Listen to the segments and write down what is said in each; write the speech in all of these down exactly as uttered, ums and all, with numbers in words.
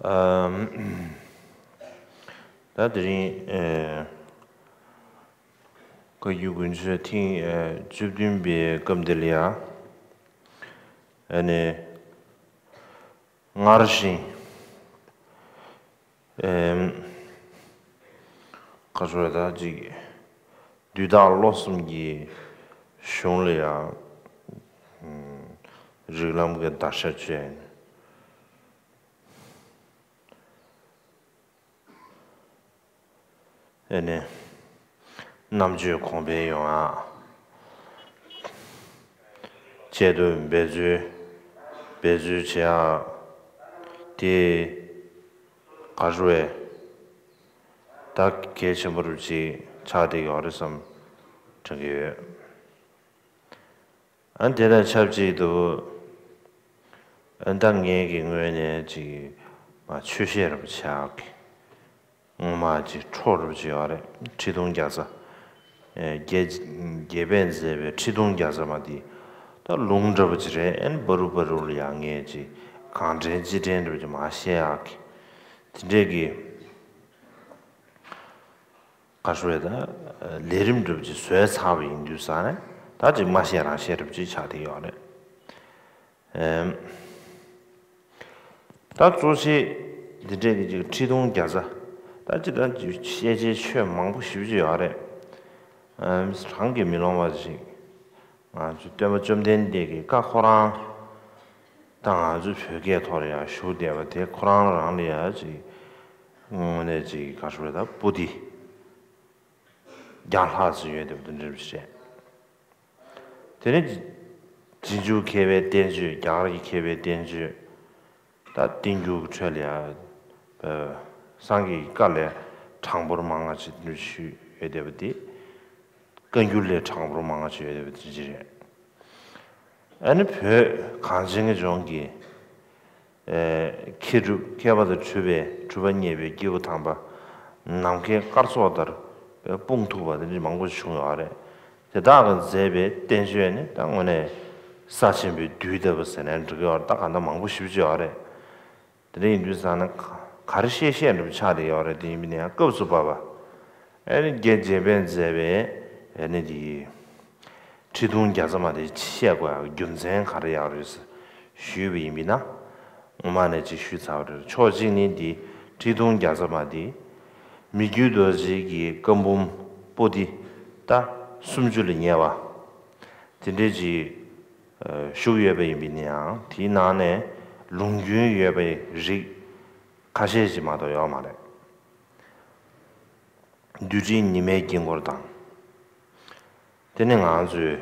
ཨམ། ད་དེ་རིང་ཨེ། བཀའ་བརྒྱུད་དགུན་ཆོས་ཐེངས་ཨེ་བཅུ་བདུན་པའི་སྐབས་འདི་ལ་ཡ། ཨ་ནི་སྔར་བཞིན་ཨེམ། ག་རེ་ཟེར་ད་ཅིག་བསྡུས་རྟགས་བློ་གསུམ་གྱི་གཞུང་ལ་ཡང་རིགས་ལམ་གྱི་བརྡར་ཤ་བཅད། ཨེ་ནས། རྣམ་དཔྱོད་གོང་འཕེལ་ཡོང་ཡག་ཆེད་དུ་འབད་རྩོལ་འབད་རྩོལ་བྱེད་ཡག་དེ་ག་རེ་ཟེར་ད་གལ་ཆེན་པོ་རུ་ཅིག་ཆགས་བསྡད་ཡོད་རེད་བསམ་དྲན་གྱི་ཡོད། ཨ་དེ་དང་ཆབས་ཅིག་ཏུ་ཨ་ད་ངེད་ཀྱི་ངོས་ནས་ཅིག་མ་ཆོས་བཤད་རབ་ཆགས་ཀྱི་ངོ་མ་ཅིག་འཕྲོ་རབ་ཅིག་ཡོད་རེད། ཁྲི་སྟོང་བརྒྱ་རྩ། ཨེ་རྒྱལ་རྒྱལ་པོས་མཛད་པའི་ཁྲི་སྟོང་བརྒྱ་རྩ་མ་དེ་ད་ལུང་འདྲ་པོ་ཅིག་རེད། ཨན་བ་རུ་བ་རུ་ལ་ཡང་ངས་ཅིག་གང་དྲན་ཅི་དྲན་འདྲ་པོ་ཅིག་མ་བཤད་ཡག་གི་དེ་འདྲས་ཀྱི། ག་རེ་ཟེར་ད། ལས་རིམ་འདྲ་པོ་ཅིག་བཟོས་ཚར་བ་ཡིན་དུས་ཙང་ནས་ད་ཅིག་མ་བཤད་རང་བཤད་འདྲ་པོ་ཅིག་ཆགས་བསྡད་ཡོད་རེད། ཨེམ། ད་གཙོ་ཆེ་འདི་འདྲས་ཀྱི་ཅིག་ཁྲི་སྟོང་བརྒྱ་རྩ། ད་ཅིག་ད་ཅིག་བཤད་བྱའི་ཆོས་མང་པོ་ཞེ་པོ་ཅིག་ཡོད་རེད། ཨེམ། རང་གིས་མི་ལོང་བ་ཞིག་ང་ཚོ་སྟོན་པ་བཅོམ་ལྡན་འདས་ཀྱི་བཀའ་ཁོ་རང་ད་ང་ཚོ་བོད་སྐད་ཐོག་ལ་ཡང་བཞུགས་བསྡད་པ་དེ་ཁོ་རང་རང་ལ་ཡང་ཅིག་དངོས་གནས་ཅིག་ག་རེ་ཟེར་ད་པོ་ཏི་བརྒྱ་ལྷག་ཙམ་ཡོད་བསྡད་པ་དེ་འདྲ་རེད། དེ་ནས་རྗེས་འཇུག་མཁས་པའི་བསྟན་བཅོས། རྒྱ་གར་གྱི་མཁས་པའི་བསྟན་བཅོས། ད་བསྟན་འགྱུར་གྱི་ཁྲོད་ལ་ཡང་སངས་རྒྱས་ཀྱི་བཀའ་ལས་དྲང་པོར་མང་བ་ཅིག་འདུག་ཞུས་ཡོད་བསྡད་པ་དེ། བཀའ་འགྱུར་ལས་དྲང་པོར་མང་བ་ཅིག་ཡོད་བསྡད་པ་དེ་ཅི་རེད། ཨ་ནི་བོད་གངས་ཅན་གྱི་ལྗོངས་ཀྱི་ཨེ་མཁས་གྲུབ་མཁས་པ་དང་གྲུབ་པའི་གྲུབ་པ་བརྙེས་པའི་སྐྱེས་བུ་དམ་པ་ནམ་མཁའི་སྐར་ཚོགས་ལྟར་སྤུངས་ཐུབ་པ་དེ་འདྲ་མང་པོ་བྱུང་ཡོད་རེད། དེ་དག་གིས་མཛད་པའི་བསྟན་བཅོས་ནི་ད་དངོས་གནས་ས་ཆེན་པོའི་རྡུལ་ལྟ་བུ་ཟེར་ནའང་འགྲིག་གི་ཡོད་རེད། ད་གང་ལྟར་མང་པོ་ཞེ་པོ་ཅིག་ཡོད་རེད། དེ་འདྲ་ཡིན་དུས་ཙང་ན་ག་ག་རེ་བཤད་བཤད་འདྲ་པོ་ཆགས་བསྡད་ཡོད་རེད། དེ་ཡིན་པ་ཡིན་ན་ཡང་སྐབས་སུ་བབས་པ། ཨ་ནི་རྒྱལ་རྒྱལ་པོས་མཛད་པའི་ཨ་ནི་དེ་ཁྲི་སྟོང་བརྒྱ་རྩ་མ་དེ་བཤད་དགོས་ཡག་རྒྱུ་མཚན་ག་རེ་ཡོད་རེད་ཞུས་པ་ཡིན་པ་ཡིན་ན། ངོ་མ་ནས་ཅིག་ཞུས་ཚར་བ་རེད། ཕྱོགས་གཅིག་ནས་འདི་ཁྲི་སྟོང་བརྒྱ་རྩ་མ་འདི་མི་བསྐྱོད་རྡོ་རྗེ་གི་བཀའ་འབུམ་པོ་ཏི་ད་སུམ་ཅུ་ལ་ཉེ་བ་དེ་འདྲས་ཅིག་བཞུགས་ཡོད་པ་ཡིན་པ་ཡིན་ན་ཡང་། དེའི་ནང་ནས་ལུང་རྒྱུན་ཡོད་པའི་རིགས་ཁ་ཤས་ཅིག་མ་གཏོགས་ཡོད་མ་རེད། རྡུལ་ཕྲན་ཉི་མའི་དཀྱིལ་འཁོར་དང་། དེ་ནི་ང་ཚོས་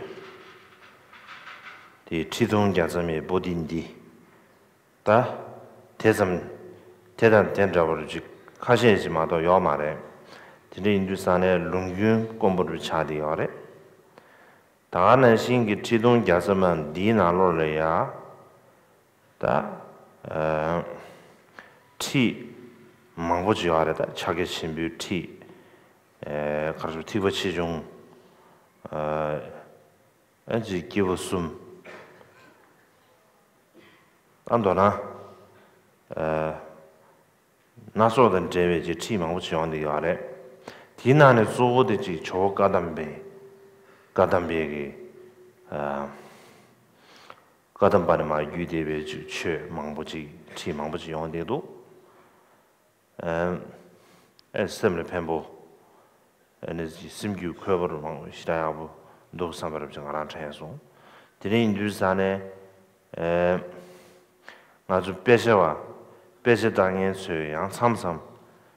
དེ་ཁྲི་སྟོང་བརྒྱ་རྩ་མའི་པོ་ཏི་འདི་ད་དེ་ཙམ་དེ་དང་དེ་འདྲ་བར་ཅིག་ཁ་ཤས་ཅིག་མ་གཏོགས་ཡོད་མ་རེད། དེ་འདྲ་ཡིན་དུས་ཙང་ནས་ལུང་རྒྱུན་དཀོན་པོ་རུ་ཆགས་བསྡད་ཡོད་རེད། ད་ག་ནང་བཞིན་གྱི་ཁྲི་སྟོང་བརྒྱ་རྩ་མ་འདིའི་ནང་ལོགས་ལ་ཡ། ད་ཨ་ཁྲིད་མང་པོ་ཅིག་ཡོད་རེད། ད་ཕྱག་རྒྱ་ཆེན་པོའི་ཁྲིད། ཨེ་ག་རེ་ཟེར། ཐེག་པ་ཆེ་ཆུང་། ཨ་ཨ་ཅིག་སྐྱེས་བུ་གསུམ། ཨ་མདོར་ན་ཨ་སྣ་ཚོགས་དང་འབྲེལ་བའི་ཅིག་ཁྲིད་མང་པོ་ཅིག་ཡོང་བསྡད་ཡོད་རེད། དེའི་ནང་ནས་གཙོ་བོ་དེ་ཅིག་ཇོ་བོ་བཀའ་གདམས་པའི་བཀའ་གདམས་པའི་གི་ཨ། བཀའ་གདམས་པ་ནས་མར་བརྒྱུད་བསྡད་པའི་ཆོས་མང་པོ་ཅིག་ཁྲིད་མང་པོ་ཅིག་ཡོང་བསྡད་འདུག་ཨེ་སེམས་ལ་ཕན་པོ། ཨེ་ནི་སེམས་རྒྱུད་འཁོལ་པོ་རུ་མང་པོ་ཞེ་དྲག་ཡག་པོ་འདུག་བསམ་པ་རབ་ཅིག་ང་རང་དྲན་སོང་། དེ་འདྲ་ཡིན་དུས་ཙང་ནས་ཨེ་ང་ཚོ་དཔེ་ཆ་བ་དཔེ་ཆ་ལྟ་མཁན་ཚོས་ཡང་མཚམས་མཚམས་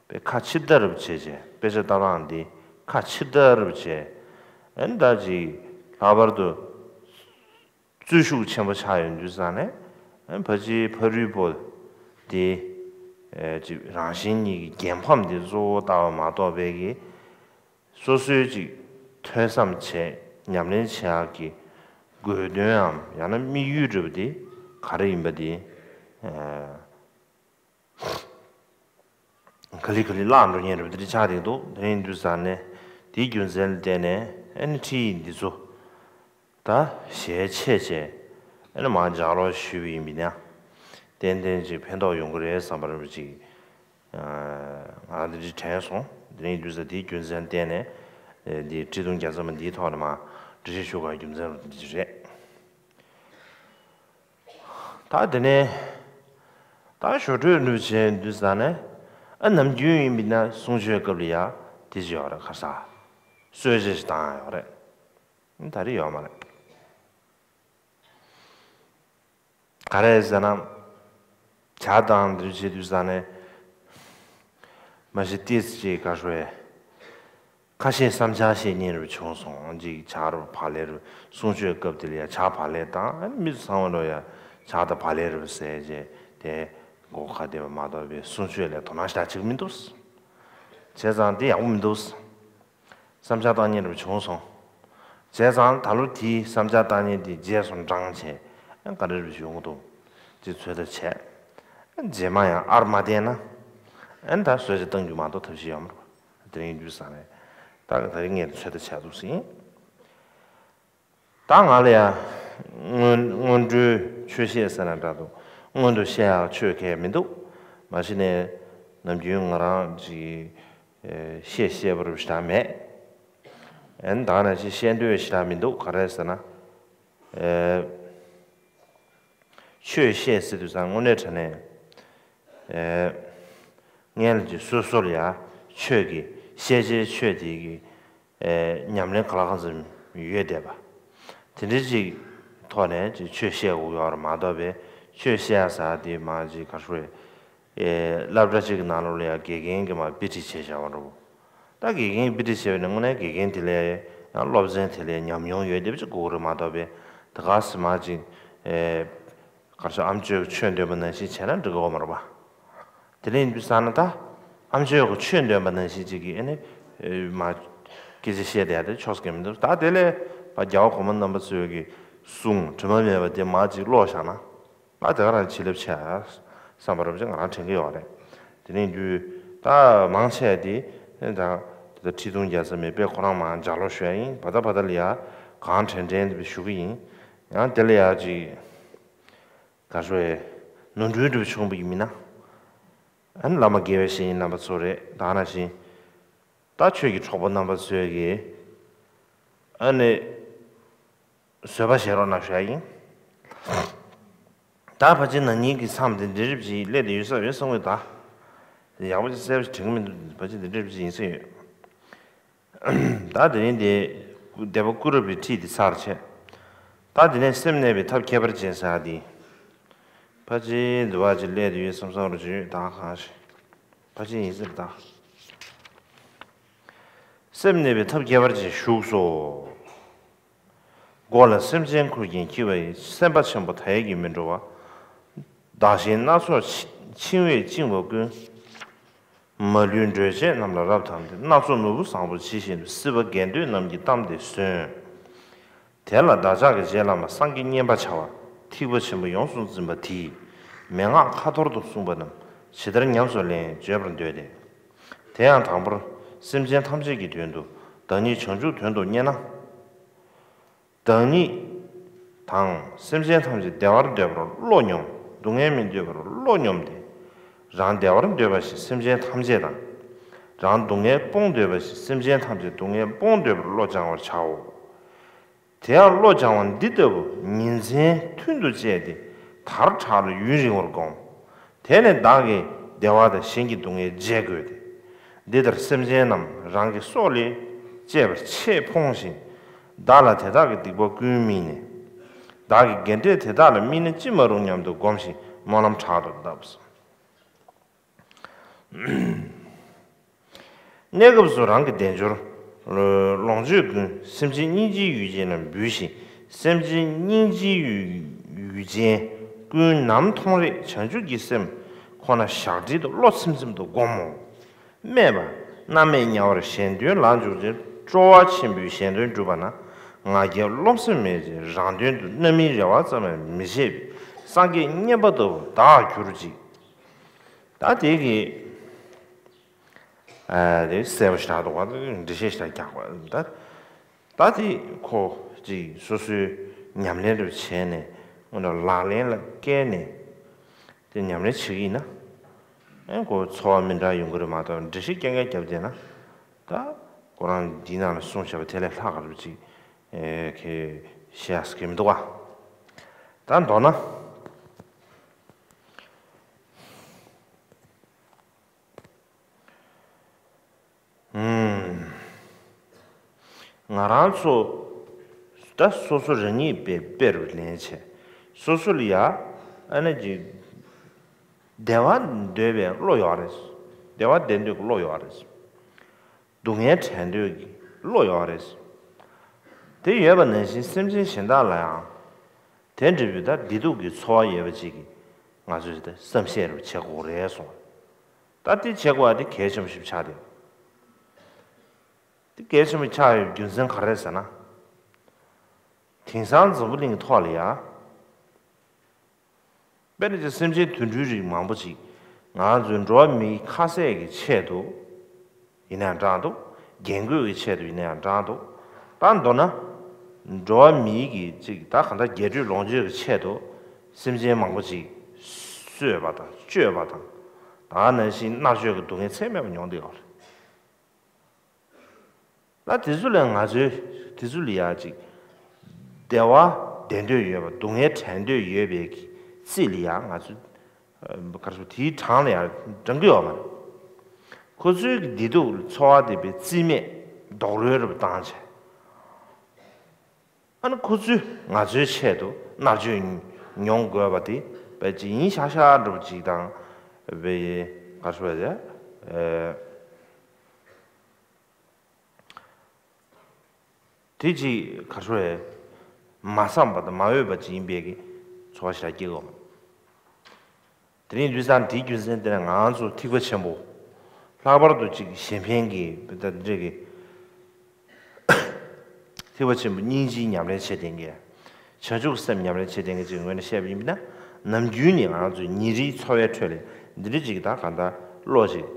དཔེ་ཁ་ཕྱིར་ལྟ་རབ་བྱས་བྱས། དཔེ་ཆ་ལྟ་སྟངས་འདི་ཁ་ཕྱིར་ལྟ་རབ་བྱས། ཨེ་ནི་ད་ཅིག་ལྷག་པར་དུ། རྩོལ་ཤུགས་ཆེན་པོ་ཆགས་ཡོང་དུས་ཙང་ནས་ཕལ་ཆེར་ཕ་རོལ་པོ་དེ་ཅིག་རང་གཞན་གཉིས་ཀྱི་འགན་ཕམ་དེ་གཙོ་བོ་ལྟ་བ་མ་གཏོགས་པའི་གི་སོ་སོའི་ཅིག་ཐོས་བསམ་བྱས་ཉམས་ལེན་བྱེད་ཡག་གི་དགོས་དོན་འམ་ཡང་ན་དམིགས་ཡུལ་འདྲ་པོ་དེ་ག་རེ་ཡིན་པ་དེ། ག་ལེ་ག་ལེ་བརླག་འགྲོ་མཁན་རེད་པ། དེ་འདྲ་ཆགས་བསྡད་འདུག་དེ་ཡིན་དུས་ཙང་ནས་དེའི་རྒྱུ་མཚན་ལ་བརྟེན་ནས་ཨ་ནི་ཁྲིད་ཡིག་འདི་ཚོ་ད་ཞལ་ཕྱེ་བྱས་ཨ་ནི་མར་ལྗགས་ཀློག་ཞུས་པ་ཡིན་པ་ཡིན་ན། ཏན་ཏན་ཅིག་ཕན་ཐོགས་ཡོང་གི་རེད་བསམ་པ་རེད་པ་ཅིག་ང་རང་འདི་འདྲ་དྲན་སོང་། དེ་རིང་དུས་ཚོད་འདིའི་རྒྱུ་མཚན་བརྟེན་ནས་འདི་ཁྲི་སྟོང་བརྒྱ་རྩ་མ་འདིའི་ཐོག་ནས་མ་འགྲེལ་བཤད་ཞུ་དགོས་རྒྱུ་མཚན་རེད། ད་དེ་ནས་ད་ཞོ་སྤྲོད་ནུས་བྱས་དུས་ཙ་ནས་ཨ་ནམ་རྒྱུན་ཡིན་པ་ན་གསུང་ཆོས་སྐབས་ལ་ཡ་དེ་ཅི་ཡོད་རེད། ཁ་ས་གསོལ་ཇ་ཞིག་བཏང་ཡོད་རེད། ད་རེས་ཡོད་མ་རེད། ག་རེ་ཟེར་ན། ཇ་དང་འདི་བྱེད་དུས་ཙ་ནས་མ་གཞི་ཏིས་ཅིག་ག་ཧྲུའེ། ཁ་ཤས་བསམ་འཆར་བཤད་མཁན་རུ་བྱུང་སོང་། ཅིག་ཇ་རུ་བག་ལེབ་རུ་གསུང་ཆོས་སྐབས་དེ་ལ་ཡ་ཇ་བག་ལེབ་དང་མི་ཚང་བ་ལོ་ཡ་ཇ་དང་བག་ལེབ་རུ་ཟས་བྱས་དེ་མགོ་ཁ་བདེ་བ་མ་གཏོགས་པའི་གསུང་ཆོས་ལ་དོ་སྣང་ཞེ་དྲག་བྱེད་ཀྱི་མི་འདུག་བྱས་ཙང་དེ་ཡག་པོ་མི་འདུག་བསམ་འཆར་བཏང་མཁན་རུ་བྱུང་སོང་། བྱས་ཙང་ད་ལོ་དེའི་བསམ་འཆར་བཏང་མཁན་དེ་རྗེས་སུ་འབྲངས་བྱས་ཨ་ག་རེ་རུ་བྱུང་གི་འདུག་ཅེས་ཚོད་ལྟ་བྱས། རྗེས་མ་ཡང་ཨར་མ་བསྟན་ན་ཨ་ད་གསོལ་ཇ་བཏང་རྒྱུ་མ་གཏོགས་ཐབས་ཤེས་ཡོད་མ་རེད་པ། དེ་རིང་རྒྱུ་བསམ་རེད། ད་ད་རིང་ངས་ཚོད་ལྟ་བྱས་འདུག་ཟིན། ད་ང་ལ་ཡང་སྔོན་སྔོན་འགྲོའི་ཆོས་བཤད་ཟེར་ན་འདྲ་འདུག་སྔོན་དུ་བཤད་ཡག་ཆོས་གལ་མི་འདུག་མ་གཞི་ནས་ནམ་རྒྱུན་ང་རང་གི་བཤད་བཤད་པ་རུ་ཞེ་དྲག་མེད། ཨན་ད་ནང་བཞིན་བཤད་འདོད་ཞེ་དྲག་མི་འདུག་ག་རེ་ཟེར་ན། ཆོས་བཤད་ཟེར་དུས་ཙང་དངོས་གནས་དྲང་གནས། ངས་ལ་ཅིག་སོ་སོར་ཡ་ཆོས་ཀྱི་ཤེས་བྱའི་ཆོས་དེ་གི་ཉམས་ལེན་ག་ལ་གང་འཚམ་ཡོད་བསྡད་པ། དེ་འདྲའི་ཅིག་ཐོག་ནས་ཅིག་ཆོས་བཤད་དགོས་ཡོད་རེད་མ་གཏོགས་པའི་ཆོས་བཤད་ས་དེ་མ་ཅིག་ག་ཧྲུལ། སློབ་གྲྭ་གཅིག་གི་ནང་ལོགས་ལ་ཡ་དགེ་རྒན་གྱིས་མ་དཔེ་ཁྲིད་བྱས་བཞག་པ་འདྲ་བོ། ད་དགེ་རྒན་དཔེ་ཁྲིད་བྱས་པ་ནི་དངོས་གནས་དགེ་རྒན་དེ་ལས་ཡང་སློབ་ཚན་དེ་ལས་ཉམས་མྱོང་ཡོད་བསྡད་པ་ཅིག་དགོས་ཀྱི་རེད་མ་གཏོགས་པའི་ད་ག་སེ་མ་ཅིག་ག་ཧྲུལ་ཨམ་ཅོག་གིས་ཆོས་འདོན་པ་ནང་བཞིན་བྱས་ན་འགྲིག་གི་ཡོད་མ་རེད་པ། དེ་ལས་ཡིན་དུས་ཙ་ན་ད་ཨམ་ཅོག་གིས་ཆོས་འདོན་པ་ནང་བཞིན་ཅིག་གིས་ཨེ་ནི་མ་སྐད་ཆ་བཤད་བསྡད་ཡ་དེ་ཆོག་ས་གི་མི་འདུག་ད་དེ་ལས་ཕར་རྒྱལ་བ་གོང་མ་རྣམ་པ་ཚོས་ཀྱི་གསུང་དྲི་མ་མེད་པ་དེ་མ་ཅིག་ཀློག་བཞག་ན། ད་དེ་ག་རང་བྱིན་རླབས་ཆེ་ཨ་བསམ་པ་རབ་ཅིག་ང་རང་དྲན་གྱི་ཡོད་རེད། དེ་ནས་རྒྱུ་ད་མང་ཆེ་དེ་ད་དེ་ད་ཁྲི་སྟོང་བརྒྱ་རྩ་མེད་པས་ཁོ་རང་མང་ལྗགས་ཀློག་ཞུ་ཡ་ཡིན། བ་ད་བ་ད་ལ་ཡ་གང་དྲན་དྲན་དེ་ཞུ་གི་ཡིན། ཡང་དེ་ལ་ཡ་ཅིག་ག་ཧྲུལ་ནོར་འཁྲུལ་འགྲུབ་བྱུང་བ་ཡིན་མིན་ན། ཨ་ནི་བླ་མ་དགེ་བའི་བཤེས་གཉེན་རྣམ་པ་ཚོ་རེད། ད་ནང་བཞིན་ད་ཆོས་ཀྱི་གྲོགས་པོ་རྣམ་པ་ཚོས་ཀྱི་ཨ་ནི། བཟོད་པ་བཞེས་རོགས་གནང་ཞུ་ཡ་ཡིན། ད་ཕལ་ཆེར་ན་ནིང་གི་མཚམས་དེ་འདི་རིབ་ཅིག་སླེབས་བསྡད་ཡོད་ས་ཡོད་བསམ་གི་ད། ཡག་པོ་ཅིག་གསལ་པོ་ཞིག་དྲན་གི་མི་འདུག་ཕལ་ཆེར་འདི་འདྲ་རིབ་ཅིག་ཡིན་ས་ཡོད། ད་དེ་རིང་དེ་སྡེ་པ་སྐུ་རབ་ཀྱི་ཁྲིད་དེ་ཚར་བྱས། ད་དེ་ནས་སེམས་གནས་པའི་ཐབས་ཁྱད་པར་ཅན་ཟེར་ཡ་དེ། ཕལ་ཆེར་འདི་བ་ཅིག་སླེབས་བསྡད་ཡོད་བསམ་བསམ་རོགས་ཅིག་ཡོད་ད་གང་ཞིག་ཕལ་ཆེར་ཡིན་ཟེར་ད། སེམས་གནས་པའི་ཐབས་ཁྱད་པར་ཅན་བཞུགས་སོ། སྒོ་ལ་སེམས་ཅན་ཁུར་གྱིན་འཁྱིལ་བ་ཡི། སེམས་དཔའ་ཆེན་པོ་མཐའ་ཡས་ཀྱིས་མི་འགྲོ་བ། བདག་གཞན་སྣ་ཚོགས་འཆིང་བས་བཅིངས་པ་ཀུན། མ་ལུས་སྒྲོལ་བྱེད་རྣམས་ལ་རབ་དམ་སྟེ། སྣ་ཚོགས་ནོར་བུ་བཟང་པོ་ཇི་བཞིན་དུ། སྲིད་པ་དགེ་འདུན་རྣམས་ཀྱི་གཏམ་དེ་གསོན། དེ་ལ་བདག་ཅག་གི་རྗེ་བླ་མ་སངས་རྒྱས་བསྙེན་པར་བྱ་བ། ཐེག་པ་ཆེན་པོ་ཡོངས་སུ་འཛིན་པ་དེས། མན་ངག་ཁ་ཐོར་དུ་གསུངས་པ་རྣམས་ཇི་ལྟར་ཉམས་སུ་ལེན་བརྗོད་པར་འདོད་དེ། དེ་ཡང་དང་པོར་སེམས་ཅན་ཐམས་ཅད་ཀྱི་དོན་དུ་བདག་ཉིད་བྱང་ཆུབ་དོན་དུ་གཉེར་ན། བདག་ཉིད་དང་སེམས་ཅན་ཐམས་ཅད་བདེ་བར་འདོད་པར་བློ་སྙོམས། སྡུག་བསྔལ་མི་འདོད་པར་བློ་སྙོམས་ཏེ། རང་བདེ་བར་འདོད་པ་བཞིན་སེམས་ཅན་ཐམས་ཅད་དང་། རང་སྡུག་བསྔལ་སྤོང་འདོད་པ་བཞིན་སེམས་ཅན་ཐམས་ཅད་སྡུག་བསྔལ་སྤོང་འདོད་པར་བློ་སྦྱང་བར་བྱའོ། དེ་ཡང་བློ་སྦྱང་བ་འདི་ལྟ་བུ་ཉིན་མཚན་མཐུན་དུ་བཅད་དེ་དར་དྲག་ལ་ཡུན་རིང་བར་བསྒོམ། དེ་ནས་བདག་གི་བདེ་བ་དང་གཞན་གྱི་སྡུག་བསྔལ་བརྗེད་དགོས་ཏེ། འདི་ལྟར་སེམས་ཅན་རྣམས་རང་གི་སྲོག་ལས་གཅེས་པར་ཆེས་ཕོངས་ཤིང་། བདག་ལ་དེ་དག་གི་སྡིག་པ་ཀུན་དམིགས་ནས། བདག་གི་དགེ་འབྲས་དེ་དག་ལ་དམིགས་ན་ཅི་མ་རུང་སྙམ་དུ་བསྒོམ་ཞིང་སྨོན་ལམ་དྲག་ཏུ་བཏབ། གནས་སྐབས་སུ་རང་གི་དལ་འབྱོར་ལོངས་སྤྱོད་ཀུན་སེམས་ཅན་སྙིང་རྗེའི་ཡུལ་ཅན་ལ་འབུལ་ཞིང་། སེམས་ཅན་སྙིང་རྗེའི་ཡུལ་ཅན་ཀུན་ནམ་མཐོང་རེག་བྱང་ཆུབ་ཀྱི་སེམས་ཁོ་ན་ཞག་སྒྲིལ་དུ་བློ་ཚིམ་ཚིམ་དུ་བསྒོམ་མོ། སྨྲས་པ། མནར་མེད་དམྱལ་བར་གཞན་དོན་ལ་འཇུག་ཅིང་། སྤྲོ་བ་ཆེན་པོས་གཞན་དོན་བསྒྲུབ་པ་ན། ང་རྒྱལ་རློམ་སེམས་མེད་ཅིང་། རང་དོན་དུ་རྣམ་སྨིན་རེ་བ་ཙམ་ཡང་མི་བྱེད་པའི། སངས་རྒྱས་མཉན་པ་ལྟ་བུར་བདག་གྱུར་ཅིག་ད་དེ་གི་ཨ་དེ་གསལ་པོ་ཞེ་དྲག་འདུག་བ། འགྲེལ་བཤད་ཞེ་དྲག་རྒྱག་པ་ད། ད་དེ་ཁོ་ཅིག་སོ་སོའི་ཉམས་ལེན་རེ་བྱས་ནས་སྔོན་ལ་ལག་ལེན་ལ་བཀལ་ནས་ དེ་ཉམས་ལེན་བྱེད་ཀྱི་ཡིན་ན། ཨེ་ཁོ་ཚོར་བ་མི་འདྲ་ཡོང་གི་རེད་མ་གཏོགས་འགྲེལ་བཤད་རྐྱང་རྐྱང་བརྒྱབ་བསྡད་ན། ད་ཁོ་རང་འདིའི་ནང་ལ་གསུངས་བཞག་པ་དེ་ལས་ལྷག་ག་རེ་ཅིག་ཨེ་ཁེ་བཤད་ཡག་གི་མི་འདུག་བ། ད་མདོར་ན། ང་རང་ཚོ་ད་སོ་སོ་རང་ཉིད་པའི་དཔེ་རུ་ལེན་བྱས། སོ་སོ་ལ་ཡ་ཨ་ནི་ཅིག་བདེ་བ་འདོད་པའི་བློ་ཡོད་རེད། བདེ་བ་བདེ་འདོད་ཀྱི་བློ་ཡོད་རེད། སྡུག་བསྔལ་བྲལ་འདོད་ཀྱི་བློ་ཡོད་རེད། དེ་ཡོད་པ་ནང་བཞིན་སེམས་ཅན་གཞན་དག་ལ་ཡང་དེ་འདྲ་བའི་ད་བདེ་སྡུག་གི་ཚོར་བ་ཡོད་པ་ཅིག་གི་ང་ཚོས་ད་བསམ་ཤེས་རུ་བྱེད་དགོས་རེད་གསུངས། ད་དེ་བྱེད་དགོས་པ་དེ་གལ་ཆེན་པོ་ཞིག་ཆགས་བསྡད། དེ་གལ་ཆེན་པོ་ཆགས་ཡོད་རྒྱུ་མཚན་ག་རེ་རེད་ཟེར་ན། དེང་སང་འཛམ་བུ་གླིང་གི་ཐོག་ལ་ཡ། དཔེར་ན་ཅིག་སེམས་ཅན་དུད་འགྲོའི་རིགས་མང་པོ་ཅིག་ང་ཚོའི་འགྲོ་བ་མིའི་ཁ་ཟས་ཀྱི་ཆེད་དུ་ཡིན་ན་ཡང་འདྲ་འདུག་རྒྱན་གོས་ཀྱི་ཆེད་དུ་ཡིན་ན་ཡང་འདྲ་འདུག་ད་མདོར་ན། འགྲོ་བ་མིའི་གི་ཅིག་ད་གང་ལྟར་རྒྱས་སྤྲོས་ལོངས་སྤྱོད་ཀྱི་ཆེད་དུ་སེམས་ཅན་མང་པོ་ཅིག་གསོད་པ་དང་གཅོད་པ་དང་། ད་ནང་བཞིན་མནར་གཅོད་ཀྱི་སྡུག་བསྔལ་ཚད་མེད་པ་མྱོང་བསྡད་ཡོད་རེད། ད་དེ་ཚོ་ལས་ང་ཚོའི་དེ་ཚོ་ལ་ཡ་ཅིག་བདེ་བ་བདེ་འདོད་ཡོད་པ་སྡུག་བསྔལ་བྲལ་འདོད་ཡོད་པའི་གི་རྩིས་ལ་ཡ་ང་ཚོ་ག་རེ་ཟེར་དེའི་གྲངས་ལ་ཡ་འགྲང་གི་ཡོད་མ་རེད། ཁོ་ཚོའི་གི་བདེ་སྡུག་ཚོར་བ་དེ་བའི་རྩིས་མེད་རྡོག་རོལ་རུ་བཏང་བྱས། ཨ་ནི་ཁོ་ཚོས་ང་ཚོའི་ཆེད་དུ་མནར་གཅོད་མྱོང་དགོས་པ་དེ་བས་ཅིག་ཡིན་ཤག་ཤག་འདྲ་པོ་ཅིག་དང་། བས་ག་རེ་ཟེར་དེ། དེ་ཅིག་ག་རེ་ཟེར། མ་བསམ་པ་དང་མ་འོས་པ་ཅིག་ཡིན་པའི་གི་ཚོར་བ་ཞེ་དྲག་སྐྱེ་གི་ཡོད། དེ་རིང་དུས་སང་དེའི་རྒྱུ་མཚན་དེ་ནས་ང་ཚོ་ཐེག་པ་ཆེན་པོ། ལྷག་པར་དུ་ཅིག་གཞན་ཕན་གྱི་ད་འདྲ་གི་ཐེག་པ་ཆེན་པོ་སྙིང་རྗེའི་ཉམས་ལེན་བྱེད་བསྡད་མཁན། བྱང་ཆུབ་སེམས་ཉམས་ལེན་བྱེད་བསྡད་མཁན་ཅིག་ངོས་ནས་བཤད་པ་ཡིན་ན། ནམ་རྒྱུན་ནས་ང་ཚོའི་ཉིན་རེའི་འཚོ་བའི་ཁྲོད་ལ་འདི་འདྲ་ཅིག་ད་གང་ལྟར་བློ་ཅིག་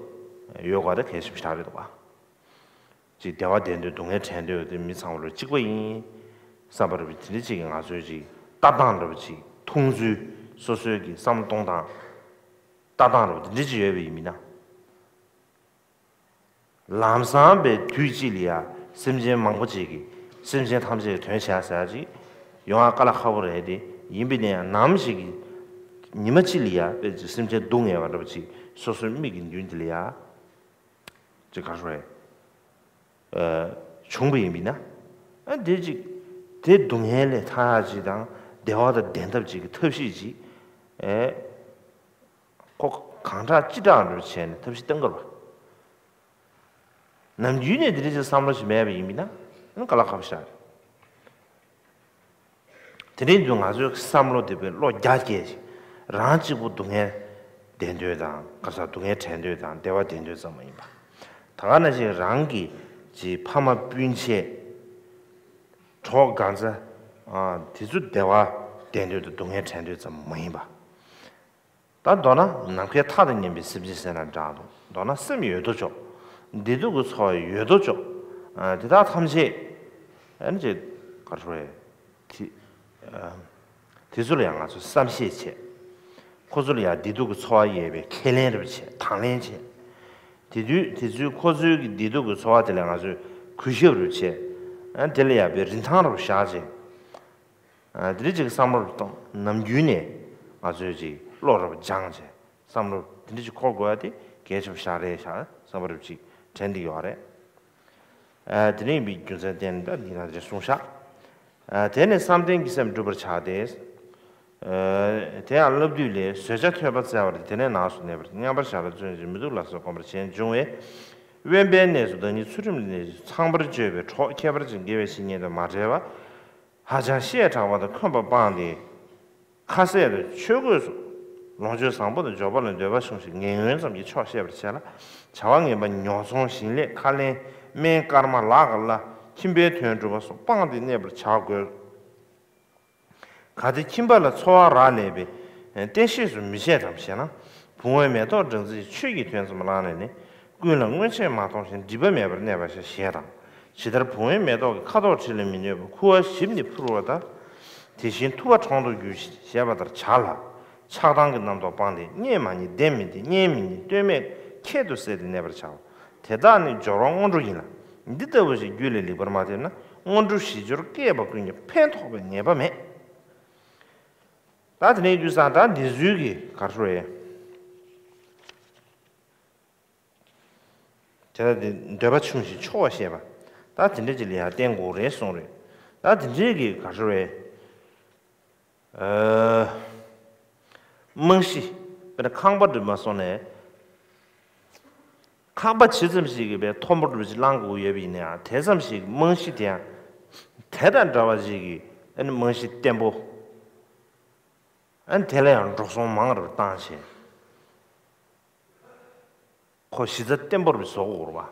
ཡོད་དགོས་ད་གལ་ཆེན་པོ་ཞེ་དྲག་རེད་འདུག་ག་ཅིག་བདེ་བ་བདེ་འདོད་སྡུག་བསྔལ་བྲལ་འདོད་དེ་མི་ཚང་མ་ལོ་གཅིག་པ་ཡིན་བསམ་པ་རེད་པ། དེ་འདྲ་ཅིག་གིས་ང་ཚོའི་ཅིག་ལྟ་སྟངས་འདྲ་པོ་ཅིག་མཐོང་ཚུལ། སོ་སོའི་གི་བསམ་བློ་གཏོང་སྟངས། ལྟ་སྟངས་འདྲ་པོ་དེ་འདྲ་ཅིག་ཡོད་པ་ཡིན་མིན་ན། ལམ་སང་པའི་དུས་གཅིག་ལ་ཡ་སེམས་ཅན་མང་པོ་ཅིག་གིས་སེམས་ཅན་ཐམས་ཅད་ཀྱི་དོན་བྱ་ཟེར་ཅིག་ཡོང་བ་དཀའ་ལས་ཁག་པོ་རེད་དེ། ཡིན་པས་ན་ཡང་ནམ་ཞིག་གི་ཉི་མ་གཅིག་ལ་ཡ་པའི་སེམས་ཅན་སྡུག་བསྔལ་བ་འདྲ་པོ་ཅིག་སོ་སོའི་མིག་གི་མདུན་དེ་ལ་ཡ། ཅིག་ག་རེ་ཟེར། ཨ། བྱུང་བ་ཡིན་པས་ན། ཨ་དེ་ཅིག་དེ་སྡུག་བསྔལ་ལས་ཐར་ཡག་ཅིག་དང་བདེ་བ་དང་ལྡན་ཐབས་ཅིག་གི་ཐབས་ཤེས་ཅིག་ཨེ། ཁོ་གང་དྲག་ཅི་དྲག་འགྲོ་བྱས་ནས་ཐབས་ཤེས་གཏང་དགོས་པ། ནམ་རྒྱུན་ནས་དེ་འདྲ་ཅིག་བསམ་བློ་ཞིག་མེད་པ་ཡིན་པས་ན་ཨ་དཀའ་ལས་ཁག་པོ་ཞིག་རེད། དེ་རིང་དུས་ང་ཚོའི་བསམ་བློ་དེ་བས་བློ་རྒྱ་སྐྱེད་ཅིག་རང་གཅིག་པུ་སྡུག་བསྔལ་བདེ་འདོད་དང་ག་ས་སྡུག་བསྔལ་བྲལ་འདོད་དང་བདེ་བ་བདེ་འདོད་ཙམ་མ་ཡིན་པ། ད་ག་ནང་བཞིན་རང་གི་ཅིག་ཕ་མ་སྤུན་མཆེད། གྲོགས་དགའ་མཛའ། ཨ། དེ་ཚོ་བདེ་བ་བདེ་འདོད་དང་སྡུག་བསྔལ་བྲལ་འདོད་ཙམ་མ་ཡིན་པ། ད་མདོར་ན་ནམ་མཁའི་མཐའ་དང་མཉམ་པའི་སེམས་ཅན་ཟེར་ན་འདྲ་འདུག་མདོར་ན་སེམས་ཡོད་དོ་ཅོག་བདེ་སྡུག་གི་ཚོར་བ་ཡོད་དོ་ཅོག་ཨ། དེ་དག་ཐམས་ཅད་ཨ་ནི་ཅིག་ག་རེ་རེད། དེ་ཨ། དེ་ཚོ་ལ་ཡང་ང་ཚོས་བསམ་ཤེས་བྱས། ཁོ་ཚོ་ལ་ཡང་བདེ་སྡུག་གི་ཚོར་བ་ཡོད་པའི་ཁས་ལེན་རེ་བྱས། དང་ལེན་བྱས། དེ་དུས་དེ་ཚོས་ཁོ་ཚོའི་གི་བདེ་སྡུག་གི་ཚོར་བ་དེ་ལ་ང་ཚོས་གུས་ཞབས་རེ་བྱས། ཨ། དེ་ལ་ཡང་པའི་རིན་ཐང་རེ་བཞག་བྱས། ཨ། དེ་འདྲ་ཅིག་བསམ་བློ་གཏོང་། ནམ་རྒྱུན་ནས་ང་ཚོས་ཅིག་བློ་རབ་སྦྱངས་བྱས་བསམ་བློ་དེ་འདྲ་ཅིག་འཁོར་དགོས་ཡ་དེ་གལ་ཆེན་པོ་ཞིག་རེད་ཤག་བསམ་པ་རེ་ཅིག་དྲན་བསྡད་ཡོད་རེད། ཨ། དེ་འདྲ་ཡིན་པའི་རྒྱུ་མཚན་བརྟེན་ད་འདི་ན་དེ་གསུངས་ཤག་ཨ། དེ་ནས་བསམ་གཏན་གྱི་སེམས་འགྲུབ་པར་བྱ་སྟེ། ཨ། དེ་ཡང་བསླབ་བཏུས་ལས། བཟོད་བྱ་ཐོས་པ་བཙལ་བར་དེ་ནས་ནགས་སུ་གནས་པར། མཉམ་པར་བཞག་ལ་བརྩོན་ཅིང་མི་སྡུག་ལ་སོགས་སྒོམ་པར་བྱེད་འབྱུང་བས། དབེན་པའི་གནས་སུ་བདག་ཉིད་ཚུལ་ཁྲིམས་ལས་ཚངས་པར་སྤྱོད་པའི་གྲོགས་ཁྱད་པར་ཅན་དགེ་བའི་བཤེས་གཉེན་དང་མ་བྲལ་བ། ཧ་ཅང་ཤེས་དྲག་པ་དང་འཁོན་པ་སྤངས་ཏེ། ཁ་ཟས་དང་ཆོས་གོས་སོགས་ལོངས་སྤྱོད་བཟང་པོ་དང་འབྱོར་པ་ལ་འདོད་པ་ཆུང་ཞིང་ངན་ངོན་ཙམ་གྱི་ཕྱོགས་ཤེས་པར་བྱས་ལ། བྱ་བ་ངན་པ་ཉོ་ཚོང་ཞིང་ལས་ཁ་ལེན་སྨན་སྐར་མ་ལ་དགར་ལ་ཁྱིམ་པའི་དོན་སྒྲུབ་པ་སོགས་སྤངས་ཏེ་གནས་པར་བྱ་དགོས། གལ་ཏེ་ཁྱིམ་པ་ལ་འཚོ་བ་རག་ལས་པས་བསྟན་བཤིག་སུ་མི་བྱེད་དམ་ཞེ་ན། བུང་བའི་མེ་ཏོག་སྦྲང་རྩི་ཆོས་ཀྱི་དོན་ཙམ་བླངས་ནས་ནི། ཀུན་ལ་སྔོན་ཆད་མ་མཐོང་ཞིང་སྒྲིབ་པ་མེད་པར་གནས་པར་བྱ་ཞེས་དང་། ཇི་ལྟར་བུང་བའི་མེ་ཏོག་གི་ཁ་དོག་དྲི་ལ་མི་གནོད་པར་ཁུ་བ་ཞིམ་ནི་ཕུལ་བ་ལྟར། དེ་བཞིན་ཐུབ་པ་གྲོང་དུ་རྒྱུ་ཞེས་པ་ལྟར་བྱ་ལ། ཆགས་སྡང་གི་རྣམ་རྟོག་སྤངས་ཏེ། གཉེན་མ་རྙེད་ལྡན་མིན་ཏེ། གཉེན་མི་རྙེད་ལྟོས་མེད་ཁྱད་དུ་བསད་དེ་གནས་པར་བྱའོ། དེ་དག་ནི་སྦྱོར་བ་སྔོན་འགྲོ་ཡིན་ལ། འདི་ལྟ་བུ་ཞིག་རྒྱུད་ལ་ལེགས་པར་མ་ཐེབས་ན། སྔོན་འགྲོ་ཞི་སྦྱོར་བསྐྱེད་པ་ཀུན་ཀྱང་ཕན་ཐོགས་པའི་ངེས་པ་མེད། ད་དེ་ནས་དུས་སང་ད་འདི་ཚུལ་གྱི་གར་ཤོར་བས། དེ་ལ་དེ་འདོད་པ་ཆུང་ཞིང་ཆོག་པ་ཤེས་པ། ད་དེ་འདྲ་ཅིག་ལ་ཡང་བརྟེན་དགོས་རེད་གསུངས་རེད། ད་དེ་འདྲའི་གི་ག་རེ་རེད། ཨ། རྨང་གཞི། དཔེར་ན་ཁང་པ་འགྲིམ་པ་སོང་ནས། ཁང་པ་ཇི་ཙམ་ཞིག་གི་བའི་མཐོན་པོ་འགྲོ་ཅིག་བླང་དགོས་ཡོད་པ་ཡིན་ན་ཡང་། དེ་ཙམ་ཞིག་རྨང་གཞི་དེ་ཡང་དེ་དང་འདྲ་བ་ཞིག་གི་ཨ་ནི་རྨང་གཞི་བརྟན་པོ། ཨ་ནི་དེ་ལ་ཡང་འགྲོ་སོང་མང་རུ་བཏང་བྱས། ཁོ་གཞི་རྩ་བརྟན་པོར་བཟོ་དགོས་རེད་བ།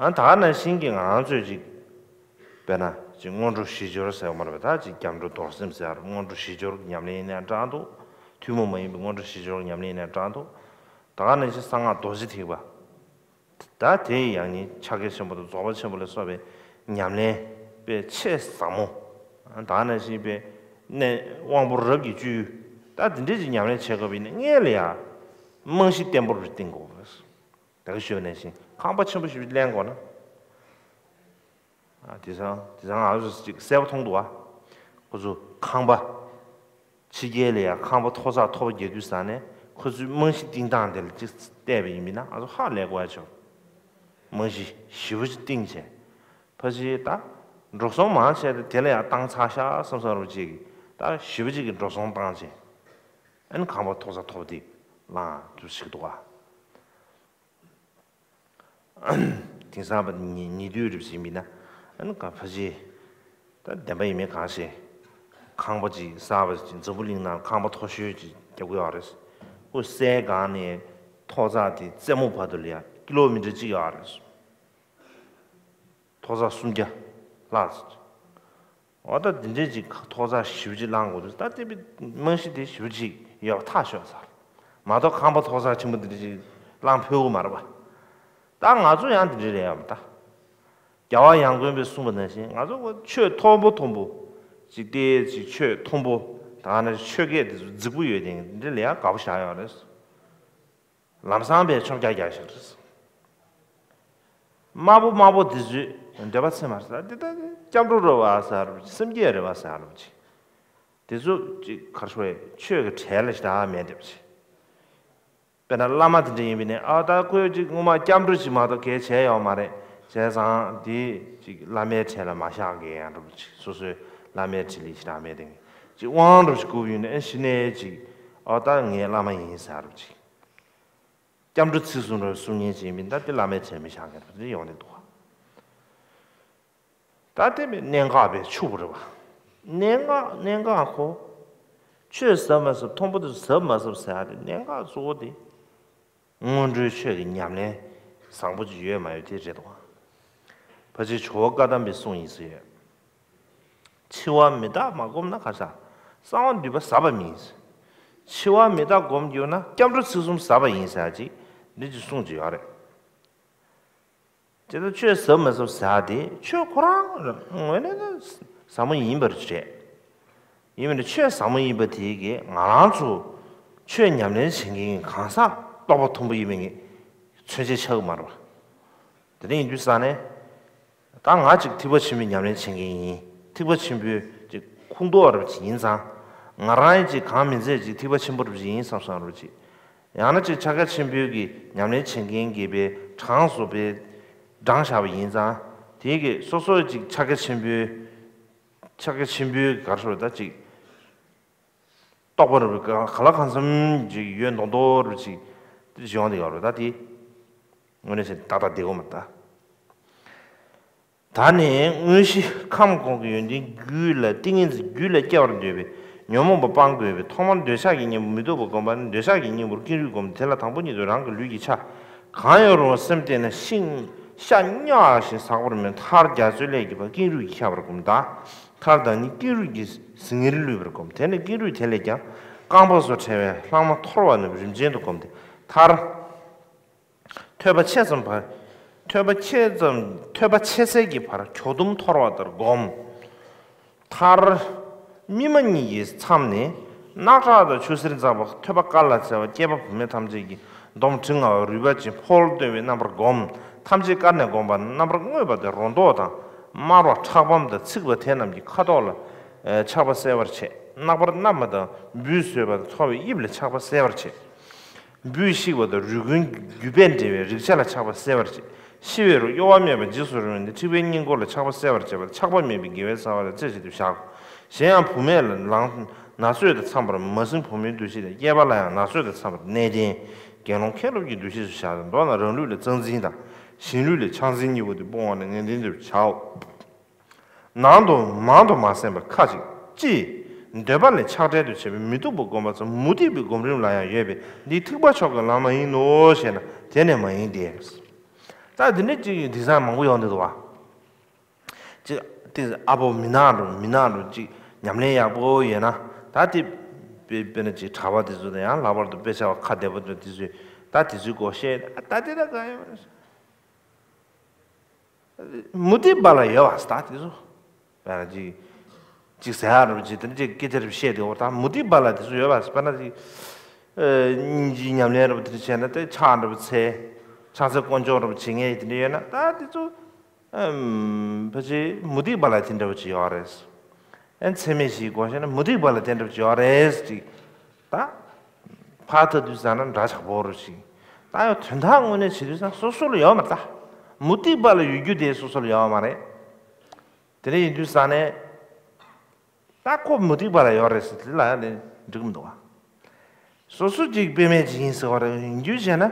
ཨ་ད་ག་ནང་བཞིན་གྱི་ང་རང་ཚོས་ཅིག་དཔེར་ན་ཅིག་སྔོན་འགྲོ་ཞི་སྦྱོར་ཟེར་བ་མ་རེད་པ། ད་ཅིག་སྐྱབས་འགྲོ་རྡོར་སེམས་ཟེར་ཡ་རེད། སྔོན་འགྲོ་ཞི་སྦྱོར་གྱི་ཉམས་ལེན་ཡིན་ནའི་འདྲ་འདུག་ཐུན་མོང་མ་ཡིན་པའི་སྔོན་འགྲོ་ཞི་སྦྱོར་གྱི་ཉམས་ལེན་ཡིན་ནའི་འདྲ་འདུག་ད་ག་ནང་བཞིན་གསང་སྔགས་རྡོ་རྗེ་ཐེག་པ། ད་དེ་ཡང་ནི་ཕྱག་རྒྱ་ཆེན་པོ་དང་རྫོགས་པ་ཆེན་པོ་ལ་སོགས་པའི་ཉམས་ལེན་པའི་ཆེས་ཟབ་མོ། ད་ག་ནང་བཞིན་པའི་གནས་དབང་པོ་རབ་ཀྱི་བཅུད། ད་འདི་འདྲ་ཅིག་ཉམས་ལེན་བྱེད་དགོས་པ་ཡིན་ན་སྔོན་ལ་ཡང་རྨང་གཞི་བརྟན་པོར་བཏིང་དགོས་པ་རེད། ད་གིན་ཞུས་པ་ནང་བཞིན་ཁང་པ་ཆེན་པོ་ཞིག་ལེན་དགོས་ན། ཨ་དེང་སང་དེང་སང་ང་ཚོ་ཅིག་གསལ་པོ་མཐོང་འདུག་ཨ། ཁོ་ཚོ་ཁང་པ་ཕྱི་རྒྱལ་ལ་ཡང་ཁང་པ་ཐོག་ས་མཐོ་པོ་རྒྱག་དུས་ཙང་ནས་ཁོ་ཚོའི་རྨང་གཞི་བཏིང་སྟངས་དེ་ལ་ཅིག་བལྟས་པ་ཡིན་པ་ཡིན་ན་ང་ཚོ་ཧ་ལས་དགོས་ཡ་ཆོག་རྨང་གཞི་ཞེ་པོ་ཅིག་བཏིང་བྱས། ཕལ་ཆེར་ད་འགྲོ་སོང་མང་ཆེ་དེ་ལ་ཡང་བཏང་ཚར་ཤག་བསམ་བསམ་རུ་ཅིག་ད་ཞེ་པོ་ཅིག་གི་འགྲོ་སོང་བཏང་བྱས། ཨ་ནི་ཁང་པ་ཐོག་ས་མཐོ་པོ་དེ་ལངས་ཐུབ་ཞིག་འདུག་ཨ། དེང་སང་བ་ཉེ་ཉེ་དུས་རིབ་ཟིན་པ་ཡིན་ན། ཨ་ནི་ག་ཕ་ཆེ། ད་བདེན་པ་ཡིན་མིན་གང་ཤེས། ཁང་པ་ཅིག་གསར་པ་ཅིག་འཛམ་བུ་གླིང་ནང་ཁང་པ་མཐོ་ཤོས་ཅིག་རྒྱག་གི་ཡོད་རེད། ཁོ་སའི་སྒང་ནས་ཐོག་བརྩེགས་དེ་རྩེ་མོ་བར་དུ་ལ་ཡ་ཀི་ལོ་མི་ཊར་གཅིག་ཡོད་རེད། ཐོག་བརྩེགས་སུམ་བརྒྱ་ལྷག་ཙམ། འོ་ད་འདི་འདྲས་ཅིག་ཐོག་བརྩེགས་ཞེ་པོ་ཅིག་བླངས་དགོས་འདུག་ད་ལྟའི་རྨང་གཞི་དེ་ཞེ་པོ་ཅིག་ཡོད་པ་ཐག་ཆོད་ཚར། མ་གཏོགས་ཁང་པ་ཐོག་བརྩེགས་ཆེན་པོ་འདི་འདྲས་ཅིག་བླངས་ཕོད་ཀྱི་མ་རེད་པ། ད་ང་ཚོ་ཡང་འདི་འདྲས་རེད་ཡ་མ་ད། རྒྱལ་བ་ཡང་དགོན་པས་གསུངས་པ་ནང་བཞིན་ང་ཚོ་ཆོས་མཐོན་པོ་མཐོན་པོ་ཅིག་བལྟས་ཅིག་ཆོས་མཐོན་པོ་ད་ག་ནང་བཞིན་ཆོས་སྐད་དེ་ཚོ་རྫིག་པོ་ཡོད་དེ་འདི་འདྲས་ལ་ཡ་དགའ་པོ་བཞག་ཡོད་རེད། ལམ་སང་པའི་ཆོམ་རྒྱག་རྒྱག་ཞིག་རེད། དམར་པོ་དམར་པོ་འདི་ཚོས་འདོད་པ་ཚིམ་མ་ཟ་འདི་ལྟ་སྐྱབས་འགྲོ་རེད་བ་ཟེར་རོ་ཅིག་སེམས་བསྐྱེད་རེད་བ་ཟེར་རོ་ཅིག་དེ་ཚོ་ཅིག་གར་ཤོར་བའི་ཆོས་ཀྱི་གྲལ་ལ་ཞིག་ད་མེད་འདེབས་ཅིག་དཔེར་ན་བླ་མ་དེ་འདྲ་ཡིན་པ་ནི་ཨ་ད་ཁོས་ཅིག་སྔོན་མ་སྐྱབས་འགྲོ་ཅིག་མ་གཏོགས་གལ་བྱས་ཡོད་མ་རེད། བྱས་ཙང་དེ་ཅིག་བླ་མའི་གྲལ་ལ་མ་བཞག་གི་ཡང་འགྲོ་ཅིག་སོ་སོའི་བླ་མའི་གྲལ་ལ་ཞིག་ད་མེད་དེ་ཅིག་དབང་འགྲོ་ཞིག་དགོས་ཡོད་ན་ཨ་གཞི་ནས་ཅིག་ཨ་ད་ངའི་བླ་མ་ཡིན་ཟེར་རོ་ཅིག་སྐྱབས་འགྲོ་ཚིག་གསུམ་རབ་གསུང་མཁན་ཅིག་ཡིན་པ་ཡིན་ན་ད་དེ་བླ་མའི་གྲལ་མི་བཞག་མཁན་རེད་ཡོང་དེ་འདུག་ད་དེ་མི་གནད་འགག་པའི་ཕྱུག་པོ་རེད་བ། གནད་འགག་གནད་འགག་ཁོ། ཆོས་ཟབ་མ་ཟབ་མཐོན་པོ་དེ་ཟབ་མ་ཟབ་ཟེར་ཡ་དེ་གནད་འགག་གཙོ་བོ་དེ། སྔོན་འགྲོའི་ཆོས་ཀྱི་ཉམས་ལེན་བཟང་པོ་ཅིག་ཡོད་མ་ཡོད་དེ་རེད་དོ། ཕལ་ཆེར་ཇོ་བོ་བཀའ་གདམས་པའི་གསུང་ཡིན་ཟེར་ཡོད། འཆི་བ་མི་རྟག་མ་བསྒོམས་ན་ག་ས། གསང་བ་འདུས་པ་ཟབ་པ་མིན། འཆི་བ་མི་རྟག་བསྒོམ་གྱུར་ན་སྐྱབས་འགྲོ་ཚིག་གསུམ་ཟབ་པ་ཡིན་ཟེར་ཅིག་འདི་ཅིག་གསུང་ཅིག་ཡོད་རེད། དེ་ལྟར་ཆོས་ཟབ་མི་ཟབ་ཟེར་དེ་ཆོས་ཁོ་རང་ངོས་ནས་ཟབ་མོ་ཡིན་པར་བྱེད། ཡིན་པས་ན་ཆོས་ཟབ་མོ་ཡིན་པ་དེ་གིས་ང་རང་ཚོ་ཆོས་ཉམས་ལེན་བྱེད་མཁན་གྱི་གང་ཟག་རྟོགས་པ་མཐོན་པོ་ཡིན་པའི་ངས་མཚོན་བྱེད་ཆགས་ཀྱི་མ་རེད་པ། དེ་འདྲ་ཡིན་དུས་ཙང་ནས། ད་ང་ཅིག་ཐེག་པ་ཆེན་པོའི་ཉམས་ལེན་བྱེད་མཁན་ཡིན། ཐེག་པ་ཆེན་པོའི་ཅིག་ཁུངས་གཏུགས་པ་རབ་ཅིག་ཡིན་ཙང་། ང་རང་ཡིན་ཅིག་གང་མིན་ཚད་ཅིག་ཐེག་པ་ཆེན་པོ་རབ་ཅིག་ཡིན་བསམ་བསམ་རབ་ཅིག་ཡང་ན་ཅིག་ཕྱག་རྒྱ་ཆེན་པོའི་གི་ཉམས་ལེན་བྱེད་མཁན་གྱི་པའི་གྲངས་སུ་པའི་བགྲངས་བཞག་པ་ཡིན་ཙང་། དེའི་གི་སོ་སོའི་ཅིག་ཕྱག་རྒྱ་ཆེན་པོའི། ཕྱག་རྒྱ་ཆེན་པོའི་གར་སོ་ད་ཅིག་རྟོགས་པ་རབ་ག་ལ་གང་འཚམ་ཅིག་ཡོད་མདོག་མདོག་རབ་ཅིག་དེ་ཅིག་ཡོང་དེ་ཡོད་རེད་ད་དེ། དངོས་གནས་བྱས་ཏག་ཏག་བདེ་གོ་མ་ད། ད་ནི་དངོས་གཞི་ཁམས་གོང་གི་ཡོན་ཏན་རྒྱུད་ལ་ཏིང་ངེ་འཛིན་རྒྱུད་ལ་སྐྱེ་བར་འདོད་པའི་ཉོན་མོངས་པ་སྤང་དགོས་པས་ཐོག་མར་འདོད་ཆགས་ཀྱི་གཉེན་པོ་མི་ལྡོག་པ་བསྒོམ་པ་ནི་འདོད་ཆགས་ཀྱི་གཉེན་པོར་ཀེང་རུས་བསྒོམ། དེ་ལ་དང་པོ་ཉིད་དུ་རང་གི་ལུས་ཀྱི་ཆ་གང་ཡང་རུང་བ་སེམས་གཏད་ནས་ཤིང་ཤ་སྙོག་བཞིན་ཟག་པར་མོས། མཐར་རྒྱ་མཚོའི་ཀླད་ཀྱི་བར་ཀེང་རུས་ཀྱིས་ཁྱབ་པར་བསྒོམ། ད་མཐར་བདག་ཉིད་ཀེང་རུས་ཀྱི་ཟིལ་གཉེར་བླུད་པར་བསྒོམ། དེ་ནས་ཀེང་རུས་དེ་ལས་ཀྱང་རྐང་པ་སོགས་ཕྲལ་བའི་ལྷག་མ་འཐོར་བ་རྣམས་རིམ་ཅན་དུ་བསྒོམ་སྟེ། མཐར་ཐོད་པ་ཆེ་ཙམ་བར། ཐོད་པ་ཆེ་ཙམ་ཐོད་པ་ཆེ་ཚད་ཀྱི་བར་གྱོག་དུམ་འཐོར་བ་ལྟར་བསྒོམ། མཐར་སྨིན་མ་གཉིས་ཀྱི་མཚམས་ནས་ རྣག་ཁྲག་དང་ཆུ་སེར་འཛག་པ། ཐོད་པ་དཀར་ལ་འཚེར་བ། སྐྱེས་པ་བུད་མེད་ཐམས་ཅད་ཀྱི། འདོམ་དྲི་ང་བ། རུས་པ་འབྱེད། ཕོ་བ་གཏོད་པའི་རྣམ་པར་བསྒོམ། ཐམས་ཅད་བཀར་ནས་བསྒོམ་པ་ནི། རྣམ་པར་བསྔོས་པ་སྟེ། རོ་མདོག་དང་། དམར་བ། ཁྲག་སྦམ་དང་། ཚིགས་པ་དེ་རྣམས་ཀྱི་ཁ་དོག་ལ། ཨེ། ཆགས་པ་སེལ་བར་བྱེད། རྣག་པར་མནམ་པ་དང་། འབུས་བཟོད་པ་དང་། མཐོ་བའི་དབྱིབས་ལ་ཆགས་པ་སེལ་བར་བྱེད། འབུས་བཤིག་པ་དང་། རུས་ཀུན་རྒྱུས་པས་འབྲེལ་བའི་རེག་བྱ་ལ་ཆགས་པ་སེལ་བར་བྱེད། ཤི་བའི་རོ། གཡོ་བ་མེད་པ། འཇིགས་སུ་རུང་བ་ནི། མཁྲིས་པའི་སྙིང་ཁོག་ལ་ཆགས་པ་སེལ་བར་བྱེད་པ། ཆགས་པ་མེད་པའི་དགེ་བའི་རྩ་བ་ལ་རྩེ་གཅིག་ཏུ་བཞག། གཞན་ཡང་བུད་མེད་ལ་ལངས་ན་ཚོད་དང་འཚམ་པར་མ་སྲིང་བུ་མོའི་འདུ་ཤེས་དང་། སྐྱེས་པ་ལ་ཡང་ན་ཚོད་དང་འཚམ་པར་གནས་བརྟན། དགེ་སློང་མཁན་སློབ་ཀྱི་འདུ་ཤེས་སུ་བཞག་སྟེ། མདོར་ན་རང་ལུས་ལ་གཙང་འཛིན་དང་། གཞན་ལུས་ལ་ཆགས་འཛིན་གཉིས་པོ་དེ་སྤོང་བ་ནི་ངེས་བསྟན་དུ་བྱའོ། ནང་དུ་མང་དུ་མ་གསན་པར་ཁ་ཅིག་ཅི། འདོད་པ་ལས་ཆགས་བྲལ་དུ་བྱེད་པའི་མི་སྡུག་པ་བསྒོམ་པ་ཙམ་མུ་སྟེགས་པའི་སྒོམ་རིམ་ལ་ཡང་ཡོད་པས། འདི་ཐེག་པ་མཆོག་གི་ལམ་མ་ཡིན་ནོ་ཞེ་ན། དེ་ནི་མ་ཡིན་ཏེ། ད་འདི་འདྲ་ཅིག་དེང་སང་མང་པོ་ཡོང་འདུག་བ། ཅིག་དེ་ཨ་ཕོ་མི་ནག་འགྲོ། མི་ནག་འགྲོ། ཅིག་ཉམས་ལེན་ཡག་པོ་ཡོད་ན། ད་དེ་དཔེ་དཔེར་ན་ཅིག་གྲྭ་པ་དེ་ཚོ་དང་། ཡང་ལྷག་པར་དུ་དཔེ་ཆ་བ་ཁ་བདེ་པོ་དེ་ཚོས་ད་དེ་ཚོའི་སྐོར་བཤད། ད་དེ་ད་ག་ཡོད་རེད། མུ་སྟེགས་པ་ལ་ཡོད་པ་ཟེར། ད་དེ་ཚོ་དཔེར་ན་ཅིག་ཅིག་ཟེར་ཡག་རེད་པ། ཅིག་དེ་འདྲ་ཅིག་སྐད་ཆ་རེ་བཤད་དེ། འོ་ད་མུ་སྟེགས་པ་ལ་དེ་ཚོ་ཡོད་པ་ཟེར། དཔེར་ན་ཅིག་ཨ་སྙིང་རྗེའི་ཉམས་ལེན་རེད་པ། དེ་འདྲ་བྱས་ན་དེ་ཕྱག་འདྲ་པོ་འཚལ། ཕྱག་འཚལ་དཀོན་མཆོག་རེད་པ་བྱེད་མཁན་དེ་འདྲ་ཡོད་ན། ད་དེ་ཚོ་ཨམ་ཕལ་ཆེར་མུ་སྟེགས་པ་ལ་དེ་འདྲ་པོ་ཅིག་ཡོད་རེད། ཨ་མཚན་སྨད་བཞིའི་སྒོ་ནས་བཤད་ན་མུ་སྟེགས་པ་ལ་དེ་འདྲ་པོ་ཅིག་ཡོད་རེད། ཅིག་ད་ཕར་ལྟ་དུས་ཙ་ན་འདྲ་ཆགས་པོ་རུ་ཞིག། ད་ཡང་དོན་དག་དངོས་གནས་བྱེད་དུས་ཙ་ན་སོ་སོ་ལ་ཡོད་མ་རེད། ད་མུ་སྟེགས་པ་ལ་ཡོད་རྒྱུ་དེ་སོ་སོ་ལ་ཡོད་མ་རེད། དེ་འདྲ་ཡིན་དུས་ཙ་ན་ད་ཁོ་མུ་སྟེགས་པ་ལ་ཡོད་རེད་ཟེར། དེ་ལ་ཡང་ནི་འགྲིག་མི་འདུག་བ། སོ་སོ་ཅིག་དཔེ་མེད་ཅིག་ཡིན་ཟེར་བ་རེད། ཡིན་རྒྱུ་བྱས་ན།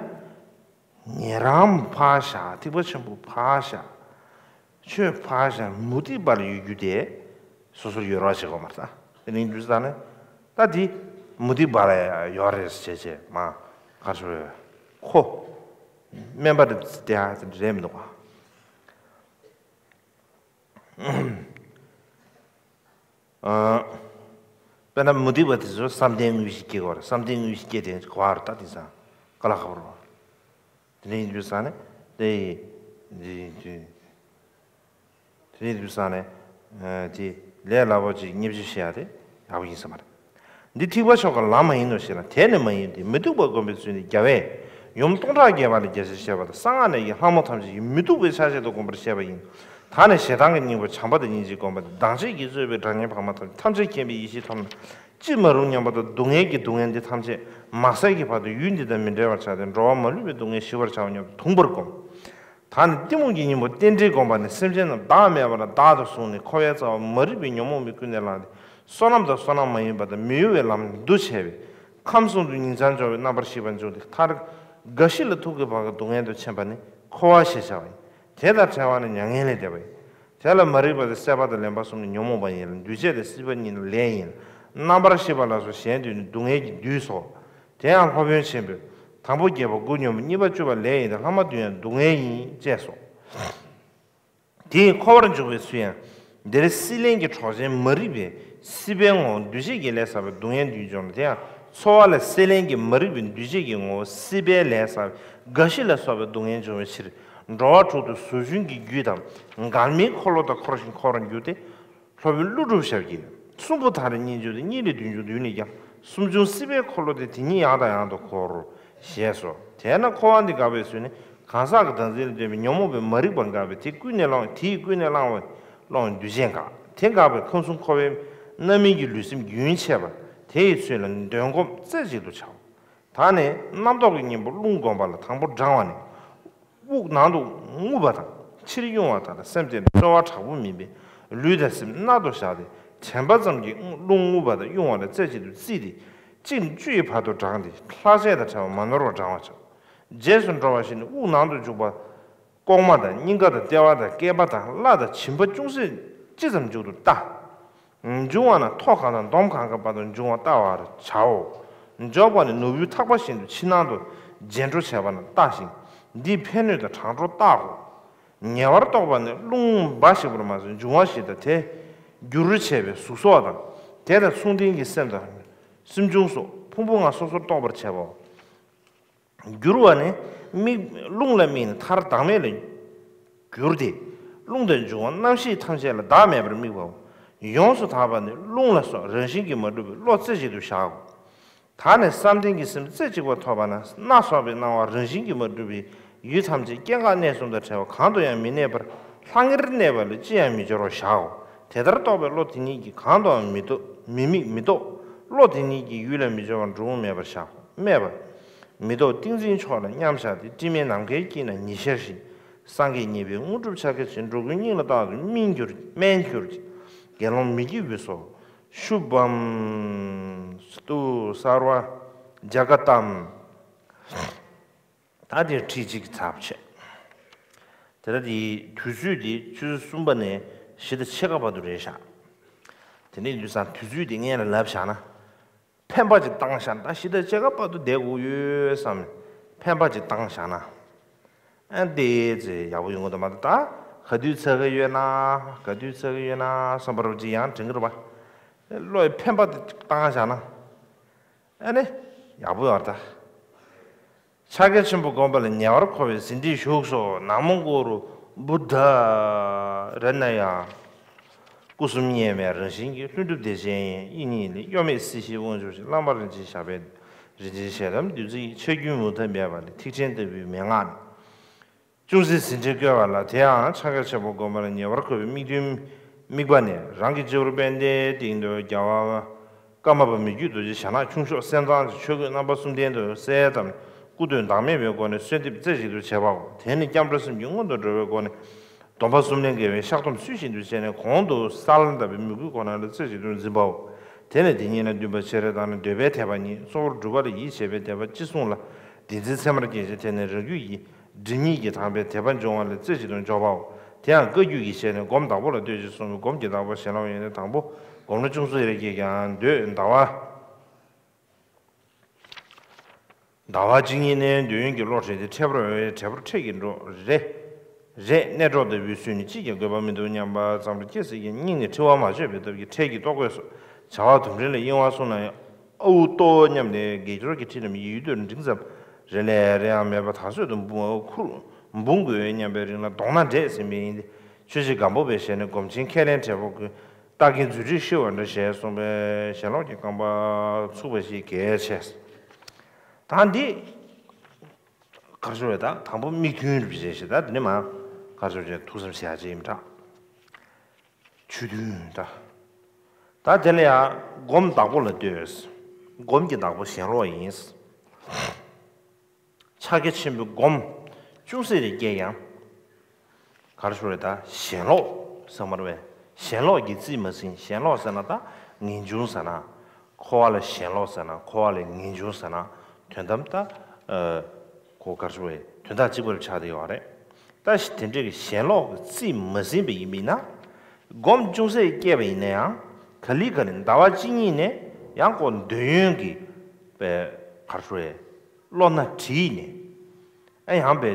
ཉན་རང་ཕར་བཞག། ཐེག་པ་ཆེན་པོ་ཕར་བཞག། ཆོས་ཕར་བཞག། མུ་སྟེགས་པ་ལ་ཡོད་རྒྱུ་དེ་སོ་སོར་ཡོད་རོགས་བྱེད་དགོས་མ་རེད། ད་དེ་ནི་འདུས་ས་ནི་ད་དེ་མུ་སྟེགས་པ་ལ་ཡོད་རེད་ཟེར་བྱས་མ་གར་ཤོར་ཡོད། ཁོ་དམན་པ་དེ་དེ་ཧ་ཅང་རེད་མི་འདུག་ག། ཨ། དཔེར་ན་མུ་སྟེགས་པ་དེ་ཚོ་བསམ་གཏན་དངོས་གཞི་སྐྱེ་དགོས་རེད། བསམ་གཏན་དངོས་གཞི་སྐྱེ་དེ་གོ་བ་རེད། ད་དེང་སང་དཀའ་ལས་ཁག་པོ་རེད། དེ་འདྲ་ཡིན་དུས་ཙ་ན་དེ་དེ་དེ་དེ་འདྲ་ཡིན་དུས་ཙ་ན་ཨ་དེ་ལས་སླ་པོ་ཅིག་བརྙས་བཅོས་བྱེད་ཡ་དེ་ཡག་པོ་ཡིན་ས་མ་རེད། འདི་ཐེག་པ་མཆོག་གི་ལམ་མ་ཡིན་ནོ་ཞེ་ན། དེ་ནི་མ་ཡིན་ཏེ། མི་སྡུག་པ་བསྒོམ་པའི་ཚུལ་ནི་རྒྱལ་བས་ཡུམ་སྟོང་ཕྲག་བརྒྱད་པ་ལས་རྒྱ་ཆེར་བཤད་པ་དང་། གསང་སྔགས་ནས་ཀྱང་ལྷ་མོ་ཐམས་ཅད་ཀྱི་མི་སྡུག་པའི་ཆ་བྱད་དུ་བསྒོམ་པར་བཤད་པ་ཡིན། ད་ནི་ཞེ་སྡང་གི་སྙིང་པོ་བྱམས་པ་དང་སྙིང་རྗེས་བསྒོམ་པ་སྟེ། སྡང་བྱེད་ཀྱིས་གཙོས་པའི་དགྲ་གཉེན་བག་མ་ཐམས་ཅད་ཐམས་ཅད་མཁྱེན་པའི་ཡེ་ཤེས་ཐོབ་ན་ཅི་མ་རུང་སྙམ་པ་དང་། སྡུག་བསྔལ་གྱི་སྡུག་བསྔལ་འདི་ཐམས་ཅད་མ་བསལ་གྱི་བར་དུ་ཡུལ་འདི་དང་མི་འབྲལ་བར་ཆགས་ཏེ། འགྲོ་བ་མ་ལུས་པའི་སྡུག་བསྔལ་ཞི་བར་བྱའོ་སྙམ་དུ་དུངས་པར་བསྒོམ། ད་ནི་གཏི་མུག་གི་སྙིང་པོ་རྟེན་འབྲེལ་བསྒོམ་པ་ནི། སེམས་ཅན་རྣམས་བདག་མེད་པར་བདག་ཏུ་བཟུང་ནས། འཁོར་བའི་རྩ་བ་མ་རིག་པའི་ཉོན་མོངས་པས་ཀུན་ནས་བསླངས་ཏེ། བསོད་ནམས་དང་བསོད་ནམས་མ་ཡིན་པ་དང་། མི་གཡོ་བའི་ལམ་འདུ་བྱས་པས། ཁམས་གསུམ་དུ་ཉིང་མཚར་འབྱོར་བའི་རྣམ་པར་ཤེས་པ་འབྱུང་སྟེ། མཐར་རྒ་ཤི་ལ་ཐུག་གི་བར་གྱི་སྡུག་བསྔལ་དུ་ཕྱིན་པ་ནི་འཁོར་བ་ཞེས་བྱ་བ་ཡིན། དེ་ལྟར་བྲལ་བ་ནི་མྱ་ངན་ལས་འདས་པ་ཡིན། དེ་ལ་མ་རིག་པ་དང་སྲེད་པ་དང་ལེན་པ་གསུམ་ནི་ཉོན་མོངས་པ་ཡིན་ལ། འདུས་བྱས་དང་སྲིད་པ་གཉིས་ནི་ལས་ཡིན་ལ། རྣམ་པར་ཤེས་པ་ལ་སོགས་གཞན་བདུན་ནི་སྡུག་བསྔལ་གྱི་བདུད་སོ། དེ་ཡང་སློབ་དཔོན་ཆེན་པོས་དང་པོ་བརྒྱད་པ་དགུ་སྙོམས་པ། གཉིས་པ་བཅུ་པ་ལས་ཡིན་ཏེ། ལྷག་མ་བདུན་ཡང་སྡུག་བསྔལ་ཡིན་ཅེས་སོ། དེ་ཡི་འཁོར་བར་འཇུག་པའི་ཚུལ་ཡང་། འདིར་སྲེད་ལེན་གྱི་གྲོགས་ཅན་མ་རིག་པའི་སྲིད་པའི་ངོ་བོ་འདུས་བྱས་ཀྱི་ལས་བསགས་པའི་སྡུག་བསྔལ་བདུན་འབྱུང་ལ། དེ་ཡང་ཚོར་བ་ལས་སྲེད་ལེན་གྱི་མ་རིག་པའི་འདུས་བྱས་ཀྱི་ངོ་བོ་སྲིད་པའི་ལས་བསགས་པའི་རྒ་ཤི་ལ་སོགས་པའི་སྡུག་བསྔལ་འབྱུང་བའི་ཕྱིར། འགྲོ་བ་དྲུག་ཏུ་ཟུག་གཞུང་གི་རྒྱུད་དང་། འགལ་མེའི་འཁོར་ལོ་དང་འཁོར་ཞིང་འཁོར་བར་འགྱུར་ཏེ། སློབ་དཔོན་ཀླུ་སྒྲུབ་ཞབས་ཀྱིས། གསུམ་པོ་མཐར་གཉིས་འཇུག་སྟེ། གཉིས་ལས་བདུན་འབྱུང་བདུན་ལས་ཀྱང་། སུམ་བྱུང་སྲིད་པའི་འཁོར་ལོ་སྟེ། དེ་ཉིད་ཡང་དང་ཡང་དུ་འཁོར། ཞེས་སོ། དེས་ན་འཁོར་བ་འདི་འགག་པའི་ཚུལ་ནི། གང་ཟག་གི་བདག་འཛིན་ལ་ལྟོས་པའི་ཉོན་མོངས་པའི་མ་རིག་པ་འགགས་པས། དེས་ཀུན་ནས་བསླངས་པའི། དེས་ཀུན་ནས་བསླངས་པའི་བསླངས་པའི་འདུས་བྱས་འགག། དེ་འགགས་པས་ཁམས་གསུམ་འཁོར་བའི་རྣམ་སྨིན་གྱི་ལུས་སེམས་རྒྱུན་ཆད་པ། དེ་ཡི་ཚུལ་ལ་འདོན་སྒོམ་རྩེ་གཅིག་ཏུ་བྱའོ། ད་ནི་རྣམ་རྟོག་གི་གཉེན་པོ་རླུང་བསྒོམ་པ་ལ་དང་པོ་བགྲང་བ་ནི། དབུགས་ནང་དུ་རྔུབ་པ་དང་། ཕྱིར་དབྱུང་བ་དང་། སེམས་དེ་ནི་རྩོལ་བ་དྲག་པོ་མིན་པས། ལུས་དང་སེམས་རྣལ་དུ་བཞག་སྟེ། དྲན་པ་ཙམ་གྱིས་རླུང་རྔུབ་པ་དང་དབྱུང་བ་ལ་རྩེ་གཅིག་ཏུ་བརྩིས་ཏེ། གཅིག་ནས་བཅུ་ཡི་བར་དུ་བགྲངས་ཏེ། ལྷག་བཅས་དང་བྲལ་བ་མ་ནོར་བར་བགྲང་བར་བྱ། རྗེས་སུ་འགྲོ་བ་བཞི་ནི། དབུགས་ནང་དུ་འཇུག་པ། ལྐོག་མ་དང་། སྙིང་ག་དང་། ལྟེ་བ་དང་། སྐེད་པ་དང་། བརླ་དང་། བྱིན་པ་ཅུང་ཟད་ཅི་ཙམ་མཇུག་ཏུ་ལྟ། འབྱུང་བ་ན་ཐོག་གང་དང་འདོམ་གང་གི་བར་དུ་འབྱུང་བ་བལྟ་བར་བྱའོ། འཇོག་པ་ནི་ནོར་བུའི་ཐག་པ་བཞིན་དུ་ཕྱི་ནང་དུ་བརྗེ་འགྲོ་བྱས་པ་ན་བལྟ་ཞིང་། འདིས་ཕན་གནོད་དང་གྲང་དྲོ་བརྟག་གོ། ཉེ་བར་རྟོགས་པ་ནི་རླུང་འབའ་ཞིག་པར་མ་ཟད། འབྱུང་བ་བཞི་དང་དེ་བསྒྱུར་བྱས་པའི་གཟུགས་སོགས་དང་། དེ་དང་མཚུངས་ལྡན་གྱི་སེམས་དང་། སེམས་བྱུང་སོགས་ཕུང་པོ་ལྔ་སོ་སོར་རྟོག་པར་བྱེད་པའོ། བསྒྱུར་བ་ནི་དམིགས། རླུང་ལ་དམིགས་ནས་མཐར་བདག་མེད་ལ་བསྒྱུར་ཏེ། རླུང་དང་འབྱུང་བ་རྣམ་ཤེས་ཐམས་ཅད་ལ་བདག་མེད་པར་དམིགས་པའོ། ཡོངས་སུ་དག་པ་ནི་རླུང་ལ་སོགས་རང་བཞིན་གྱིས་མ་གྲུབ་པའི་བློ་རྩེ་གཅིག་ཏུ་བཞག་གོ། ད་ནི་བསམ་གཏན་གྱི་སེམས་རྩེ་གཅིག་པ་ཐོབ་པ་ན་སྣ་ཚོགས་པའི་སྣང་བ་རང་བཞིན་གྱིས་མ་གྲུབ་པའི་ཡུལ་ཐམས་ཅད་སྐྱེ་འགག་གནས་གསུམ་དང་བྲལ་བ་གང་དུ་ཡང་མི་གནས་པར་ལྷང་ངེར་གནས་པ་ལ་ཅི་ཡང་མི་སྦྱོར་བར་བཞག་གོ། དེ་ལྟར་རྟོགས་པའི་བློ་དེ་ཉིད་ཀྱིས་གང་དུའང་མི་རྟོག་མི་དམིགས་མི་རྟོག་བློ་དེ་ཉིད་ཀྱིས་ཡུལ་ལ་མི་སྦྱོར་བར་འགྲོ་འོང་མེད་པར་བཞག་གོ། སྨྲས་པ། མི་ལྡོག་ཏིང་འཛིན་མཆོག་ལ་མཉམ་བཞག་སྟེ། དྲི་མེད་ནམ་མཁའི་དཀྱིལ་ན་ཉི་ཤར་བཞིན། སངས་རྒྱས་མཉེས་པའི་དངོས་གྲུབ་ཕྱག་རྒྱ་ཆེ། འགྲོ་ཀུན་སྙིང་ལ་རྟག་ཏུ་སྨིན་གྱུར་ཅིག་སྨན་གྱུར་ཅིག་དགེ་སློང་མི་བསྐྱོད་པའི་སོ། ཤུ་བམ་སྟུ་སརྦ་ཛ་ག་ཏམ། ད་དེ་ཁྲིད་གཅིག་གི་ཚབ་བྱས། དེ་ལྟ་དེ་དུས་ཚོད་དེ་ཆུ་ཚོད་གསུམ་པ་ནས་བཞི་དང་ཕྱེད་ཀ་བར་དུ་རེད་ཤག་དེ་ནས་དུས་སང་དུས་ཚོད་དེ་སྔོན་ལ་ལབ་བཞག་ན། ཕན་པ་ཅིག་བཏང་བཞག་ན། ད་བཞི་དང་ཕྱེད་ཀ་བར་དུ་བསྡད་དགོས་ཡོད་བསམ་ནས་ཕན་པ་ཅིག་བཏང་བཞག་ན། ཨ་འདི་ཚེ་ཡག་པོ་ཡོང་གི་འདུག་མ་གཏོགས། ད་ག་དུས་ཚར་གི་ཡོད་ན། ག་དུས་ཚར་གི་ཡོད་ན་བསམ་པ་རུ་ཅིག་ཡང་དྲན་གི་རེད་པ། བློ་ཡི་ཕན་པ་དེ་བཏང་བཞག་ན། ཨ་ནི་ཡག་པོ་ཡོད་རེད་ད། ཕྱག་རྒྱ་ཆེན་པོ་བསྒོམ་པ་ལ་ཉེ་བར་མཁོ་བའི་ཟིན་བྲིས་བཞུགས་སོ། ན་མོ་གུ་རུ་བུདྡྷ་རཏྣ་ཡ། སྐུ་གསུམ་དབྱེར་མེད་རང་བཞིན་གྱིས། ལྷུན་གྲུབ་བདེ་ཆེན་དབྱིངས་ཉིད་ལས། གཡོ་མེད་སྲིད་ཞིའི་དབང་ཕྱུག་ཞིང་། བླ་མ་རིན་ཆེན་ཞབས་པད་བརྟན། རིན་ཆེན་ཞལ་གདམས་བདུད་རྩི་ཡི། ཕྱག་རྒྱུན་མུ་མཐའ་མེད་པ་ལས། ཐེག་ཆེན་ལྟ་བུའི་མན་ངག་ནི། ཅུང་ཟད་ཟིན་བྲིས་བཀོད་པ་ལ། དེའང་ཕྱག་རྒྱ་ཆེན་པོ་བསྒོམ་པ་ལ་ཉེ་བར་མཁོ་བའི་དམིགས་ཐུན་དམིགས་པ་ནི། རང་གི་སྤྱི་བོར་པད་ཟླའི་སྟེང་དུ་རྒྱལ་བ་ཀརྨ་པ་མི་བསྐྱོད་རྡོ་རྗེ་ཞྭ་ནག་ཁྱུང་གཤོག་སེམས་ཙམ་གྱི་ཆོས་གོས་རྣམ་པ་གསུམ་ལྡན་དུ་གསལ་ཙམ་སྐུ་སྟོད་བདག་མེད་པའི་སྒོ་ནས་གསོལ་འདེབས་རྩེ་གཅིག་ཏུ་བྱེད་པའོ། དེ་ནི་སྐྱབས་འགྲོ་སེམས་ཀྱི་སྔོན་དུ་འགྲོ་བའི་སྒོ་ནས། སྡོམ་པ་གསུམ་ལྡན་དགེ་བའི་བཤགས་སྡོམ་ཚུལ་བཞིན་དུ་བྱས་ནས། གོང་དུ་ས་ལ་བཏབ་པའི་མོས་གུས་ཁོ་ན་ལ་རྩེ་གཅིག་ཏུ་འཛིན་པའོ། དེ་ནས་དེ་ཉིད་ལ་འདུན་པ་ཆེ་རེ་དང་ནི་འདོད་པའི་དད་པ་གཉིས་གཙོ་བོར་སྒྲུབ་པ་ལ་ཡིད་ཆེས་པའི་དད་པ་ཅི་གསུང་ལ་བདེན་འཛིན་ཚད་མར་སྐྱེས་ཤིང་། དེ་ནི་རང་རྒྱུད་ཀྱི་སྒྲིབ་གཉིས་ཀྱིས་དག་པའི་དད་པ་འབྱུང་བ་ལ་རྩེ་གཅིག་ཏུ་འཇོག་པའོ། དེ་ཡང་བཀའ་བརྒྱུད་ཀྱི་ཞལ་ནས་སྒོམ་བདག་པོ་ལ་ལྟོས་ཤིག་གསུངས་པས། སྒོམ་གྱི་བདག་པོ་ཞེན་ལོག་ཡིན་ནས། དང་པོ་སྒོམ་རོ་ཅུང་ཟད་རེ་སྐྱེས་ཀྱང་འདོད་ཟླ་བ། ཟླ་བ་གཅིག་ཉིད་ནས་འདོད་ཡོན་གྱི་བློ་བྲལ་ཏེ། འཕྲལ་བར་འཕྲལ་བར་འཕྲལ་གྱི་འགྲོ་རེ་རེ་གནས་གྲོགས་ལྟ་བུའི་ཚུལ་ནི་ཅིས་ཀྱང་དགོས་པ་མི་འདུག་སྙམ་པ་ཙམ་དུ་སྐྱེ་སྲིད་ཀྱི་སྙིང་ནས་འཁྲི་བ་མ་ཆོད་པའི་སྟོབས་ཀྱིས་འཕྲལ་གྱི་ལྟོ་གོས་སོགས་བྱ་བ་དུམ་རེ་ལ་གཡེང་བ་སོང་ན་ཡང་ཨའུ་ལྟོ་སྙམ་ནས་དགེ་སྦྱོར་གྱི་ཁྲིད་རྣམས་ཡིད་དུ་འབྲིང་ཙམ་རེ་ལས་རེའང་མེད་པར་ད་གཟོད་དུ་འབུང་ཁུར་འབུང་དགོས་སྙམ་པའི་རིང་ལ་དོགས་སྣང་འདྲེས་ཟིན་པ་ཡིན་ཏེ། ཆོས་རྗེ་སྒམ་པོ་པའི་ཞལ་ནས་སྒོམ་ཆེན་ཁས་ལེན་བྲལ་པོ་ཀུན་རྟགས་ཀྱི་རྫུ་འཕྲུལ་ཤེས་པར་འདྲ་ཞེས་གསུངས་པས་ཞེན་ལོག་གི་རྐང་པ་ཚུགས་པ་ཞིག་གལ་ཆེ། ད་འདི་གར་ཞུ་བའི་ད་དང་པོ་དམིགས་ཐུན་རུ་བྱེད་ཞེས། ད་འདི་ནི་མ་གར་ཞུ་བྱས་ཐུགས་བསམ་བཞེས་ཡ་ཅིག་ཡིན་འདྲ། ཆོས་མཐུན་ད། ད་དེ་ལ་ཡང་སྒོམ་བདག་པོ་ལ་ལྟོས། སྒོམ་གྱི་བདག་པོ་ཞེན་ལོག་ཡིན། ཕྱག་རྒྱ་ཆེན་པོའི་སྒོམ་ཅུང་ཟད་རེ་སྐྱེས་ཀྱང་། གར་ཞུ་རེ་ད་ཞེན་ལོག་ཟེར་མ་རེད་པས། ཞེན་ལོག་གིས་རྩིས་མ་ཟིན། ཞེན་ལོག་ཟེར་ན་ད་ངེས་འབྱུང་ཟེར་ན། འཁོར་བ་ལ་ཞེན་ལོག་ཟེར་ན། འཁོར་བ་ལ་ངེས་འབྱུང་ཟེར་ན། དོན་དམ་ད་ཨ་ཁོ་གར་ཞུ་རེ་དོན་དག་གཅིག་པ་རུ་ཆགས་བསྡད་ཡོད་རེད། ད་དེ་འདྲའི་གི་ཞེན་ལོག་གིས་རྩིས་མ་ཟིན་པ་ཡིན་པས་ན། སྒོམ་ཅུང་ཟད་སྐྱེས་པ་ཡིན་ན་ཡང་ག་ལེ་ག་ལེ་ཟླ་བ་གཅིག་གཉིས་ནས་ཡང་ཁོ་འདོད་ཡོན་གྱི་པའི་གར་ཞུ་རེ། བློ་སྣ་བྲིས་ནས། ཨ་ཡང་པའི་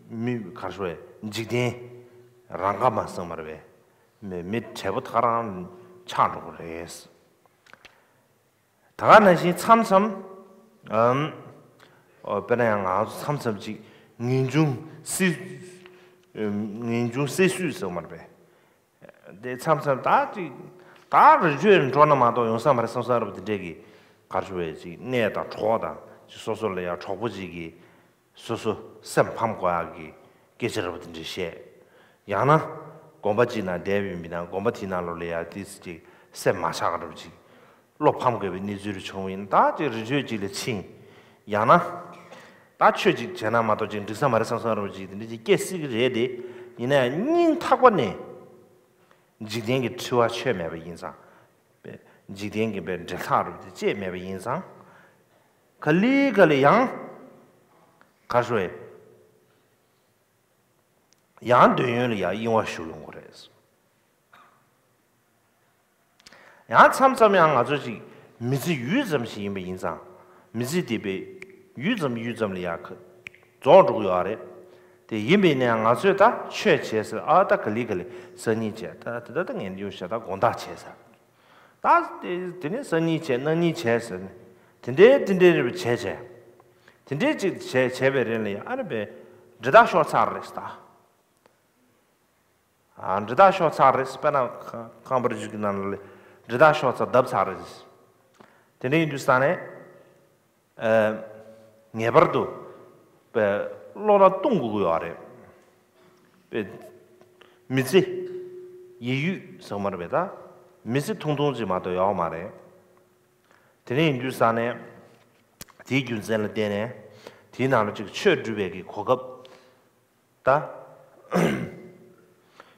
མི་གར་ཞུ་བའི་འཇིག་རྟེན་རང་ཁ་མ་སངས་པར་བའི་མི་མི་བྲེལ་པོ་ཐག་རང་ཆགས་འགྲོ་གི་རེད། ད་ག་ནང་བཞིན་མཚམས་མཚམས་ཨམ། ཨོ་དཔེར་ན་ཡང་ང་ཚོ་མཚམས་མཚམས་ཅིག་ངེས་འབྱུང་སྲིད། ངེས་འབྱུང་སྲིད་སུས་སངས་པར་བའི། དེ་མཚམས་མཚམས་ད་ཅིག་ད་རི་ཆུ་འགྲོ་ན་མ་གཏོགས་ཡོང་ས་མ་རེད་བསམ་བསམ་རབ་དེ་འདྲས་ཀྱི་གར་ཞུ་བའི་ཅིག་གནས་དང་གྲོགས་དང་ཅིག་སོ་སོ་ལ་ཡང་གྲོགས་པོ་ཅིག་གིས་སོ་སོ་སེམས་ཕམ་དགོས་ཡག་གི་སྐད་ཆ་རབ་དེ་འདྲས་བཤད། ཡང་ན་དགོན་པ་ཅིག་ནང་བསྡད་པའི་མི་དང་དགོན་པ་དེའི་ནང་ལོགས་ལ་ཡང་དེ་ཅིག་སེམས་མ་ཆགས་རབ་ཅིག་བློ་ཕམ་དགོས་པའི་གནས་ཚུལ་རེ་བྱུང་བ་ཡིན་ད་ཅིག་རི་ཆུ་ཅིག་ལ་ཕྱིན། ཡང་ན་ད་ཆོས་ཅིག་བྱས་ན་མ་གཏོགས་ཅིག་འགྲིག་ས་མ་རེད་བསམ་བསམ་རབ་ཅིག་དེ་འདྲས་ཅིག་སྐྱེ་སྲིད་ཀྱི་རེད་དེ། ཡིན་ན་ཡང་སྙིང་ཐག་པ་ནས། འཇིག་རྟེན་གྱི་འཁྲི་བ་ཆོད་མེད་པ་ཡིན་ཙང་། འཇིག་རྟེན་གྱི་པའི་འབྲེལ་ཐག་རུ་དེ་བཅད་མེད་པ་ཡིན་ཙང་། ག་ལེ་ག་ལེ་ཡང་། ག་ཞུ་བས། ཡང་འདོད་ཡོན་ལ་ཡང་གཡེང་བ་ཞུགས་ཡོང་གི་རེད། ཡང་མཚམས་མཚམས་ཡང་ང་ཚོ་ཅིག་མི་ཚེ་ཡུད་ཙམ་ཞིག་ཡིན་པ་ཡིན་ཙང་། མི་ཚེ་འདི་པའི་ཡུད་ཙམ་ཡུད་ཙམ་ལ་ཡང་ཁ་རྫོགས་འགྲོ་གི་ཡོད་རེད། དེ་ཡིན་པ་ཡིན་ན་ཡང་ང་ཚོས་ད་ཆོས་བྱས་ཟེར། ཨ་ད་ག་ལེ་ག་ལེ་སང་ཉིན་བྱས། ད་དེ་ད་ད་ངས་འདི་ཡོད་ཤག་ད་དགོང་དག་བྱས་ཟེར། ད་དེ་དེ་ནས་སང་ཉིན་བྱས་གནངས་ཉིན་བྱས་ཟེར་ནས་དེ་འདྲའི་དེ་འདྲའི་རེ་བ་བྱས་བྱས། དེ་འདྲའི་ཅིག་བྱས་བྱས་པའི་རིང་ལ་ཡང་ཨ་ནི་པའི་འབྲི་དག་ཤོར་ཚར་རེད་ད། ཨ་འདྲི་རྟགས་ཤོར་ཚར་རེད། དཔེར་ན་ཁང་པར་འཇུག་གི་ནང་ལ་འདྲི་རྟགས་ཤོར་ཚར། བརྡབ་ཚར་རེད། དེ་འདྲ་ཡིན་དུས་ཙང་ནས། ཨ་ངེས་པར་དུ་པའི་བློ་སློབ་གཏོང་དགོས་ཀྱི་ཡོད་རེད། པའི་མི་ཚེ་ཡིད་ཡུལ་ཟེར་མ་རེད་པས། ད་མི་ཚེ་ཐུང་ཐུང་ཅིག་མ་གཏོགས་ཡོད་མ་རེད། དེ་འདྲ་ཡིན་དུས་ཙང་ནས་དེའི་རྒྱུ་མཚན་ལ་བརྟེན་ནས་དེའི་ནང་ལ་ཅིག་ཆོས་སྒྲུབ་པའི་གི་གོ་སྐབས། ད་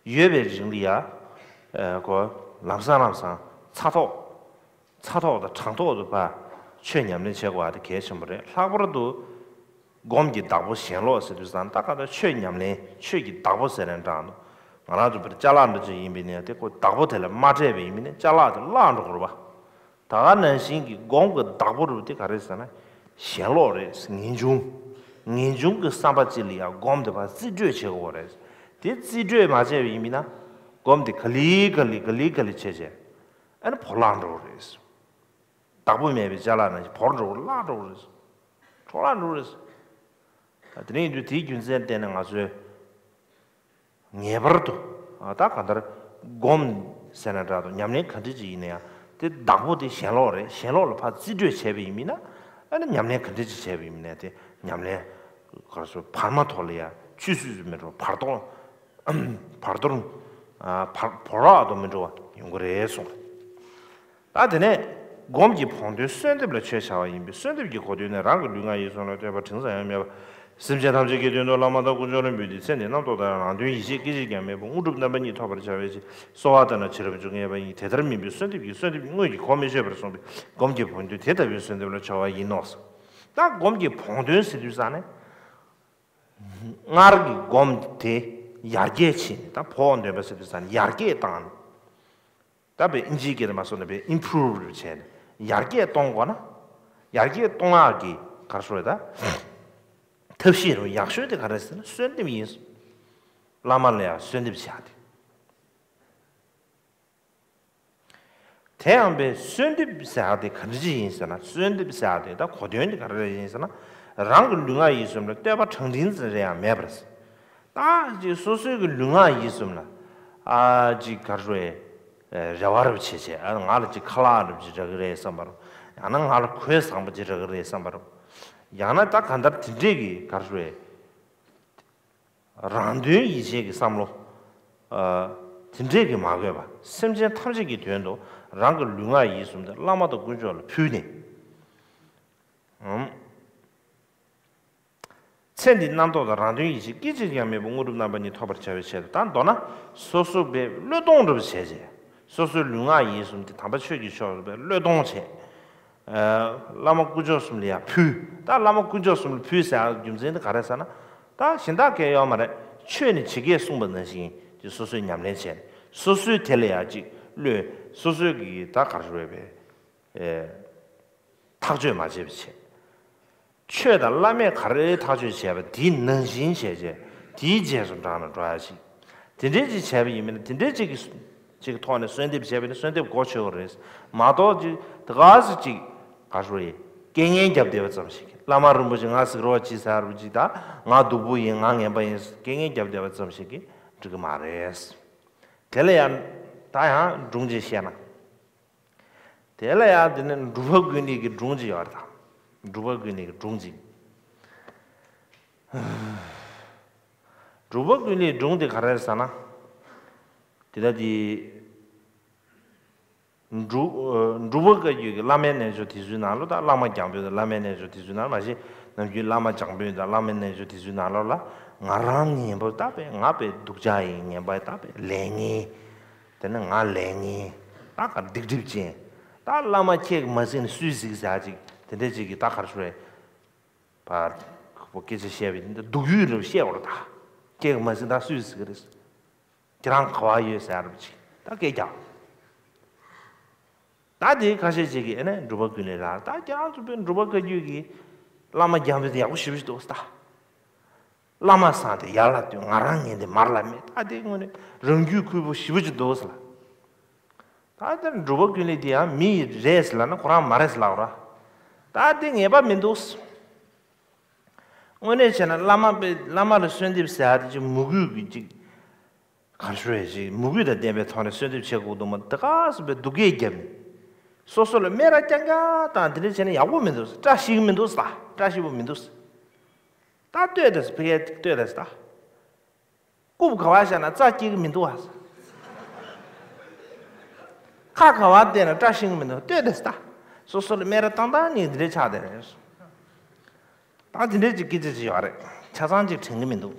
ཡོད་པའི་རིང་ལ་ཡ། ཨ་གོ། ལམ་སང་ལམ་སང་ཚ་ཐོག་ཚ་ཐོག་དང་གྲང་ཐོག་ཏུ་ཕར་ཆོས་ཉམས་ལེན་བྱེད་དགོས་པ་དེ་གལ་ཆེན་པོ་རེད། ལྷག་པར་དུ་སྒོམ་གྱི་བདག་པོ་ཞེན་ལོག་ཟེར་དུས་ཙང་ད་ག་ད་ཆོས་ཉམས་ལེན་ཆོས་ཀྱི་བདག་པོ་ཟེར་ནས་འདྲ་འདུག་ང་རང་ཚོ་བར་ཅ་ལག་འདྲ་ཅིག་ཡིན་པ་ཡིན་ན་དེ་ཁོ་བདག་པོ་དེ་ལ་མ་སྤྲད་པ་ཡིན་པ་ཡིན་ན་ཅ་ལག་དེ་བརླག་འགྲོ་གི་རེད་པ། ད་ག་ནང་བཞིན་གྱི་སྒོམ་གྱི་བདག་པོ་རུ་དེ་ག་རེ་ཟེར་ན། ཞེན་ལོག་རེད། ངེས་འབྱུང་། ངེས་འབྱུང་གི་བསམ་པ་ཅིག་ལ་ཡང་སྒོམ་དེ་ཕར་རྩིས་སྤྲོད་བྱེད་དགོས་རེད། དེ་རྩིས་སྤྲོད་མ་བྱས་པ་ཡིན་པ་ན། སྒོམ་དེ་ག་ལེ་ག་ལེ་ག་ལེ་ག་ལེ་བྱས་བྱས། ཨ་ནི་བོར་བརླག་འགྲོ་གི་རེད། བདག་པོ་མེད་པའི་ཅ་ལག་ནང་བཞིན་བོར་འགྲོ་གི་བརླག་འགྲོ་གི་རེད། འཕྲོ་བརླག་འགྲོ་གི་རེད། དེ་འདྲ་ཡིན་དུས་དེའི་རྒྱུ་མཚན་བརྟེན་ནས་ང་ཚོས། ངེས་པར་དུ། ཨ་ད་གང་ལྟར་སྒོམ་ཟེར་ན་འདྲ་འདུག་ཉམས་ལེན་ག་འདྲ་ཅིག་ཡིན་ན་ཡང་དེ་བདག་པོ་དེ་ཞེན་ལོག་རེད། ཞེན་ལོག་ལ་ཕར་རྩིས་སྤྲོད་བྱས་པ་ཡིན་མིན་ན། ཨ་ནི་ཉམས་ལེན་ག་འདྲ་ཅིག་བྱས་པ་ཡིན་མིན་ན་དེ་ཉམས་ལེན་ག་རེ་ཟེར་བར་མ་དོ་ལ་ཡང་ཆུད་ཟོས་སུ་མི་འགྲོ། བར་དོ། བར་དོ། ཨ་བར་བོར་བ་དུ་མི་འགྲོ་བ་ཡོང་གི་རེད་གསུངས། ད་དེ་ནས་སྒོམ་གྱི་བོགས་འདོན་གསོལ་འདེབས་ལ་ཆོས་བྱ་བ་ཡིན་པས། གསོལ་འདེབས་ཀྱི་གོ་དོན་ནི་རང་གི་ལུས་ངག་ཡིད་གསུམ་ལ་ལྟོས་པ་གྲངས་ཙམ་ཡང་མེད་པ། སེམས་ཅན་ཐམས་ཅད་ཀྱི་དོན་དུ་བླ་མ་དང་དཀོན་མཆོག་ལ་འབུལ་ཏེ། ཚེ་འདིའི་རྣམ་རྟོག་དང་རང་དོན་ཡིད་བྱེད་སྐད་ཅིག་ཀྱང་མེད་པར་དངོས་གྲུབ་རྣམ་པ་གཉིས་ཐོབ་པར་བྱ་བའི་ཕྱིར་གསོལ་བ་ལྟར་ན་བྱེད་རབ་འབྱུང་ངེས་པ་ཡིན། དེ་ལྟར་མིན་པའི་གསོལ་འདེབས་ཀྱི་གསོལ་འདེབས་དངོས་ཀྱི་གོ་མི་ཆོད་པར་གསུངས་པས་སྒོམ་གྱི་བོགས་འདོན་དེ་ལྟ་བུའི་གསོལ་འདེབས་ལ་བྱ་བ་ཡིན་ནོ། ད་སྒོམ་གྱི་བོགས་འདོན་ཟེར་དུས་ཙང་ནས། སྔར་གྱི་སྒོམ་དེ་ཡར་རྒྱས་ཕྱིན་ནས་ད་བོགས་འདོན་པ་ཟེར་དུས་ཙང་ནས་ཡར་རྒྱས་བཏང་ནས། ད་དཔེ་ཨིན་ཇིའི་སྐད་དུ་མ་སོང་ན་དཔེ་ཨིམ་པུ་རུབ་བྱས་ནས་ཡར་རྒྱས་གཏོང་དགོས་ན། ཡར་རྒྱས་གཏོང་ཡག་གི་ག་རེ་ཟེར་ད། ཐབས་ཤེས་རུ་ཡག་ཤོས་དེ་ག་རེ་ཟེར་ན་གསོལ་འདེབས་ཡིན། བླ་མ་ལ་ཡང་གསོལ་འདེབས་བྱ་དེ། དེ་ཡང་དཔེ་གསོལ་འདེབས་ཟེར་ཡག་དེ་ག་འདྲ་ཅིག་ཡིན་ཟེར་ན། གསོལ་འདེབས་ཟེར་ཡག་དེ་ད་གོ་དོན་དེ་ག་རེ་ཡིན་ཟེར་ན། རང་གི་ལུས་ངག་ཡིད་གསུམ་ལ་ལྟོས་པ་གྲངས་འདྲེན་ཙམ་རེ་ཡང་མེད་པར། ད་ཅིག་སོ་སོའི་གི་ལུས་ངག་ཡིད་གསུམ་ལ། ཨ་ཅིག་ག་རེ་ཟེར། རེ་བ་རབ་བྱེད་བྱེད། ཨ་ང་ལ་ཅིག་ཁ་ལག་རབ་ཅིག་རག་གི་རེད་བསམ་པ་རུ། ཡང་ན་ང་ལ་གོས་བཟང་པོ་ཅིག་རག་གི་རེད་བསམ་པ་རུ། ཡང་ན་ད་གང་ལྟར་དེ་འདྲས་ཀྱི་ག་རེ་ཟེར། རང་དོན་ཡིད་བྱེད་ཀྱི་བསམ་བློ། ཨ་དེ་འདྲས་ཀྱི་མ་དགོས་པ། སེམས་ཅན་ཐམས་ཅད་ཀྱི་དོན་དུ་རང་གི་ལུས་ངག་ཡིད་གསུམ་དེ་བླ་མ་དང་དཀོན་མཆོག་ལ་ཕུལ་ནས། ཨམ། ཚེ་འདིའི་རྣམ་རྟོག་དང་རང་དོན་ཡིད་བྱེད་སྐད་ཅིག་ཀྱང་མེད་པར་དངོས་གྲུབ་རྣམ་པ་གཉིས་ཐོབ་པར་བྱ་བའི་ཆེད་དུ། ད་མདོར་ན་སོ་སོ་དཔེ་བློས་གཏོང་འདྲ་བོ་བྱས་རྗེས། སོ་སོའི་ལུས་ངག་ཡིད་གསུམ་དེ་དམ་པ་ཆོས་ཀྱི་ཕྱོགས་སུ་དཔེ་བློས་གཏོང་བྱས། ཨ་བླ་མ་དཀོན་མཆོག་གསུམ་ལ་ཡང་ཕུལ། ད་བླ་མ་དཀོན་མཆོག་གསུམ་ལ་ཕུལ་ཟེར་ཡག་རྒྱུ་མཚན་དེ་ག་རེ་ཟེར་ན། ད་གཞན་དག་གས་ཡོད་མ་རེད། ཆོས་ནི་ཇི་སྐད་གསུངས་པ་ནང་བཞིན་དེ་སོ་སོས་ཉམས་ལེན་བྱས་ནས་སོ་སོའི་དེ་ལ་ཡང་ཅིག་བློས། སོ་སོའི་གི་ད་ག་རེ་ཟེར་བས། ཨེ། ཐག་གཅོད་མ་བྱས་པའི་ཆེད། ཆོས་དང་བླ་མས་ག་རེ་ཐག་གཅོད་བྱས་པ་དེའི་ནང་བཞིན་བྱས་རྗེས་དེའི་རྗེས་སུ་འབྲངས་ནས་འགྲོ་ཡག་ཅིག་དེ་འདྲས་ཅིག་བྱས་པ་ཡིན་མིན་ན། དེ་འདྲས་ཅིག་གི་ཅིག་གི་ཐོག་ནས་གསོལ་འདེབས་བྱས་པ་ཡིན་ན་གསོལ་འདེབས་གོ་ཆོད་པ་རེད་མ་གཏོགས། ཅིག་དེ་ག་ཟེ་ཅིག་ག་རེ་ཟེར། སྐད་ངན་རྒྱབ་བསྡད་པ་ཙམ་ཞིག་བླ་མ་རིན་པོ་ཆེ་ང་ཟིག་རོ་ཅི་ཟེར་རུ་ཅིག་ད་ང་སྡུག་པོ་ཡིན། ང་ངན་པ་ཡིན། སྐད་ངན་རྒྱབ་བསྡད་པ་ཙམ་ཞིག་གིས་འགྲིག་གི་མ་རེད། དེ་ལ་ཡང་ད་ཡང་སྒྲུང་ཅིག་བཤད་ན། དེ་ལ་ཡང་དེ་ནི་འབྲུག་པ་ཀུན་ལེགས་ཀྱི་སྒྲུང་ཅིག་ཡོད་རེད་ད། འབྲུག་པ་ཀུན་ལེགས་ཀྱི་སྒྲུང་ཅིག་འབྲུག་པ་ཀུན་ལེགས་སྒྲུང་དེ་ག་རེ་རེད་ཟེར་ན། དེ་ལ་དེ་འབྲུག་འབྲུག་པ་བཀའ་བརྒྱུད་ཀྱི་བླ་མའི་རྣལ་འབྱོར་དེ་ཚོའི་ནང་ལོ། ད་བླ་མ་རྒྱང་འཕེན་དང་བླ་མའི་རྣལ་འབྱོར་དེ་ཚོའི་ནང་ལ། མ་གཞི་ནམ་རྒྱུན་བླ་མ་རྒྱང་འཕེན་དང་བླ་མའི་རྣལ་འབྱོར་དེ་ཚོའི་ནང་ལོ་ལ། ང་རང་ངན་པ་ད་དཔེ་ང་དཔེ་སྡུག་ཅག་ཡིན། ངན་པ་ད་དཔེ་ལས་ངན། དེ་ནི་ང་ལས་ངན། ད་ག་སྡིག་སྒྲིབ་ཅན། ད་བླ་མ་ཁྱེད་ཀྱིས་མ་གཟིགས་ན་སུས་གཟིགས་ཟེར་ཅིག་དེ་འདྲ་ཅིག་གིས་ད་ག་རེ་ཟེར་བས། ཕར་ཁོ་སྐད་ཆ་བཤད་པའི་འདི་སྡུག་ཡུས་རེ་བཤད་བར་ད། ཁྱེད་ཀྱིས་མ་གཟིགས་ན་སུས་གཟིགས་ཀྱི་རེད། ཁྱེད་རང་ག་བ་ཡོད་ཟེར་རབས་ཅིག་ད་སྐད་རྒྱག་ད་དེ་ཁ་ཤས་ཅིག་གིས་ཨ་ནི་འབྲུག་པ་ཀུན་ལེགས་ལ། ད་ཁྱེད་རང་ཚོ་དཔེ་འབྲུག་པ་བཀའ་བརྒྱུད་ཀྱི་བླ་མ་རྒྱང་འཕེན་དེ་ཡག་པོ་ཞེ་པོ་ཞིག་འདུག་ཟེར་ད། བླ་མ་བཟང་དེ་ཡར་ལ་སྟོན། ང་རང་ངན་དེ་མར་ལ་སྨད། ད་དེ་དངོས་གནས་རང་རྒྱུད་ཁུར་པོ་ཞེ་པོ་ཅིག་འདུག་ཟེར་ལ། ད་ལྟ་འབྲུག་པ་ཀུན་ལེགས་དེ་ཡང་མི་ཡི་རེད་ཟེར་ལབ་ན་ཁོ་རང་མ་རེད་ཟེར་ལབ་ར། ད་དེ་ངེས་པ་མི་འདུག་དངོས་གནས་བྱས་ན་བླ་མ་པའི་བླ་མ་ལ་གསོལ་འདེབས་ཟེར་ཡག་དེ་ཅིག་མོས་གུས་ཀྱི་ཅིག་གར་ཞུ་ཡས་ཅིག་མོས་གུས་དང་ལྡན་པའི་ཐོག་ནས་གསོལ་འདེབས་བྱེད་དགོས་འདུག་མ། དེ་ག་སེ་བའི་སྡུག་སྐད་བརྒྱབ་ནས། སོ་སོ་ལ་སྨད་ར་རྐྱང་རྐྱང་བཏང་། དེ་འདྲ་བྱས་ན་ཡག་པོ་མི་འདུག་བཀྲ་ཤིས་ཀྱི་མི་འདུག་ད་བཀྲ་ཤིས་པོ་མི་འདུག་ད་ལྟོས་དང་ཕ་གིར་ལྟོས་དང་ད། རྐུབ་ག་བ་བཞག་ན་རྩྭ་སྐྱེ་གི་མི་འདུག་ཨ། ཁ་ག་བ་བལྟས་ན་བཀྲ་ཤིས་ཀྱི་མི་འདུག་ལྟོས་དང་ད། སོ་སོ་ལ་སྨད་ར་བཏང་བཏང་ནས་འདི་འདྲའི་ཆགས་བསྡད་རེད། ད་འདི་འདྲའི་ཅིག་སྐད་ཆ་ཅིག་ཡོད་རེད། ཆ་ཚང་ཅིག་དྲན་གྱི་མི་འདུག་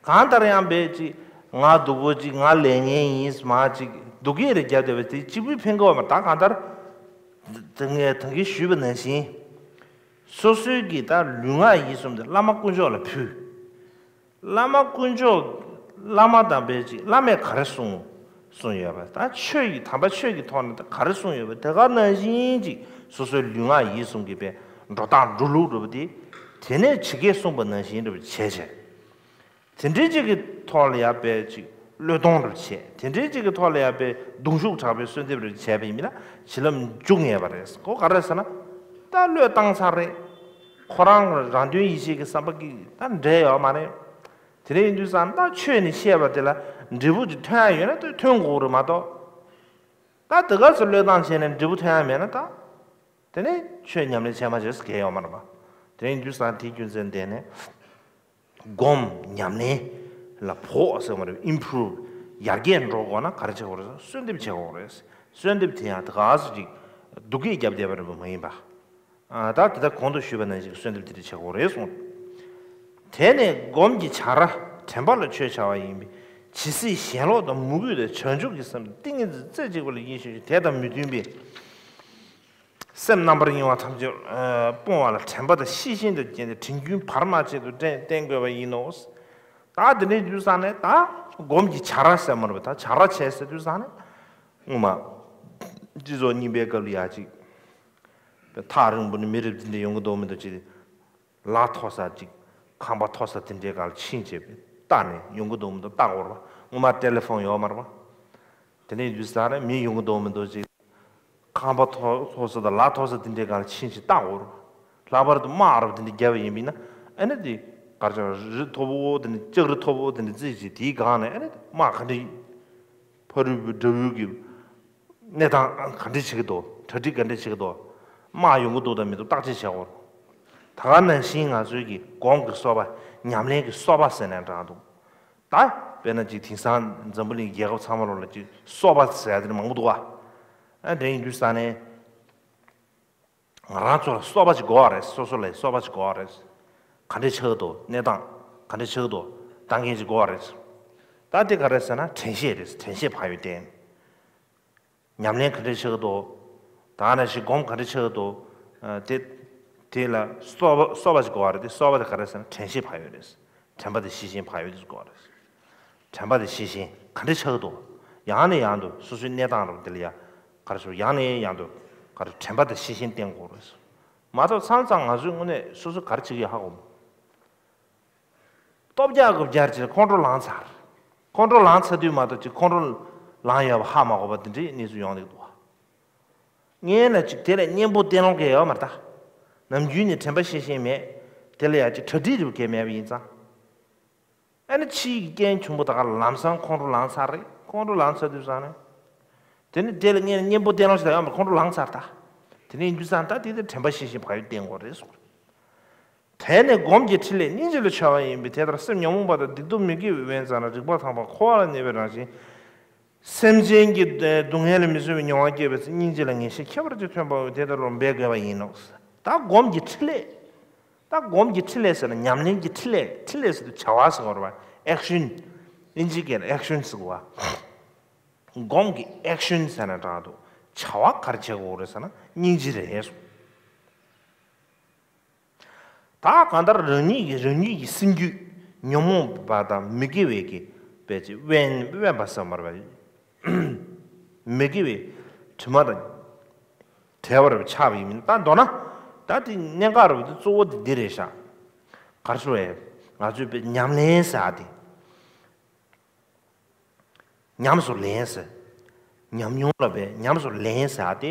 གང་ལྟར་ཡང་བས་ཅིག་ང་སྡུག་པོ་ཅིག་ང་ལས་ངན་ཡིན་མ་ཅིག་སྡུག་སྐད་རེ་བརྒྱབ་བསྡད་པ་དེ་གཅིག་པུས་ཕན་གྱི་ཡོད་མ་རེད། ད་གང་ལྟར་ད་ངས་ད་གིན་ཞུས་པ་ནང་བཞིན། སོ་སོའི་གི་ད་ལུས་ངག་ཡིད་གསུམ་དེ་བླ་མ་དཀོན་མཆོག་ལ་ཕུལ། བླ་མ་དཀོན་མཆོག་བླ་མ་དམ་པས་ཅིག་བླ་མས་ག་རེ་གསུངས། གསུངས་ཡོད་པ་ད་ཆོས་ཀྱི་དམ་པ་ཆོས་ཀྱི་ཐོག་ནས་ད་ག་རེ་གསུངས་ཡོད་པ་དེ་ག་ནང་བཞིན་ཅིག་སོ་སོའི་ལུས་ངག་ཡིད་གསུམ་གྱི་པའི་འགྲོ་སྟངས་འགྲོ་ལུགས་འགྲོ་བ་དེ། དེ་ནས་ཇི་སྐད་གསུངས་པ་ནང་བཞིན་འགྲོ་བ་བྱས་བྱས། དེ་འདྲའི་ཅིག་གི་ཐོག་ལ་ཡ་པའི་ཅིག་བློས་གཏོང་རུ་བྱས། དེ་འདྲའི་ཅིག་གི་ཐོག་ལ་ཡ་པའི་གདུང་ཤུགས་དྲག་པའི་གསོལ་འདེབས་རུ་བྱས་པ་ཡིན་ན་བྱིན་རླབས་འཇུག་ངེས་པ་རེད། ཁོ་ག་རེ་ཟེར་ན། ད་བློས་བཏང་ཚར་རེད། ཁོ་རང་རང་དོན་ཡིད་བྱེད་ཀྱི་བསམ་པ་གི་ད་འབྲེལ་ཡོད་མ་རེད། དེ་འདྲ་ཡིན་དུས་ཙང་ད་ཆོས་ནི་བཤད་པ་དེ་ལ་འབྲས་བུ་ཅིག་ཐོན་ཡ་ཡོད་ན་ད་ཐོན་དགོས་རེད་མ་གཏོགས། ད་དེ་ག་ཚོད་བློས་བཏང་བྱས་ནས་འབྲས་བུ་ཐོན་ཡ་མེད་ན་ད། དེ་ནས་ཆོས་ཉམས་ལེན་བྱས་མ་བྱས་སུ་གལ་ཡོད་མ་རེད་པ། དེ་ཡིན་དུས་ཙང་དེའི་རྒྱུ་མཚན་དེ་ནས། སྒོམ་ཉམས་ལེན་ལ་ཕོག་ཟེར་བ་རེད། ཨིམ་པུ་རུབ་ཡར་རྒྱས་འགྲོ་དགོས་ན་ག་རེ་བྱེད་དགོས་རེད། གསོལ་འདེབས་བྱེད་དགོས་རེད། གསོལ་འདེབས་དེ་ཡང་དེ་ག་ཟེར་ཅིག་སྡུག་སྐད་བརྒྱབ་བསྡད་པ་རེད་པ་མ་ཡིན་པ། ཨ་ད་དེ་ལྟར་གོང་དུ་ཞུས་པ་ནང་བཞིན་གསོལ་འདེབས་དེ་འདྲ་བྱེད་དགོས་རེད་གསུངས། དེ་ནས་སྒོམ་གྱི་བྱ་ར་དྲན་པ་ལ་ཆོས་བྱ་བ་ཡིན་པས། ཇི་སྲིད་ཞེན་ལོག་དང་མོས་གུས་དང་བྱང་ཆུབ་ཀྱི་སེམས་ཏིང་ངེ་འཛིན་རྩེ་གཅིག་པ་ལ་ཡིད་བཞིན་དེ་དང་མི་མཐུན་པའི། སེམས་རྣམ་པར་གཡེང་བ་ཐམས་ཅད་སྤོང་བ་ལ་དྲན་པ་དང་ཤེས་བཞིན་དུ་བསྐྱེད་དེ་དྲན་རྒྱུན་བར་མ་ཆད་དུ་བསྟེན་བསྟེན་དགོས་པ་ཡིན་ནོ། ད་དེ་འདྲའི་དུས་ཙང་ནས་ད་སྒོམ་གྱི་བྱ་ར་ཟེར་མ་རེད་པ། ད་བྱ་ར་བྱས་ཟེར་དུས་ཙང་ནས་སྔོན་མ་སྤྱི་ཚོགས་རྙིང་པའི་སྐབས་ལ་ཡ་ཅིག་ཐག་རིང་པོ་ནས་མི་རབས་འདི་འདྲ་ཡོང་གི་འདུག་མི་འདུག་ཅིག་ལག་མཐོ་ས་ཅིག་ཁང་པ་མཐོ་ས་དེ་འདྲའི་སྒང་ལ་ཕྱིན་བྱས་པས་ལྟ་ནས་ཡོང་གི་འདུག་མི་འདུག་ལྟ་དགོས་རེད་པ། སྔོན་མ་ཏེ་ལེ་ཕོན་ཡོད་མ་རེད་པ། དེ་ནས་དུས་ཙང་ནས་མི་ཡོང་གི་འདུག་མི་འདུག་ཅིག་ཁང་པ་མཐོ་མཐོ་ས་དང་ལག་མཐོ་ས་དེ་འདྲའི་སྒང་ལ་ཕྱིན་ཅིག་བལྟ་དགོས་རེད། ལྷག་པར་དུ་དམག་རབ་དེ་འདྲ་བརྒྱབ་པ་ཡིན་པས་ན་ཨ་ནི་དེ་གར་ཆག་རི་མཐོ་པོ་དེ་འདྲ་ལྕགས་རི་མཐོ་པོ་དེ་འདྲ་བརྩིས་ཅིག་དེའི་སྒང་ནས་ཨ་ནི་དམག་ག་འདྲ་ཕ་རུལ་པོའི་དགྲ་བོའི་གི་གནས་སྟངས་ག་འདྲ་བྱེད་ཀྱི་འདུག་གྲ་སྒྲིག་ག་འདྲ་བྱེད་ཀྱི་འདུག་དམག་ཡོང་གི་འདུག་དང་མི་འདུག་བརྟག་དཔྱད་བྱེད་དགོས་རེད། ད་ག་ནང་བཞིན་ང་ཚོའི་གི་སྒོམ་གྱི་གསོ་བ་ཉམས་ལེན་གྱི་གསོ་བ་ཟེར་ནས་འདྲ་འདུག་ད་དཔེར་ན་ཅིག་དེང་སང་འཛམ་བུ་གླིང་རྒྱལ་ཁབ་ཚང་མ་ལོ་ལ་ཅིག་གསོ་བ་ཟེར་ཡ་དེ་མང་པོ་འདུག་བ། ཨ་དེ་ཡིན་དུས་ཙང་ནས་ང་རང་ཚོ་ལ་གསོ་བ་ཅིག་དགོས་བ་རེད། སོ་སོ་ལ་གསོ་བ་ཅིག་དགོས་བ་རེད། ག་འདྲས་ཆགས་འདུག་གནས་སྟངས་ག་འདྲས་ཆགས་འདུག་ལྟ་མཁན་ཅིག་དགོས་བ་རེད། ད་དེ་ག་རེད་ཟེར་ན་དྲན་ཤེས་རེད། དྲན་ཤེས་བག་ཡོད་བསྟེན། ཉམས་ལེན་ག་འདྲས་ཆགས་འདུག་ད་ནང་བཞིན་སྒོམ་ག་འདྲས་ཆགས་འདུག་ཨ་དེ་དེ་ལ་གསོ་བ་གསོ་བ་ཅིག་དགོས་བ་རེད། དེ་གསོ་བ་དེ་ག་རེ་ཟེར་ན་དྲན་ཤེས་བག་ཡོད་རེད། དྲན་པ་དེ་ཤེས་བཞིན་བག་ཡོད་དེ་དགོས་རེད། དྲན་པ་དེ་ཤེས་བཞིན་ག་འདྲས་ཆགས་འདུག་ཡང་ནས་ཡང་དུ་སོ་སོའི་གནས་སྟངས་རུ་དེ་ལ་ཡ་ག་རེ་ཞུ་ཡང་ནས་ཡང་དུ་ག་རེ་དྲན་པ་དེ་ཤེས་བཞིན་བསྟེན་དགོས་རེད། མ་གཏོགས་མཚམས་མཚམས་ང་ཚོའི་དངོས་གནས་སོ་སོ་ག་རེ་བྱེད་ཀྱི་ཡོད་ཧ་གོ་མ། སྟོབས་རྒྱག་དགོས་རྒྱག་ཅིག་ཁོང་ཁྲོ་ལངས་ཚར། ཁོང་ཁྲོ་ལངས་ཚར་དུས་མ་གཏོགས་ཅིག་ཁོང་ཁྲོ་ལངས་ཡོད་པ་ཧ་མ་གོ་བ་དེ་འདྲའི་གནས་ཚུལ་ཡོང་གི་འདུག་བ། ངས་ན་ཅིག་དེ་ལས་གཉེན་པོ་བསྟེན་ལོང་གི་ཡོད་མ་རེད་ད། ནམ་རྒྱུན་ནས་དྲན་པ་ཤེས་བཞིན་མེད། དེ་ལ་ཡ་ཅིག་གྲ་སྒྲིག་རུ་གལ་མེད་པ་ཡིན་ཙང་། ཨ་ནི་ཕྱིའི་རྐྱེན་བྱུང་པོ་ད་ག་ལམ་སང་ཁོང་ཁྲོ་ལངས་ཚར་རེད། ཁོང་ཁྲོ་ལངས་ཚར་དུས་ཙང་ནས། དེ་ནི་དེ་ལ་ངས་གཉེན་པོ་བསྟེན་ལོང་ཞིག་ད་ཡོད་མ་རེད། ཁོང་ཁྲོ་ལངས་ཚར་ད། དེ་ནས་ཡིན་དུས་ཙང་ད་དེ་དེ་དྲན་པ་ཤེས་བཞིན་བག་ཡོད་བསྟེན་དགོས་རེད་གསུངས། དེ་ནས་སྒོམ་གྱི་ཕྲིན་ལས་སྙིང་རྗེ་ལ་བྱ་བ་ཡིན་པས། དེ་ལྟར་སེམས་ཉོན་མོངས་པ་དང་སྡིག་ལྟུང་མི་དགེ་བའི་དབེན་ཙམ་ལ་རིག་པ་དྭངས་པ་འཁོར་བ་ལ་གནས་པའི་རང་བཞིན། སེམས་ཅན་གྱི་སྡུག་བསྔལ་ལ་མི་བཟོད་པའི་མྱོང་བ་སྐྱེས་པའི་ཚེ་སྙིང་རྗེ་ལ་ངེས་ཤེས་ཁྱད་པར་ཅན་ཐོན་པའོ། དེ་ལྟར་རོ་འབད་དགོས་པ་ཡིན་ནོ། ད་སྒོམ་གྱི་ཕྲིན་ལས། ད་སྒོམ་གྱི་ཕྲིན་ལས་ཟེར་ན་ཉམས་ལེན་གྱི་ཕྲིན་ལས། ཕྲིན་ལས་ཟེར་དུས་བྱ་བ་ཟེར་བ་རེད་བ། ཨེག་ཤན། ཨིན་ཇི་སྐད་ལ་ཨེག་ཤན་ཟེར་བ། སྒོམ་གྱི་ཨེག་ཤན་ཟེར་ན་འདྲ་འདུག་བྱ་བ་ག་རེ་བྱེད་དགོས་རེད་ཟེར་ན་སྙིང་རྗེ་རེད་གསུངས། ད་གང་ལྟར་རང་ཉིད་ཀྱི་རང་ཉིད་ཀྱི་སེམས་རྒྱུད་ཉོན་མོངས་པ་དང་མི་དགེ་བའི་གི་དཔེ་ཅིག་དབེན་དབེན་པ་ཟེར་མ་རེད་པ། མི་དགེ་བའི་དྲི་མ་དང་བྲལ་བར་ཆགས་པ་ཡིན་མིན་ད་མདོར་ན་ད་དེ་གནད་འགག་རུ་དེ་གཙོ་བོ་དེ་འདི་རེད་ཤག་གར་ཤོར་བས་ང་ཚོས་དཔེ་ཉམས་ལེན་ཟེར་ཨ་དེ། ཉམས་སུ་ལེན་ཟེར། ཉམས་མྱོང་ལ་བས་ཉམས་སུ་ལེན་ཟེར་ཨ་དེ་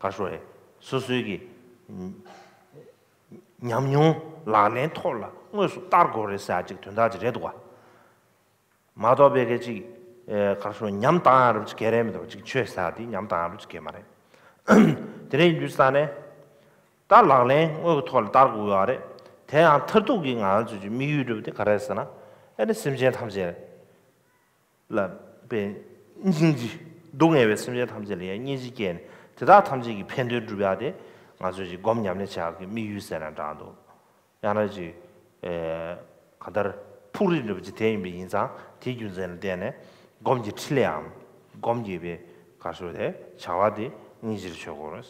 གར་ཤོར་བས་སོ་སོའི་གི་ཉམས་མྱོང་ལག་ལེན་ཐོག་ལ་དངོས་སུ་བསྟར་དགོས་རེད་ཟེར་ཨ་ཅིག་དོན་དག་ཅིག་རེད་འདུག་ག་མ་གཏོགས་པའི་སྐད་ཅིག་ ཨེ་ག་རེ་ཞུ། ཉམས་བཏང་ཡག་རབ་ཅིག་གལ་རེད་མི་འདུག་ཅིག་ཆོས་ཟེར་ཡག་དེ་ཉམས་བཏང་ཡག་རབ་ཅིག་གལ་མ་རེད། དེ་རིང་ཡིན་དུས་ས་ནས་ད་ལག་ལེན་དངོས་ཀྱི་ཐོག་ལ་བསྟར་དགོས་ཡོད་རེད། དེ་ཡང་མཐར་ཐུག་གི་ང་རང་ཚོའི་དམིགས་ཡུལ་འདྲ་པོ་དེ་ག་རེ་རེད་ཟེར་ན། ཨེ་ནི་སེམས་ཅན་ཐམས་ཅད་ལ་པའི་སྙིང་རྗེ། སྡུག་བསྔལ་བའི་སེམས་ཅན་ཐམས་ཅད་ལ་ཡང་སྙིང་རྗེ་སྐྱེས་ནས་དེ་དག་ཐམས་ཅད་ཀྱི་ཕན་དོན་སྒྲུབ་ཡག་དེ་ང་ཚོས་ཀྱི་སྒོམ་ཉམས་ལེན་བྱ་ཡག་གི་དམིགས་ཡུལ་ཟེར་ན་འདྲ་འདུག་ཡང་ན་ཅིག་ཨེ་གང་ལྟར་ཕུགས་རེ་འདྲ་པོ་ཅིག་དེ་ཡིན་པ་ཡིན་ཙང་དེའི་རྒྱུ་མཚན་ལ་བརྟེན་ནས་སྒོམ་གྱི་ཕྲིན་ལས་འམ། སྒོམ་གྱི་པའི་ག་རེ་ཞུ། དེ་བྱ་བ་དེ་སྙིང་རྗེ་རུ་བྱེད་དགོས་རེད།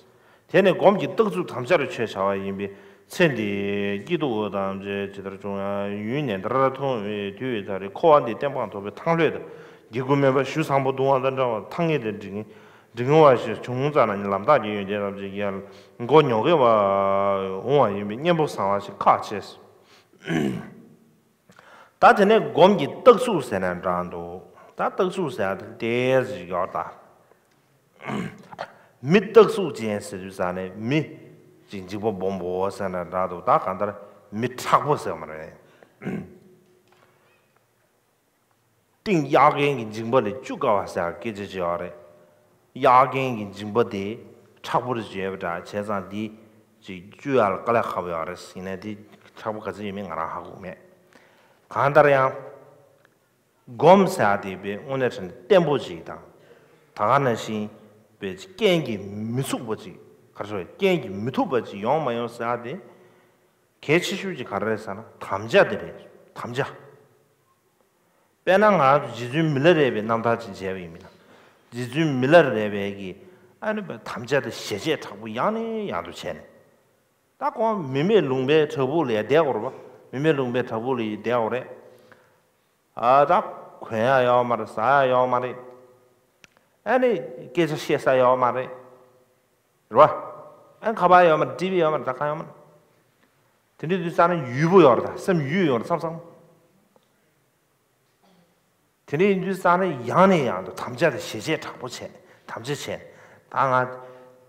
དེ་ནས་སྒོམ་གྱི་རྟགས་ཚུལ་དམ་བཅའ་རུ་ཆོས་བྱ་བ་ཡིན་པས། ཚེ་འདིའི་སྐྱིད་སྡུག་ཐམས་ཅད་ཇི་ལྟར་བྱུང་ཡང་ཡུན་ནན་ཏན་མཐོང་བའི་དུས་ད་རེས་འཁོར་བ་འདི་གཏན་དཔག་ཐོབ་པའི་ཐང་ལྷོད་དང་། སྐྱེ་དགུའི་སྨོན་པ་ཞུ་བཟང་པོ་གདུང་བ་དང་འདྲ་བར་ཐང་ངེས་དང་འབྲིང་འབྲིང་བ་ཞིག་བྱུང་ཙ་ན་ལམ་རྟགས་ཀྱི་ཡོན་ཏན་ཐམས་ཅད་ཀྱི་མགོ་ཉོག་གེ་བ་འོང་བ་ཡིན་པས་གཉེན་པོ་བཟང་བ་ཞིག་ཁག་ཆེ། ད་དེ་ནས་སྒོམ་གྱི་རྟགས་ཚུལ་ཟེར་ན་འདྲ་འདུག་ད་རྟགས་ཚུལ་ཟེར་ཡག་དེ་ཏོག་ཙམ་ཡོད་ད། མི་རྟགས་ཚུལ་ཅན་ཟེར་དུས་ཙ་ནས་མི་ཅིག་འཇིགས་པ་སྦོམ་པོ་ཟེར་ན་འདྲ་འདུག་ད་གང་ལྟར་མི་མཁྲེགས་པོ་ཟེར་མ་རེད། གཏིང་གཡག་རྒན་གྱི་མཇིང་པ་ལས་བཅུ་དཀའ་བ་ཟེར་སྐད་ཆ་ཅིག་ཡོད་རེད། གཡག་རྒན་གྱི་མཇིང་པ་དེ་མཁྲེགས་པོ་རེད་བྱས་པ་འདྲ་བྱས་ཙང་འདི་ཅིག་བཅུ་ཡག་ལ་དཀའ་ལས་ཁག་པོ་ཡོད་རེད། ཡིན་ནའི་དེ་མཁྲེགས་པོ་ག་ཚོད་ཡིན་མིན་ང་རང་ཧ་གོ་མེད། གང་ལྟར་ཡང་སྒོམ་ཟེར་ཡག་དེ་པའི་དངོས་གནས་དྲང་གནས་བརྟན་པོ་ཅིག་དང་། ད་ག་ནང་བཞིན་པའི་རྐྱེན་གྱིས་མི་ཚུགས་པ་ཅིག་ག་རེ་ཟེར། རྐྱེན་གྱིས་མི་ཐུབ་པ་ཅིག་ཡོང་མ་ཡོང་ཟེར་ཡག་དེ་གལ་ཆེ་ཤོས་ཅིག་ག་རེ་རེད་ཟེར་ན་དམ་བཅའ་དེ་རེད། དམ་བཅའ། དཔེར་ན་ང་རང་ཚོ་རྗེ་བཙུན་མི་ལ་རས་པའི་རྣམ་ཐར་ཅིག་མཇལ་བ་ཡིན་མིན་ན། རྗེ་བཙུན་མི་ལ་རས་པའི་གི་ཨ་ནི་དམ་བཅའ་དེ་ཞལ་བཞེས་དྲག་པོ་ཡང་ནས་ཡང་དུ་བྱས་ནས། ད་ཁོང་མི་མེད་ལུང་པའི་བྲག་ཕུག་ལ་ཡ་བསྡད་དགོས་རེད་པ། མི་མེད་ལུང་པའི་བྲག་ཕུག་ལ་ཡ་བསྡད་དགོས་རེད། ཨ་ད་གོན་ཡག་ཡོད་མ་རེད། ཟ་ཡག་ཡོད་མ་རེད། ཨ་ནི་སྐད་ཆ་བཤད་ས་ཡོད་མ་རེད། རེད་པ། ཨ་ཁ་པར་ཡོད་མ་རེད། ཊི་བི་ཡོད་མ་རེད། ད་གང་ཡོད་མ་རེད། དེ་འདྲའི་དུས་ཙ་ན་ཡུལ་པོ་ཡོད་རེད། ད་སེམས་ཡུལ་ཡོད་རེད་བསམ་བསམ། དེ་འདྲ་ཡིན་དུས་ཙ་ན་ཡང་ནས་ཡང་དུ་དམ་བཅའ་དང་ཞལ་བཞེས་དྲག་པོ་བྱས། དམ་བཅའ་བྱས། ད་ང་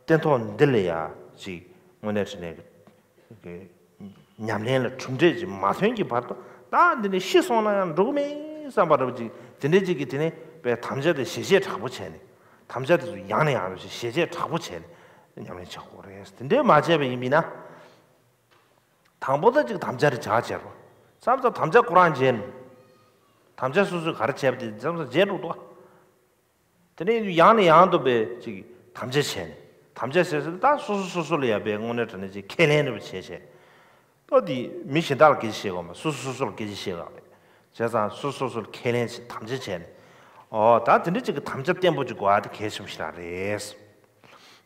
སྟན་ཐོག་འདི་ལ་ཡ་ཅིག་དངོས་གནས་དྲང་གནས་ཀྱི་ཉམས་ལེན་ལ་གྲུབ་འབྲས་ཅིག་མ་ཐོན་གྱི་བར་དུ། ད་འདི་ནས་ཤི་སོང་ན་ཡང་འགྲོ་གི་མིན་བསམ་པ་འདྲ་པོ་ཅིག་དེ་འདྲ་ཅིག་གིས་དེ་ནས་པའི་དམ་བཅའ་དེ་ཞལ་བཞེས་དྲག་པོ་བྱས་ནས། དམ་བཅའ་དེ་ཚོ་ཡང་ནས་ཡང་དུ་ཞལ་བཞེས་དྲག་པོ་བྱས་ནས་ཉམས་ལེན་བྱེད་དགོས་རེད། དེ་འདྲ་མ་བྱས་པ་ཡིན་པ་ཡིན་ན། དང་པོ་ད་ཅིག་དམ་བཅའ་རེ་བྱ་བྱས་རོ། མཚམས་མཚམས་དམ་བཅའ་ཁོ་རང་བརྗེད་ནས། དམ་བཅའ་སོ་སོས་ག་རེ་བྱས་པ་དེ་མཚམས་མཚམས་བརྗེད་འགྲོ་འདུག་དེ་ནས་ཡང་ནས་ཡང་དུ་པའི་ཅིག་དམ་བཅའ་བྱས་ནས། དམ་བཅའ་བྱས་ཟེར་ད་སོ་སོ་སོ་སོ་ལ་ཡ་པའི་དངོས་གནས་དྲང་གནས་ཅིག་ཁས་ལེན་རེ་བྱས་བྱས། ཏོ་དེ་མི་གཞན་དག་ལ་སྐད་ཆ་བཤད་དགོས་མ། སོ་སོ་སོ་སོ་ལ་སྐད་ཆ་བཤད་དགོས་རེད། བྱས་ཙང་སོ་སོ་སོ་ལ་ཁས་ལེན་བྱས་དམ་བཅའ་བྱས་ནས། ཨོ་ད་དེ་འདྲ་ཅིག་གི་དམ་བཅའ་བརྟན་པོ་ཅིག་དགོས་ཡག་དེ་གལ་ཆེན་པོ་ཞིག་རང་རེད།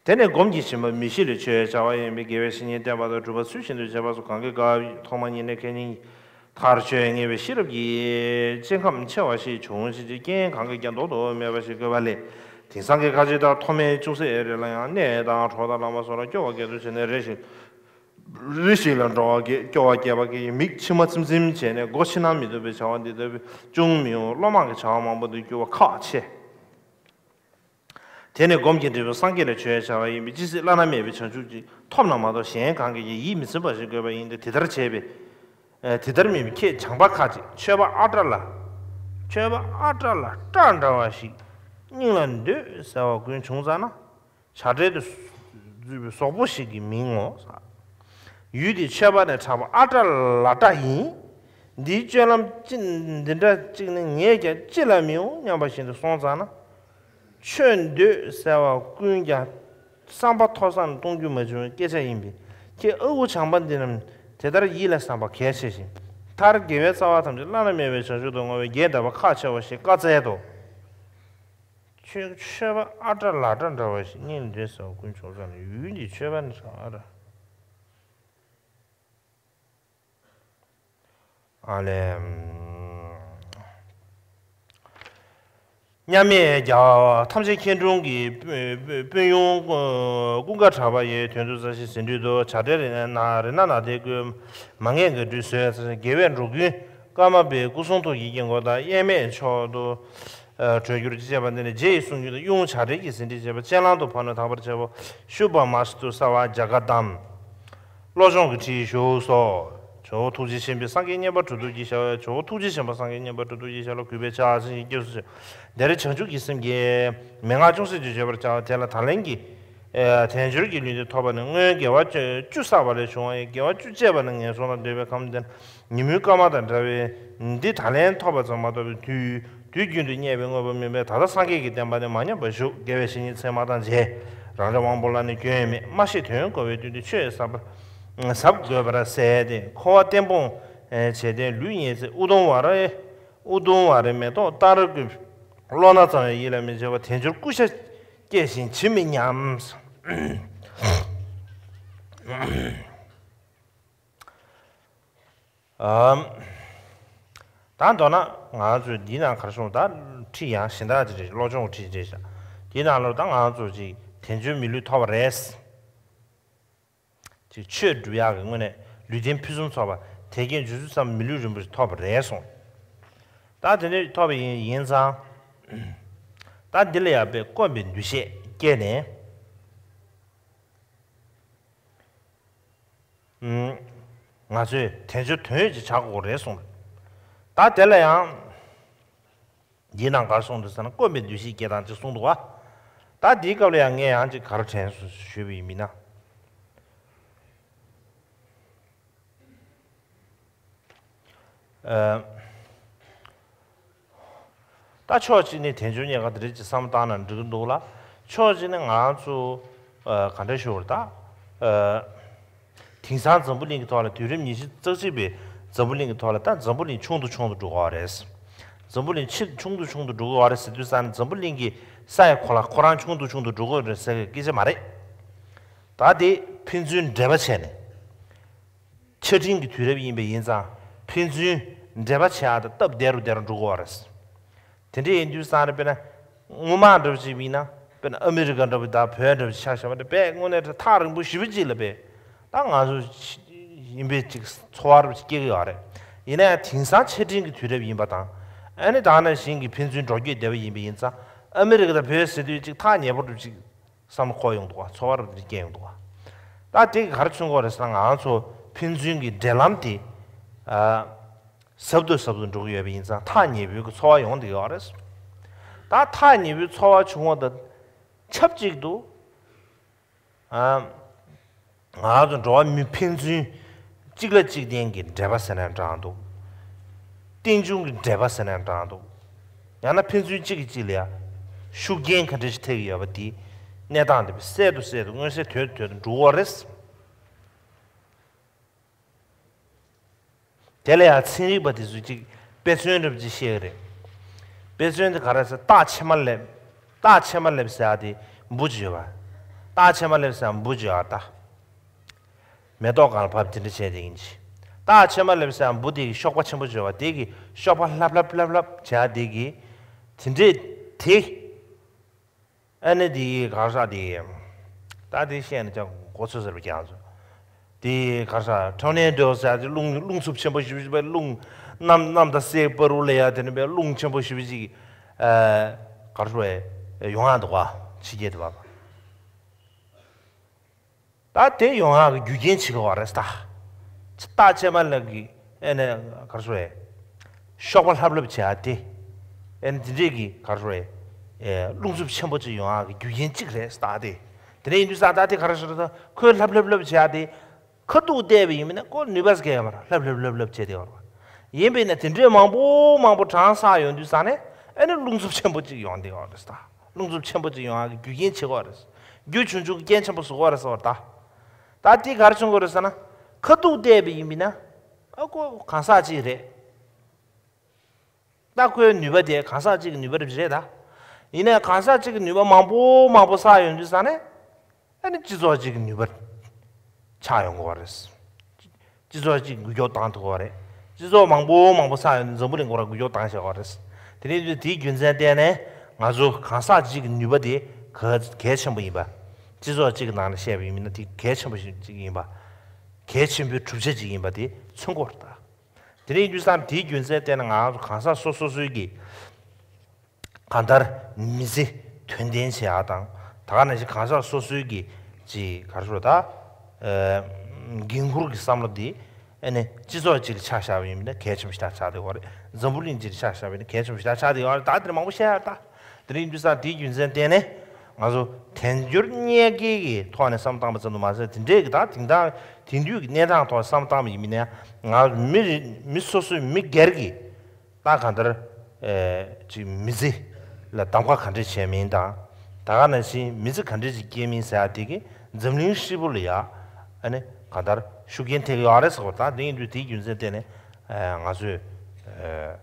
དེ་ནས་སྒོམ་གྱི་ཞིང་པ་མི་ཤི་ལ་ཆོས་བྱ་བ་ཡིན་པས། དགེ་བའི་བཤེས་གཉེན་བསྟེན་པ་དང་། སྒྲུབ་པ་ཚུལ་བཞིན་དུ་བྱེད་པ་སོགས་གང་གིས་དཀའ་བའི་ཐོག་མ་ཉིད་ནས་མཁས་མཐར་ཆོས་ཉན་པའི་ཤེས་རབ་ཀྱི་སྐྱེ་ཁམས་ཆེ་བ་ཞིག་འབྱུང་ཞིང་། རྐྱེན་གང་གིས་ཀྱང་ལྡོག་ཏུ་མེད་པ་ཞིག་དགོས་པ་ལས། དེང་སང་གི་ཁ་ཆེ་ལྟར་མཐོ་དམན་ཅུང་ཟད་རེ་ལ་ཡང་གནས་དང་གྲོགས་དང་བླ་མ་སོགས་ལ་སྐྱོ་བ་སྐྱེད་དུ་བྱས་ནས། རེ་ཞིག་རེ་ཞིག་ལ་འགྲོ་བ་སྐྱེ། སྐྱོ་བ་སྐྱེས་པ་གི་མིག་མཆི་མ་ཚིམ་ཚིམ་བྱས་ནས། སྒོ་ཕྱི་ནང་མི་སྡོད་པའི་བྱ་བ་འདི་ལྟ་བུ་ཅུང་མི་འོང་། བློ་མང་གི་བྱ་བ་མང་པོ་འདི་བསྐྱུར་བ་ཁག་ཆེ། དེ་ནས་སྒོམ་གྱི་འབྲས་བུ་སངས་རྒྱས་ལ་ཆོས་བྱ་བ་ཡིན་པས། ཇི་སྲིད་བླ་ན་མེད་པའི་བྱང་ཆུབ་ཀྱི་ཐོབ་ན་མ་གཏོགས་གཞན་གང་གིས་ཀྱང་ཡིད་མི་ཚིམ་པ་ཞིག་དགོས་པ་ཡིན་ཏེ། དེ་ལྟར་བྱས་པས། ཨ་དེ་ལྟར་མིན་པའི་ཁྱེད་བྱམས་པ་ཁ་ཅིག་མཆོད་པ་ཨ་བྲ་ལ། མཆོད་པ་ཨ་བྲ་ལ་སྐྲ་འདྲ་བ་ཞིག་སྙིང་ལ་འདོད་ཟེར་བ་ཀུན་བྱུང་ཙ་ན། བྱ་བྲལ་དུ་འཛུལ་བའི་ཟོག་པོ་ཞིག་གི་མིང་ངོ་། ཡུལ་དེའི་མཆོད་པ་ནི་གྲགས་པ་ཨ་བྲ་ལ་བྲ་ཡིན། འདིའི་སྤྱོད་ལམ་ཅི་འདི་འདྲ་གཅིག་ནི་ངས་ཀྱང་ཅི་ལ་མི་འོང་སྙམ་པ་བཞིན་དུ་སོང་ཙ་ན། མཆོད་འདོད་ཟེར་བ་ཀུན་ཀྱང་བསམ་པ་མཐོ་ས་ནས་གཏོང་རྒྱུ་མ་བྱུང་བའི་སྐད་ཆ་ཡིན་པས། ཁྱེད་ཨ་ཁུ་བྱམས་པ་འདི་རྣམས་དེ་ལྟར་ཡིད་ལ་བསམ་པ་གལ་ཆེ་ཞིང་། མཐར་དགེ་བའི་རྩ་བ་ཐམས་ཅད་བླ་ན་མེད་པའི་བྱང་ཆུབ་ཏུ་བསྔོ་བའི་རྒྱས་འདེབས་པ་ཁག་ཆེ་བ་ཞེས་བཀའ་སྩལ་ཏོ། ཁྱོད་མཆོད་པ་ཨ་བྲ་ལ་བྲ་འདྲ་བ་ཞིག་སྙིང་ལ་འདོད་ཟེར་བ་ཀུན་བྱུང་ཙ་ན། ཡུལ་འདིའི་མཆོད་པ་ནི་གྲགས་པ་ཨ་བྲ། ཨ་ལས། མཉམ་མེད་རྒྱལ་བ་ཐམས་ཅད་མཁྱེན་དྲུང་གི་དཔོན་དཔོན་དཔོན་གཡོག་ཀུན་དགའ་གྲགས་པ་ཡི་དོན་དུ་རྩ་ཤེ་ཟིན་བྲིས་སུ། བྱ་བྲལ་རི་ནགས་རི་ནགས་ནགས་དེ་ཀུན། མ་ངེས་དགའ་སྤྲོའི་ཟོལ་ཟེར། དགེ་བས་འགྲོ་ཀུན་ཀརྨ་པའི་སྐུ་གསུང་ཐུགས་ཀྱི་དཀྱིལ་འཁོར་དང་། དབྱེར་མེད་མཆོག་ཏུ་གྲོལ་འགྱུར་ཅེས་པ་འདི་ནི་རྗེ་ཡི་གསུང་རྒྱུན་དུ། གཡུང་བྱ་བྲལ་གྱི་ཟིན་བྲིས་བྱས་པ། སྤྱན་ལམ་དུ་ཕར་ནུར་དག་པར་བྱེད་པ། ཤུ་པ་མ་སི་ཏུ་སརྦ་ཛ་ག་དྷམ། བློ་སྦྱོང་གི་ཁྲིད་བཞུགས་སོ། ཇོ་བོ་ཐུགས་རྗེ་ཆེན་པོས་སངས་རྒྱས་མཉན་པར་གྲོལ་དུ་གྱིས་ཤ། ཇོ་བོ་ཐུགས་རྗེ་ཆེན་པོས་སངས་རྒྱས་མཉན་པར་གྲོལ་དུ་གྱིས་ཤ་ལ་གུས་པས་ཕྱག་འཚལ་ཞིང་སྐྱབས་སུ་མཆི། འདིར་བྱང་ཆུབ་ཀྱི་སེམས་ཀྱི་མན་ངག་ཅུང་ཟད་ཅིག་བརྗོད་པར་བྱ་བ་དེ་ལ་ད་ལན་གྱི་དལ་འབྱོར་གྱི་ལུས་འདི་ཐོབ་པ་ནི་སྔོན་དགེ་བ་བཅུ་བསགས་པ་ལས་བྱུང་བ་ཡིན། དགེ་བ་བཅུ་སྤྱད་པ་ནི་ངན་སོང་ལ་འདོད་པའི་ཁམས་དེ་ན་ཉིན་མོའི་སྐར་མ་དང་འདྲ་བས། འདི་ད་ལན་ཐོབ་པ་ཙམ་མ་གཏོགས་པའི་དུས་དུས་རྒྱུན་དུ་རྙེད་པའི་དངོས་པོ་མིན་པས། ད་ལྟ་སངས་རྒྱས་ཀྱི་བསྟན་པ་ནི་མ་ཉམས་པར་བཞུགས། དགེ་བའི་བཤེས་གཉེན་ཚད་མ་དང་མཇལ། རང་རེ་དབང་པོ་ལ་ནི་སྐྱོན་མེད། སྨྲ་ཤེས་དོན་གོ་བའི་དོན་དུ་ཆོས་ཟབ་པར་ཟབ་དགོས་པར་ཟད་དེ། འཁོར་བ་བརྟན་པོ་བྱས་ཏེ་ལུས་ཉེས་ཚེ། ཨུ་དུམ་ཝ་རེ་ཨུ་དུམ་ཝ་རེ་མེ་ཏོག་ལྟར་ཀུན། བློ་སྣ་ཙམ་ཡང་ཡིད་ལ་མི་བྱེད་པར། དལ་འབྱོར་ཀུ་ཤ་སྐྱེས་ཤིང་ཇི་མི་སྙམ། ཨམ། ད་མདོར་ན་ང་ཚོས་འདི་ནང་གར་སོང་ད་ཁྲིད་ཡང་གཞན་དག་ཅིག་རེད། བློ་སྦྱོང་གི་ཁྲིད་ཅིག་རེད་ཤག་འདི་ནང་ལོགས་ད་ང་ཚོ་ཅིག་དལ་འབྱོར་མི་ལུས་ཐོབ་པ་རེད། ཅིག་ཆོས་སྒྲུབ་ཡག་གི་དངོས་གནས་ལུས་རྟེན་ཕུན་སུམ་ཚོགས་པ་དལ་བརྒྱད་འབྱོར་ཚུལ་ཙམ་མི་ལུས་རིན་པོ་ཆེ་ཐོབ་པ་རེད་གསུངས། ད་དེ་འདྲ་ཐོབ་པ་ཡིན་ཡིན་ཙང་། ད་འདི་ལ་ཡང་དཔེ་དཀོན་པའི་འདུ་ཤེས་སྐྱེས་ནས། ང་ཚོས་དལ་འབྱོར་དོན་ཡོད་ཅིག་བྱ་དགོས་རེད་གསུངས། ད་དེ་ལ་ཡང་འདིའི་ནང་གར་གསུངས་འདུག་ཟེར་ན་དཀོན་པའི་འདུ་ཤེས་སྐྱེ་སྟངས་ཅིག་གསུངས་འདུག་བ། ད་འདིའི་སྐབས་ལ་ཡང་ངས་ཡང་ཅིག་ག་རེ་དྲན་སོང་ཞུས་པ་ཡིན་མིན་ན། ཨ། ད་ཕྱོགས་གཅིག་ནས་དལ་འབྱོར་རྙེད་དཀའ་དེ་འདྲ་ཅིག་བསམ་བློ་བཏང་ན་འགྲིག་གི་འདུག་ལ། ཕྱོགས་གཅིག་ནས་ང་ཚོ་ཨ་ག་འདྲ་ཞུ་དགོས་རེད་ད། ཨ། དེང་སང་འཛམ་བུ་གླིང་གི་ཐོག་ལ་དུས་རབས་ཉི་ཤུ་རྩ་གཅིག་པའི་འཛམ་བུ་གླིང་གི་ཐོག་ལ་ད་འཛམ་བུ་གླིང་ཆུང་དུ་ཆུང་དུ་འགྲོ་གི་ཡོད་རེད། འཛམ་བུ་གླིང་ཆེ་ཆུང་དུ་ཆུང་དུ་འགྲོ་གི་ཡོད་རེད་ཟེར་དུས་ཙང་ནས་འཛམ་བུ་གླིང་གི་ས་ཡི་གོ་ལ་ཁོ་རང་ཆུང་དུ་ཆུང་དུ་འགྲོ་གི་ཡོད་རེད་ཟེར་བའི་སྐད་ཆ་མ་རེད། ད་དེ་ཕན་ཚུན་འབྲེལ་བ་བྱས་ནས། ཆ་འཕྲིན་གྱི་དུས་རབས་ཡིན་པ་ཡིན་ཙང་ཕན་ཚུན་འབྲེལ་བ་བྱེད་ཡག་དང་སྟབས་བདེ་རུ་བདེ་རུ་འགྲོ་གི་ཡོད་རེད། དེ་འདྲ་ཡིན་དུས་ཙང་རེད། དཔེར་ན་སྔོན་མ་འདྲ་བོ་ཞིག་ཡིན་ན་དཔེར་ན་ཨ་མི་རི་ཀ་འདྲ་བོ་དང་བོད་འདྲ་བོ་ཞིག་ཆ་བཞག་པ་འདྲ་དཔེ་དངོས་གནས་ཐག་རིང་པོ་ཞེ་པོ་ཅིག་ལ་དཔེ་ད་ང་ཚོ་ཡིན་པའི་ཅིག་ཚོར་བ་འདྲ་བོ་ཞིག་སྐྱེ་གི་ཡོད་རེད། ཡིན་ན་ཡང་དེང་སང་ཆ་འཕྲིན་གྱི་དུས་རབས་ཡིན་པ་དང་ཨ་ནི་ད་ག་ནང་བཞིན་གྱི་ཕན་ཚུན་འགྲོ་སྐྱོད་བདེ་བ་ཡིན་པ་ཡིན་ཙང་ཨ་མི་རི་ཀ་དང་བོད་ཟེར་དུས་ཅིག་ཐག་ཉེ་པོ་འདྲ་བོ་ཅིག་བསམ་བློ་འཁོར་ཡོང་འདུག་བ། ཚོར་བ་རབ་ཏུ་སྐྱེ་ཡོང་འདུག་བ། ད་དེ་ག་རེ་མཚོན་གྱི་ཡོད་རེད་ཟེར་ན་ང་ཚོ་ཕན་ཚུན་གྱི་འབྲེལ་ལམ་དེ་ཨ་ཟབ་ཏུ་ཟབ་ཏུ་འགྲོ་གི་ཡོད་པ་ཡིན་ཙང་ཐག་ཉེ་པོའི་གི་ཚོར་བ་ཡོང་བསྡད་ཡོད་རེད། ད་ཐག་ཉེ་པོའི་ཚོར་བ་བྱུང་བ་དང་ཆབས་ཅིག་ཏུ་ཨ། ང་ཚོ་འགྲོ་བ་མི་ཕན་ཚུན་གཅིག་ལ་གཅིག་བརྟེན་གྱི་འབྲེལ་བ་ཟེར་ན་འདྲ་འདུག་རྟེན་འབྱུང་གི་འབྲེལ་བ་ཟེར་ན་འདྲ་འདུག་ཡང་ན་ཕན་ཚུན་གཅིག་གིས་གཅིག་ལ་ཡ་ཤུགས་རྐྱེན་ག་འདྲ་ཞིག་ཐེབས་ཀྱི་ཡོད་པ་དེ་གནས་སྟངས་དེ་གསལ་དུ་གསལ་དུ་མངོན་གསལ་དོད་དུ་དོད་དུ་འགྲོ་གི་ཡོད་རེད། དེ་ལ་ཡང་ཚན་རིག་པ་དེ་ཚོས་ཅིག་དཔེ་མཚོན་འདྲ་པོ་ཅིག་བཤད་ཀྱི་རེད། དཔེ་མཚོན་དེ་ག་རེ་ཟེར། སྟག་ཕྱེ་མ་ལེབ། སྟག་ཕྱེ་མ་ལེབ་ཟེར་ཡ་དེ་འབུ་ཅིག་ཡོད་པ། སྟག་ཕྱེ་མ་ལེབ་ཟེར་ཡ་འབུ་ཅིག་ཡོད་པ་ད། མེ་ཏོག་སྒང་ལ་བབས་དེ་འདྲ་བྱས་དེ་ཡིན་གྱི། སྟག་ཕྱེ་མ་ལེབ་ཟེར་ཡ་འབུ་དེ་གི་གཤོག་པ་ཆེན་པོ་ཅིག་ཡོད་པ་དེ་གི་གཤོག་པ་ལྷབ་ལྷབ་ལྷབ་ལྷབ་བྱས་ཡ་དེ་གི། དེ་འདྲས་དེ། ཨ་ནི་དེ་གར་ས་དེ། ད་དེ་བཤད་ན་ཅང་མགོ་ཚོས་ཟེར་བ་ཀྱང་ཚོ། དེ་གར་ས་ཊོར་ནེ་ཌོ་ཟེར་ཏེ་རླུང་རླུང་འཚུབ་ཆེན་པོ་ཞེ་པོ་ཅིག་པའི་རླུང་གནམ་གནམ་དང་སའི་བར་དུ་ལ་ཡ་དེ་ནི་པའི་རླུང་ཆེན་པོ་ཞེ་པོ་ཅིག་ཨ་གར་སོ་ཡོང་ཡ་འདུག་ག་ཕྱི་རྒྱལ་དུ་བ། ད་དེ་ཡོང་ཡག་གི་རྒྱུ་རྐྱེན་བྱེད་ཀྱི་ཡོད་རེད་ད། སྟག་ཕྱེ་མ་ལེབ་ཀྱི་ཨེ་ནས་ག་རེ་ཟེར་རེད། གཤོག་པ་ལྷབ་ལྷབ་བྱེད་ཡག་དེ། ཨེ་ནས་དེ་འདྲས་ཀྱི་ག་རེ་ཟེར་རེད། ཨེ་རླུང་འཚུབ་ཆེན་པོ་ཅིག་ཡོང་ཡག་གི་རྒྱུ་རྐྱེན་གཅིག་རེད་ད་དེ། དེ་འདྲ་ཡིན་དུས་ཙང་ད་དེ་ག་རེ་ཟེར་རེད་ད་ཁོས་ལྷབ་ལྷབ་ལྷབ་བྱེད་ཡག་དེ། ཁ་ཐུག་བལྟས་པ་ཡིན་མིན་ན་ཁོ་ནུས་པ་ཟེར་མཁན་ཡོད་མ་རེད། ལྷབ་ལྷབ་ལྷབ་བྱས་བསྡད་ཡོད་རེད། ཡིན་པས་ན་དེ་འདྲས་མང་པོ་མང་པོ་གྲངས་བསགས་ཡོང་དུས་ཙང་ནས་ཨེ་ནས་རླུང་འཚུབ་ཆེན་པོ་ཅིག་ཡོང་བསྡད་ཡོད་རེད་ད། རླུང་འཚུབ་ཆེན་པོ་ཅིག་ཡོང་ཡག་གི་རྒྱུ་རྐྱེན་བྱེད་ཀྱི་ཡོད་རེད། རྒྱུ་ཆུང་ཆུང་གི་རྐྱེན་ཆེན་པོ་བཟོ་གི་ཡོད་རེད་ཟེར་བ་རེད་ད། ད་དེ་ག་རེ་བྱུང་གི་རེད་ཟེར་ན། ཁ་ཐུག་བལྟས་པ་ཡིན་མིན་ན། ཨ་ཁོ་གང་ཟག་ཅིག་རེད། ད་ཁོའི་ནུས་པ་དེ་གང་ཟག་ཅིག་གི་ནུས་པ་རེད་རེད་ད། ཡིན་ནའི་གང་ཟག་ཅིག་གི་ནུས་པ་མང་པོ་མང་པོ་བསགས་ཡོང་དུས་ཙང་ནས། ཨ་ནི་སྤྱི་ཚོགས་ཅིག་གི་ནུས་པ་ཆགས་ཡོང་གི་ཡོད་རེད། སྤྱི་ཚོགས་ཅིག་འགུལ་སྐྱོད་བཏང་ཐུབ་ཀྱི་ཡོད་རེད། སྤྱི་ཚོགས་མང་པོ་མང་པོ་བསགས་ཡོང་དུས་འཛམ་བུ་གླིང་སྐོར་འགུལ་སྐྱོད་བཏང་བཞག་ཡོད་རེད། དེ་ནས་དེའི་རྒྱུ་མཚན་བརྟེན་ནས་ང་ཚོ་གང་ཟག་ཅིག་གི་ནུས་པ་དེ་ག་གལ་ཆེན་པོ་ཡིན་པ། སྤྱི་ཚོགས་ཅིག་གི་ནང་ནས་བཤད་པ་ཡིན་མིན་ན་དེ་གལ་ཆེན་པོ་ཞིག་ཅིག་ཡིན་པ། གལ་ཆེན་པོའི་གྲུབ་ཆ་ཅིག་ཡིན་པ་དེ་མཚོན་གྱི་ཡོད་རེད་ད། དེ་ནས་ཡིན་དུས་ཙང་དེའི་རྒྱུ་མཚན་བརྟེན་ནས་ང་ཚོ་གང་ཟག་སོ་སོ་སོའི་གི་གང་ལྟར་མི་ཚེ་དོན་ལྡན་བྱེད་ཡག་དང་ད་ག་ནང་བཞིན་གང་ཟག་སོ་སོའི་གི་ཅིག་ག་རེ་ཟེར་ད། ཨ་འགན་ཁུར་གྱི་བསམ་བློ་འདི་ ཨ་ནི་སྤྱི་ཚོགས་གཅིག་ལ་ཆ་བཞག་པ་ཡིན་ན་གལ་ཆེན་པོ་ཞེ་དྲག་ཆགས་བསྡད་ཡོད་རེད། འཛམ་བུ་གླིང་གཅིག་ལ་ཆ་བཞག་པ་ཡིན་ན་གལ་ཆེན་པོ་ཞེ་དྲག་ཆགས་བསྡད་ཡོད་རེད། ད་དེ་རིང་མང་པོ་བཤད་ཡ་ད། དེ་རིང་དུས་སང་དེའི་རྒྱུ་མཚན་བརྟེན་ནས་ང་ཚོ་དལ་འབྱོར་རྙེད་དཀའི་གི་ཐོག་ནས་བསམ་བློ་བཏང་པ་ཙམ་དུ་མ་ཟད། དེ་འདྲའི་གི་ད་དེང་སང་དེང་དུས་ཀྱི་གནས་སྟངས་ཐོག་བསམ་བློ་བཏང་པ་ཡིན་ན། ང་མི་རེ་མི་སོ་སོའི་མི་སྒེར་གྱི་ད་གང་ལྟར་ཨེ་ཅིག་མི་ཚེ་ལ་གདམ་ག་ག་འདྲས་བྱས་མིན་དང་། ད་ག་ནང་བཞིན་མི་ཚེ་ག་འདྲས་ཅིག་སྐྱེལ་མིན་ཟེར་ཡ་དེ་གིས་འཛམ་གླིང་ཧྲིལ་པོ་ལ་ཡ་ཨ་ནི་གང་ལྟར་ཤུགས་རྐྱེན་ཐེབས་ཀྱི་ཡོད་རེད་ཟེར་བ། ད་དེ་ཡིན་དུས་དེའི་རྒྱུ་མཚན་བརྟེན་ནས་ཨེ་ང་ཚོས་ཨེ་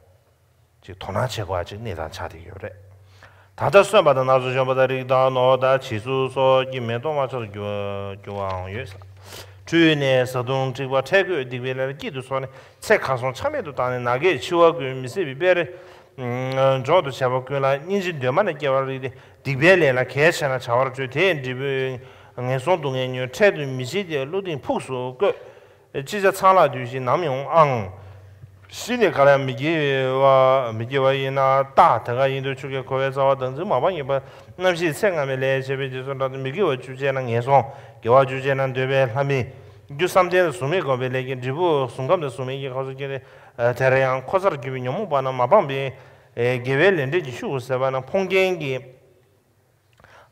ཅིག་དོ་སྣང་བྱེད་དགོས་པ་ཅིག་གནས་སྟངས་ཆགས་བསྡད་ཡོད་རེད། ད་ལྟ་གསོན་པ་དང་ན་ཚོད་གཞོན་པ་དང་རིགས་དང་ནོར་དང་བྱིས་གསུམ་སོགས་ཀྱི་མེ་ཏོག་མ་ཆགས་སུ་འགྱུར་འགྱུར་བའང་ཡོད། འཁྲུལ་ནས་བཟའ་བཏུང་འཁྲིག་པ་ཁྲལ་དགོས་སྡིག་པའི་ལས་ལ་སྐྱིད་དུ་སོང་ནས་ཚེ་ཁ་སོང་ཆ་མེད་དུ་བཏང་ནས་ན་རྒས་འཆི་བ་ཀུན་མི་བཟད་པའི་དཔེར། འཇོག་ཏུ་བྱ་བ་ཀུན་ལ་སྙིང་རྗེ་འདུན་མ་ནི་སྐྱེ་བར་རིགས་ཏེ། སྡིག་པའི་ལས་ལ་གལ་ཆེ་ན་བྱ་བར་སྤྱོད་དེ་འབྲས་བུ་ངན་སོང་སྡུག་བསྔལ་ཉོན། འཕྲལ་དུ་མི་འཆི་སྟེ་བློ་གདེང་ཕུགས་སུ་བཀོད། ཅི་བྱ་ཚང་ལ་དུས་བཞིན་ནམ་ཡོང་ཨང་། ཤི་ནས་ག་ལ་ཡང་མི་སྐྱེ་བ་མི་སྐྱེ་བ་ཡིན་ན་རྟག་དེ་ག་ཡིན་དུས་ཆུ་སྐྱེས་འཁོར་བའི་རྩ་བ་བདག་འཛིན་མ་སྤངས་ཉེས་པ་རྣམ་ཤེས་ཚེ་སྔ་མའི་ལས་བྱས་པའི་རྗེས་སུ་འབྲངས་ཏེ་མི་དགེ་བ་བཅུ་སྤྱད་ན་ངན་སོང་། དགེ་བ་བཅུ་སྤྱད་ན་འདོད་པའི་ལྷ་མིའི་རྒྱུ། བསམ་གཏན་དང་གཟུགས་མེད་བསྒོམས་པའི་ལས་ཀྱི་འབྲས་བུ་གཟུགས་ཁམས་དང་གཟུགས་མེད་ཀྱི་ཁམས་སུ་སྐྱེས་ཏེ། དེར་ཡང་འཁོར་ཚར་གྱུར་པའི་ཉོན་མོངས་པ་རྣམས་མ་སྤངས་པས། དགེ་བའི་ལས་འབྲས་ཀྱི་ཤུགས་ཀྱིས་ཟད་པ་ན་ཕོངས་རྒྱན་གྱི།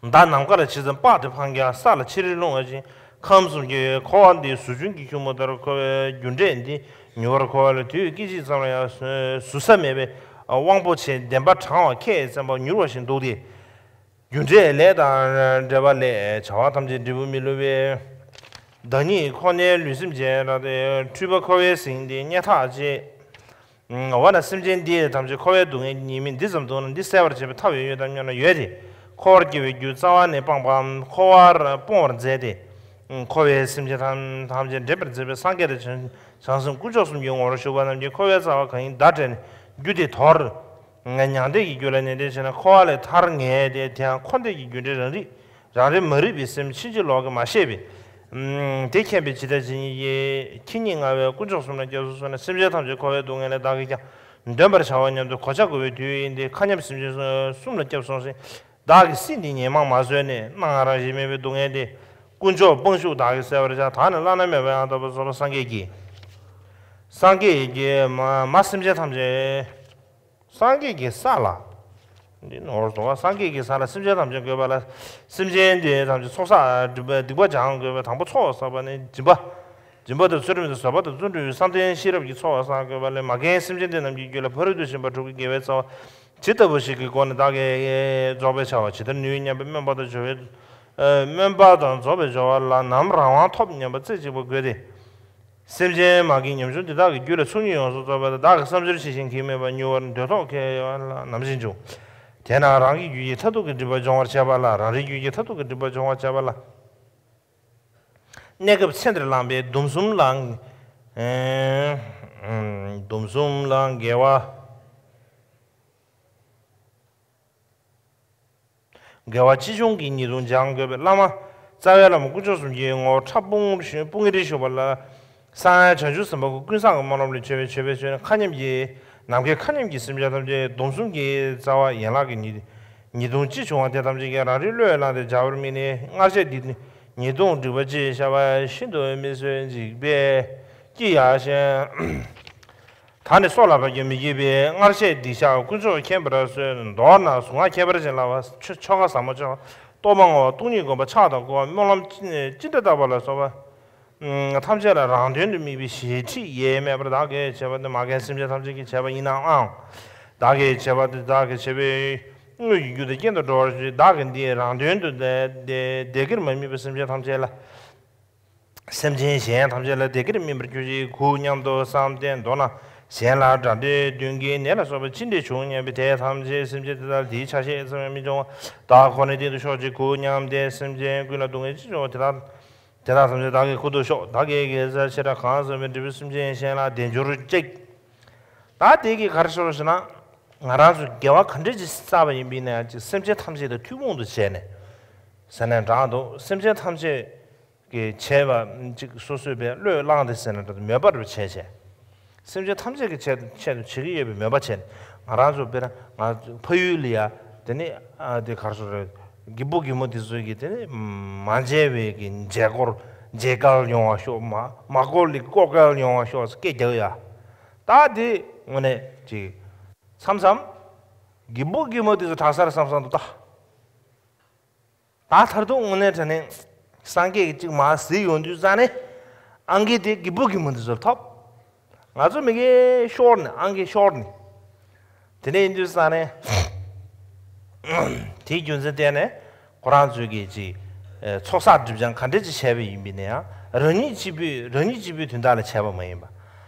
མདའ་ནམ་མཁའ་ལ་ཇི་ཙམ་སྤར་ཏེ་འཕངས་ཀྱང་ས་ལ་ཕྱི་རོལ་ལྷུང་བ་བཞིན་ཁམས་གསུམ་གྱི་འཁོར་བ་འདིའི་ཟུར་ཆུན་གྱི་ཁྱུང་པོ་ལྟར་འཁོར་བའི་རྒྱུ་འབྲས་འདི་མྱུར་བར་འཁོར་བ་ལ་དུས་སྐད་ཅིག་ཙམ་ལ་ཡང་ཟུར་ཟ་མེད་པའི་དབང་པོ་ཆེ་བདེན་པ་དྲང་བ་ཁས་བཙན་པ་མྱུར་བ་བཞིན་འདུག་སྟེ། རྒྱུ་འབྲས་ལས་དང་འབྲེལ་བ་ལས་བྱ་བ་ཐམས་ཅད་འབྲས་བུ་མི་བསླུ་བའི་བདག་ཉིད་ཁོ་ནའི་ལུས་སེམས་ཅན་རེད་དེ། འཁྲུལ་པ་འཁོར་བའི་གཟིངས་དེ་རྙེད་ཐག་བཅད། འོ་ན་སེམས་ཅན་འདི་ཐམས་ཅད་འཁོར་བའི་སྡུག་བསྔལ་ཉེས་དམིགས་འདི་ཙམ་འདུག་ན། འདི་བསལ་བར་བྱེད་པའི་ཐབས་ཡོད་ཡོད་དམ་སྙམ་ན། ཡོད་དེ། འཁོར་བར་སྐྱེ་བའི་རྒྱུ་རྩ་བ་ནས་སྤངས་པའམ་འཁོར་བར་སྤོང་བར་མཛད་དེ། འཁོར་བའི་སེམས་ཅན་ཐམས་ཐམས་ཅད་འདྲེན་པར་མཛད་པའི་སངས་རྒྱས་དང་བྱང་སེམས་དཀོན་མཆོག་གསུམ་གྱི་ངོ་བོར་བཞུགས་པ་རྣམས་ཀྱིས་འཁོར་བའི་རྩ་བ་གང་ཡིན་བརྡ་སྤྲད་ནས་རྒྱུ་དེ་དོར། མྱང་འདས་ཀྱི་རྒྱུ་ལ་ནན་ཏན་བྱས་ན་འཁོར་བ་ལས་ཐར་ངེས་ཏེ། དེའང་འཁོར་འདས་ཀྱི་རྒྱུ་འབྲས་རང་རིག་རང་རིག་མ་རིག་པའི་སེམས་ཕྱིན་ཅི་ལོག་གིས་མ་ཤེས་པས། དེ་མཁྱེན་པས་ཇི་ལྟར་ཇི་སྙེད་ཀྱི་ཁྱེད་ཉིད་མངའ་བའི་དཀོན་མཆོག་གསུམ་ལ་སྐྱབས་སུ་སོང་ནས། སེམས་ཅན་ཐམས་ཅད་འཁོར་བའི་སྡུག་བསྔལ་ལས་བདག་གིས་ཀྱང་འདོན་པར་བྱ་བ་སྙམ་དུ་གོ་ཆ་བགོ་བའི་དུས་ཡིན་ཏེ། མཁའ་མཉམ་སེམས་ཅན་གསུམ་ལ་སྐྱབས་སོང་ཞིང་། བདག་གི་སྲིད་འདི་ཉེས་མང་མ་བཟོད་ནས། སྣང་ང་རང་བཞིན་མེད་པའི་སྡུག་བསྔལ་དེ། དཀོན་མཆོག་དབང་ཕྱུག་བདག་གིས་བསལ་བར་བྱ། ད་ནི་བླ་ན་མེད་པ་ཡང་དག་པར་རྫོགས་པ་སངས་རྒྱས་ཀྱི། སངས་རྒྱས་ཀྱི་མ་མ་སེམས་ཅན་ཐམས་ཅད། སངས་རྒྱས་ཀྱི་ས་ལ། འདི་ནོར་སོང་བ། སངས་རྒྱས་ཀྱི་ས་ལ་སེམས་ཅན་ཐམས་ཅད་འགོད་པ་ལ། སེམས་ཅན་དེ་ཐམས་ཅད་ཚོགས་བསགས་སྡིག་པ་སྡིག་པ་སྦྱང་དགོས་པ། དང་པོ་ཚོགས་བསགས་པ་ནི་སྦྱིན་པ། སྦྱིན་པ་དང་ཚུལ་ཁྲིམས་དང་བཟོད་པ་དང་བརྩོན་འགྲུས་བསམ་གཏན་ཤེས་རབ་ཀྱི་ཚོགས་བསགས་དགོས་པ་ལས། མ་རྒན་སེམས་ཅན་དེ་རྣམས་ཀྱི་རྒྱུད་ལ་ཕ་རོལ་ཏུ་ཕྱིན་པ་དྲུག་གི་དགེ་བའི་རྩ་བ་ཇི་ལྟ་བུ་ཞིག་གི་སྒོ་ནས་བདག་གིས་རྫོགས་པའི་བྱ་བ་ཇི་ལྟར་ནུས་སྙམ་པའི་སྨོན་པ་དང་སྦྱོར་བའི། སྨོན་པ་དང་རྫོགས་པའི་སྦྱོར་བ་ལ་ནམ་རང་དབང་ཐོབ་སྙམ་པ་རྩེ་གཅིག་པ་དགོས་ཏེ། སེམས་ཅན་མ་རྒན་ཉམ་ཆུང་འདི་དག་གི་རྒྱུད་ལ་ཚུལ་གཉིས་ཡོངས་སུ་རྫོགས་པ་དང་། བདག་གི་བསམ་སྦྱོར་ཇི་བཞིན་གྱིས་མེད་པར་མྱུར་བར་འདོད་ཐོག་ཁེལ་བ་ལ་ནམ་ཞིག་འབྱུང་། དེས་ན་རང་གི་རྒྱུད་ཀྱི་མཐར་ཐུག་གི་སྒྲིབ་པ་སྦྱོང་བར་བྱེད་པ་ལ། རང་རེའི་རྒྱུད་ཀྱི་མཐར་ཐུག་གི་སྒྲིབ་པ་སྦྱོང་བར་བྱེད་པ་ལ། གནས་སྐབས་ཚེ་འདིར་བླངས་པའི་སྡོམ་གསུམ་ལ། སྡོམ་གསུམ་ལ་འགལ་བ། དགེ་བ་ཅི་བྱུང་གིས་ཉེས་ལྟུང་སྦྱང་དགོས་པས། བླ་མ་རྩ་བའི་བླ་མ་དཀོན་མཆོག་གསུམ་གྱི་ངོ་བོར་ཕྲ་ཕུང་ཕུང་རིལ་ཞུགས་པ་ལ། གསང་བའི་བྱང་ཆུབ་སེམས་དཔའ་ཀུན་བཟང་གི་སྨོན་ལམ་ལས་མཆོད་པའི་མཆོད་པའི་མཆོད་ནི་མཁའ་མཉམ་གྱི་ནམ་མཁའི་མཁའ་མཉམ་གྱི་སེམས་ཅན་ཐམས་ཅད་སྡོམ་གསུམ་གྱི་རྩ་བ་ཡན་ལག་གི་ཉེས་ཉེས་ལྟུང་ཅི་བྱུང་བ་དེ་ཐམས་ཅད་ཀྱང་རང་རིག་བློས་བླངས་ཏེ་སྦྱང་བར་དམིགས་ནས། སྔར་བྱས་སྡིག་ཉེས་ལྟུང་སྒྲིབ་པ་ཅི་བཤགས་པ། ཤིན་ཏུ་མི་བཟོད་འཇིགས་པས་སྐྱི་གཡའ་ཞིང་། ད་ནི་སྲོག་ལ་བབ་ཀྱང་མི་བགྱིད་པའི། སྔར་བྱས་སྡིག་བཤགས་དཀོན་མཆོག་མཁྱེན་པར་གསོལ། མདོར་ན་གཟུངས་སྔགས་ཁྱད་པར་ཅན་བསླབ་པ། ཆོ་ཆོ་ག་ཟབ་མོ་ཆོ་ག་སྟོབས་མང་བ། སྟོང་ཉིད་སྒོམ་པ། ཕྱག་དང་བསྐོར་བ། སྨོན་ལམ་ཅི་ཅི་འདྲ་བཏབ་པ་ལ་སོགས་པ་ཐམས་ཅད་ལ་རང་དོན་དུ་དམིགས་པའི་ཞི་ཁྲིད་ཡེ་མེད་པར་བདག་གིས་བྱས་པ་དེ་མ་རྒན་སེམས་ཅན་ཐམས་ཅད་ཀྱིས་བྱས་པ་ཡིན་ནའང་། བདག་གིས་བྱས་པ་དེ་བདག་གིས་བྱས་པའི་དངོས་ཀྱི་རྒྱུ་དང་རྐྱེན་དུ་འགྲོ་བར་བྱེད། བདག་གིས་འདི་རང་དོན་དུ་བདེ་བདེ་སྐྱིད་མ་དམིགས་པའི་སེམས་ཅན་ཐམས་ཅད་ལ། སེམས་ཅན་གཞན་ཐམས་ཅད་ལ་བདེ་སྐྱིད་སྨིན་པར་གྱུར་ཅིག་གུ་སྙམ་དུ་བསམ་སྟེ། མདོར་ན་གཞན་ལ་དགྲ་འདྲེ་གདོན་བགེགས་ནད་ལ་སོགས་པ་ཅི་འདྲ་བྱུང་སྙམ་པའི་དེ་ཐམས་ཅད་སེམས་ཅན་དེ་དག་ལ་དེའི་ཆ་ཤས་ཙམ་ཡང་མི་འབྱུང་བ་བདག་ཁོ་ནའི་སྟེང་དུ་ཤོག་ཅིག་གུ་སྙམ་སྟེ། སེམས་ཅན་ཀུན་ལ་སྡུག་བསྔལ་ཅི་བྱུང་བ་དེ་དག་དེ་དག་ཐམས་ཅད་བདག་གི་ཁུར་དུ་ཤོག་བདག་གི་དགེ་རྩ་ཆེ་ཕྲ་གང་བསམ་པའི་འབྲས་བུ་སེམས་ཅན་གཞན་ལ་དལ་འབྱོར་ཅིག་ད་དེ་གིས་ག་རེ་ཤོར་ཞེ་ན། ང་རང་ཚོ་དགེ་བ་ག་འདྲ་ཅིག་བསགས་པ་ཡིན་པ་ཡིན་ན་ཡང་ཅིག་སེམས་ཅན་ཐམས་ཅད་དང་ཐུན་མོང་དུ་བྱས་ནས་ཟེར་ནས་དྲག་འདུག་སེམས་ཅན་ཐམས་ཅད་ཀྱི་བྱས་པ་ཅིག་སོ་སོས་པའི་བློས་བླངས་ཏེ་ཟེར་ན་འདྲ། མོས་པ་རུ་བྱས་བྱས། སེམས་ཅན་ཐམས་ཅད་ཀྱི་ཆེད་ཆེད་དུ་བྱེད་ཀྱི་ཡོད་པའི་མོས་པ་བྱས་ནས། ང་རང་ཚོ་དཔེར་ན་ང་ཕ་ཡུལ་ལ་ཡ་དེ་ནི་ཨ་དེ་གར་སོ་རེད། རྒད་པོ་རྒད་མོ་དེ་ཚོས་ཀྱི་དེ་ནི་མ་མཇལ་བའི་གི་མཇལ་སྐོར། མཇལ་གར་ཡོང་བ་ཤོག་མ་མ་གོ་ལི་ཀོ་གར་ཡོང་བ་ཤོག་སྐད་རྒྱག་ཡ། ད་དེ་དངོས་གནས་ཅིག་མཚམས་མཚམས་རྒད་པོ་རྒད་མོ་དེ་ཚོ་དྲག་ས་རེད་བསམ་བསམ་འདུག་ད། ད་མཐར་ཐུག་དངོས་གནས་དྲང་གནས་སངས་རྒྱས་ཀྱིས་ཅིག་མར་གཟིགས་ཡོང་དུས་ཙང་ནས་ཨང་ཀི་དེ་རྒད་པོ་རྒད་མོ་དེ་ཚོར་ཐོབ། ང་ཚོ་མི་གེ་ཤོར་ནས་ཨང་ཀི་ཤོར་ནས། དེ་ནས་ཡིན་དུས་ཙང་ནས་དེའི་རྒྱུ་མཚན་བརྟེན་ནས་ཁོ་རང་ཚོས་ཀྱིས་ཅིག་ཚོགས་བསགས་སྒྲིབ་སྦྱང་ག་འདྲས་ཅིག་བྱས་པ་ཡིན་པས་ན་ཡང་རང་ཉིད་གཅིག་པུས་རང་ཉིད་གཅིག་པུའི་དོན་དག་ལ་བྱས་པ་མ་ཡིན་པ།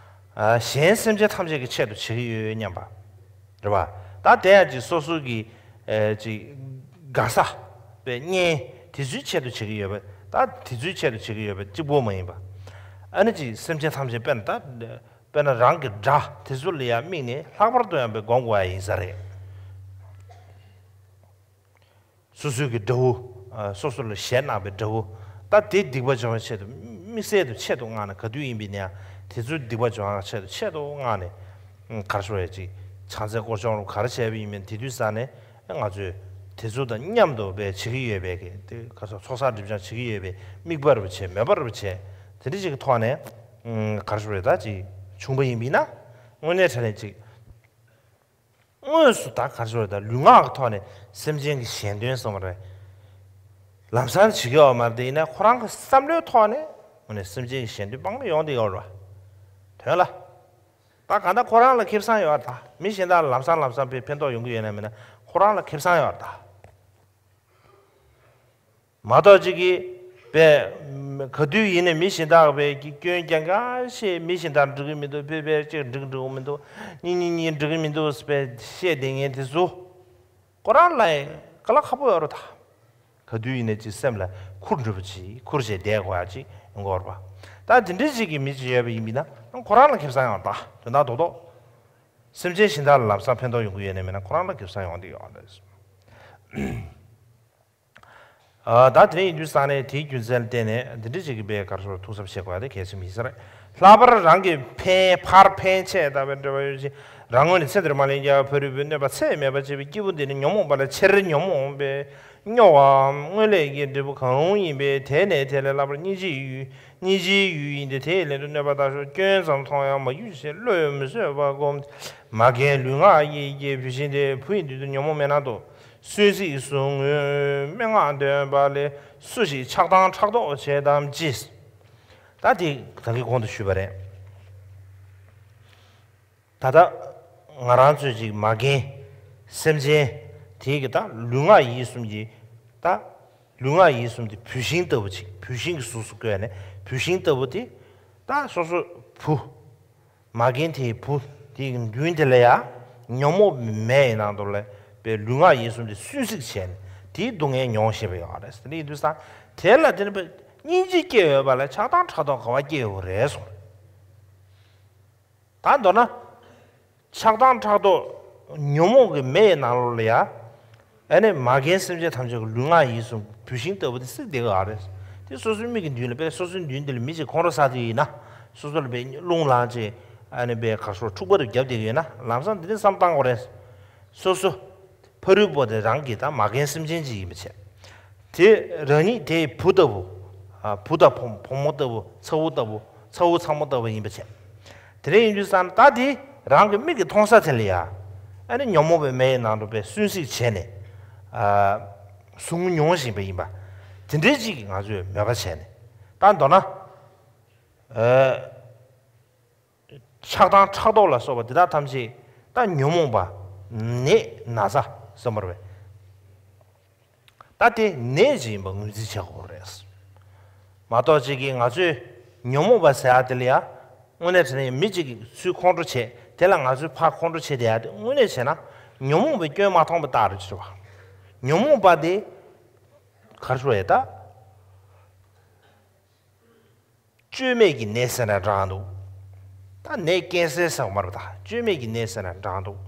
གཞན་སེམས་ཅན་ཐམས་ཅད་ཀྱི་ཆེད་དུ་བྱེད་ཀྱི་ཡོད་སྙམ་པ། རེད་བ། ད་དེ་ཡང་ཅིག་སོ་སོ་གི་ཨེ་ཅིག་དགའ་ས་པའི་གཉེན་དེ་ཚོའི་ཆེད་དུ་བྱེད་ཀྱི་ཡོད་པ། ད་དེ་ཚོའི་ཆེད་དུ་བྱེད་ཀྱི་ཡོད་པ་གཅིག་པོ་མ་ཡིན་པ། ཨ་ནི་ཅིག་སེམས་ཅན་ཐམས་ཅད་དཔེར་ན་ད་དཔེར་ན་རང་གི་དགྲ་དེ་ཚོ་ལ་ཡང་དམིགས་ནས་ལྷག་པར་དུ་ཡང་པའི་སྒོམ་དགོས་ཡ་ཡིན་ས་རེད། སོ་སོའི་གི་དགྲ་བོ། ཨ་སོ་སོ་ལ་ཞེད་སྣང་བའི་དགྲ་བོ། ད་དེ་སྡིག་པ་སྦྱོང་བའི་ཆེད་དུ་དམིགས་བསལ་དུ་ཆེད་དུ་མངགས་ནས་ག་དུས་ཡིན་པའི་ནའང་དེ་ཚོའི་སྡིག་པ་སྦྱོང་བའི་ཆེད་དུ་ཆེད་དུ་མངགས་ནས། ག་རེ་ཞུ་དགོས་རེད་ཅིག་ཕྱག་འཚལ་སྐོར་སྦྱོང་རུ་ག་རེ་བྱས་པ་ཡིན་མིན་དེ་དུས་ཙང་ནས་ང་ཚོས་དེ་ཚོ་དང་མཉམ་དུ་བས་བྱེད་ཀྱི་ཡོད་པའི་གི་དེ་ག་རེ་ཟེར་ཚོགས་བསགས་སྒྲིབ་སྦྱང་བྱེད་ཀྱི་ཡོད་པའི་དམིགས་པ་རུ་བྱས་མོས་པ་རུ་བྱས་དེ་འདྲ་ཞིག་གི་ཐོག་ནས་ག་རེ་ཞུ་དགོས་རེད་ད་ཅིག་བྱུང་པ་ཡིན་པས་ན་དངོས་གནས་དྲང་གནས་ཅིག་དངོས་སུ་ད་ག་རེ་ཞུ་དགོས་རེད་ད་ལུས་ངག་གི་ཐོག་ནས་སེམས་ཅན་གྱི་གཞན་དོན་བསམ་པ་རེད། ལམ་སང་བྱེད་ཀྱི་ཡོད་མ་རེད་དེ་ཡིན་ན་ཁོ་རང་གི་བསམ་བློའི་ཐོག་ནས་དངོས་གནས་སེམས་ཅན་གྱི་གཞན་དོན་དཔག་མེད་ཡོང་བསྡད་ཡོད་རེད་བ། དོན་ལ། ད་གང་ལྟར་ཁོ་རང་ལ་ཁེ་བཟང་ཡོད་རེད་ད། མི་གཞན་དག་ལ་ལམ་སང་ལམ་སང་ཕན་ཕན་ཐོགས་ཡོང་གི་ཡོད་ན་མིན་ན་ཁོ་རང་ལ་ཁེ་བཟང་ཡོད་རེད་ད། མ་གཏོགས་ཅིག་གིས་པས་ག་དུས་ཡིན་ནའི་མི་གཞན་དག་པས་ཀྱི་སྐྱོན་རྐྱང་རྐྱང་བཤད་མི་གཞན་དག་འགྲིག་གི་མི་འདུག་ཕེ་ཕེ་ཅིག་འགྲིག་འགྲིག་གི་མི་འདུག་གཉིས་གཉིས་གཉིས་འགྲིག་གི་མི་འདུག་ཕེ་བཤད་བསྡད་མཁན་དེ་ཚོ་ཁོ་རང་ལ་དཀའ་ལས་ཁག་པོ་ཡོད་རེད་ད། ག་དུས་ཡིན་ནའི་ཅིག་སེམས་ལ་ཁུར་འགྲོ་བ་ཅིག་ཁུར་བྱས་བསྡད་དགོས་ཡ་ཅིག་ཡོང་གི་ཡོད་རེད་པ། ད་དེ་འདྲའི་ཅིག་གི་མི་ཅིག་ཡོད་པ་ཡིན་པས་ན་ཁོ་རང་ལ་ཁེ་བཟང་ཡོད་རེད་ད་དོན་དག་རྡོག་རྡོག་སེམས་ཅན་གཞན་དག་ལ་ལམ་སང་ཕན་ཐོགས་ཡོང་གི་ཡོད་ནའི་མིན་ན་ཁོ་རང་ལ་ཁེ་བཟང་ཡོང་གི་ཡོད་རེད། ཨ་ད་དེ་ཡིན་དུས་ཙང་ནས་དེའི་རྒྱུ་མཚན་ལ་བརྟེན་ནས་འདི་འདྲ་ཅིག་གི་པའི་ག་རེ་ཟེར་ཐུགས་བསམ་བཞེས་དགོས་ཡ་དེ་གལ་ཆེན་པོ་ཡིན་ས་རེད། ལྷག་པར་རང་གི་ཕན་ཕར་ཕན་ཆད་ལྟ་བུའི་འབྲེལ་བ་ཡོད་ཅིང་རང་ངོས་ནས་ཚེ་འདིར་མ་ལན་རྒྱག་ཕ་རོལ་པོའི་གནོད་པ་ཚད་མེད་པ་བྱེད་པའི་སྐྱེས་བུ་འདི་ནི་ཉོན་མོངས་པ་ལས་ཆེར་ཉོན་མོངས་པས་སྨྱོ་བའམ་སྔོན་ལས་ཀྱི་འབྲས་བུ་གང་རུང་ཡིན་པས་དེ་ནས་དེ་ལས་ལྷག་པར་སྙིང་རྗེའི་ཡུལ་སྙིང་རྗེའི་ཡུལ་ཡིན་ཏེ་དེའི་ལན་དུ་གནོད་པ་དང་ཤོག་སྐྱོན་ཙམ་མཐོང་ཡང་མ་གྱུར་ཅིག་བློས་མི་བཟོད་པ་བསྒོམ། མ་རྒན་ལུས་ངག་ཡིད་ཀྱི་བུད་ཤིང་དེ་བུ་ཡི་མདུན་དུ་ཉོན་མོངས་མེད་ན་དོ། གསོན་གཟིགས་སུ་ངུས་སྨྲེ་སྔགས་འདོན་པ་ལས་སུ་ཞིག་ཆགས་སྡང་ཕྲག་དོག་བྱེད་དམ་ཅི། ད་དེ་ད་གིན་གོང་དུ་ཞུས་པ་རེད། ད་ལྟ་ང་རང་ཚོས་ཅིག་མ་རྒན་སེམས་ཅན་དེའི་གི་ད་ལུས་ངག་ཡིད་གསུམ་གྱི་ད་ལུས་ངག་ཡིད་གསུམ་དེ་བུད་ཤིང་ལྟ་བུ་ཅིག་བུད་ཤིང་གི་གཟུགས་སུ་བཀོད་ནས་བུད་ཤིང་ལྟ་བུ་དེ་ད་སོ་སོ་བུ། མ་རྒན་དེའི་བུ་དེའི་མདུན་དེ་ལ་ཡ་ཉོན་མོངས་མེ་ཡི་ནང་དུ་ལ་པའི་ལུས་ངག་ཡིད་གསུམ་དེ་སུན་གཙེར་བྱས་ནས་དེའི་སྡུག་བསྔལ་མྱོང་བཞིན་པ་ཡོད་རེད། དེ་ཡིན་དུས་ཙང་དེ་ལ་དེ་ནི་པའི་སྙིང་རྗེ་སྐྱེ་འོས་པ་ལ་ཆགས་སྡང་ཕྲག་དོག་ག་བ་སྐྱེ་འོས་རེད་གསུངས། ད་མདོར་ན། ཆགས་སྡང་ཕྲག་དོག་ཉོན་མོངས་ཀྱི་མེ་ཡི་ནང་ལོགས་ལ་ཡ། ཨ་ནི་མ་རྒན་སེམས་ཅན་ཐམས་ཅད་ཀྱི་ལུས་ངག་ཡིད་གསུམ་བུད་ཤིང་ལྟ་བུ་དེ་བསྲེགས་བསྡད་ཀྱི་ཡོད་རེད། དེ་སོ་སོའི་མིག་གི་མདུན་ལ་པས་སོ་སོའི་མདུན་དེ་ལ་མི་ཅིག་ཁོང་ཁྲོ་ཟ་དུས་ཡིན་ན། སོ་སོ་ལ་པས་རླུང་ལངས་ཅིག་ཨ་ནི་པས་གར་སོ་འཁྲུག་པ་རུ་བརྒྱབ་བསྡད་ཀྱི་ཡོད་ན་ལམ་སང་འདི་ནས་བསམ་བཏང་དགོས་རེད། སོ་སོ། ཕ་རོལ་པོ་དེ་རང་གི་ད་མ་རྒན་སེམས་ཅན་ཅིག་ཡིན་པ་བྱས། དེ་རང་ཉིད་དེའི་བུ་ལྟ་བུ། ཨ་བུ་དང་བུ་བུ་མོ་ལྟ་བུ་ཚ་བོ་ལྟ་བུ་ཚ་བོ་ཚ་མོ་ལྟ་བུ་ཡིན་པ་བྱས། དེ་རིང་ཡིན་དུས་ཙང་ད་དེ་རང་གི་མིག་གིས་མཐོང་ས་དེ་ལ་ཡ། ཨ་ནི་ཉོན་མོངས་པའི་མེ་ཡི་ནང་དུ་པས་སུན་གཙེར་བྱས་ནས། ཨ་ཟུག་རྔུ་མྱོང་བཞིན་པ་ཡིན་པ། དེ་འདྲའི་ཅིག་ང་ཚོས་མོས་པ་བྱས་ནས། ད་མདོར་ན། ཨ། ཆགས་སྡང་ཕྲག་དོག་ལ་སོགས་པ་དེ་དག་ཐམས་ཅད་ད་ཉོན་མོངས་པ་ནད་ན་ཚ་ཟེར་བ་རེད། ད་དེ་ནད་ཅིག་ཡིན་པ་ངོས་འཛིན་བྱེད་དགོས་རེད། མ་གཏོགས་ཅིག་གིས་ང་ཚོས་ཉོན་མོངས་པ་ཟེར་ཡ་དེ་ལ་ཡ་དངོས་གནས་དྲང་གནས་མི་གཅིག་གིས་ཚུར་ཁོང་ཁྲོ་བྱས་དེ་ལ་ང་ཚོས་ཕར་ཁོང་ཁྲོ་བྱས་བསྡད་ཡ་དེ་དངོས་གནས་བྱས་ན་ཉོན་མོངས་པའི་སྐྱོན་མ་མཐོང་བ་ལྟར་རེད་བ། ཉོན་མོངས་པ་དེ་ག་རེ་ཞུ་དགོས་རེད་ད། བཅོས་མའི་གི་ནད་ཟེར་ན་འདྲ་འདུག་ད་ནད་ཀན་སར་ཟེར་བ་མ་རེད་ད། བཅོས་མའི་གི་ནད་ཟེར་ན་འདྲ་འདུག་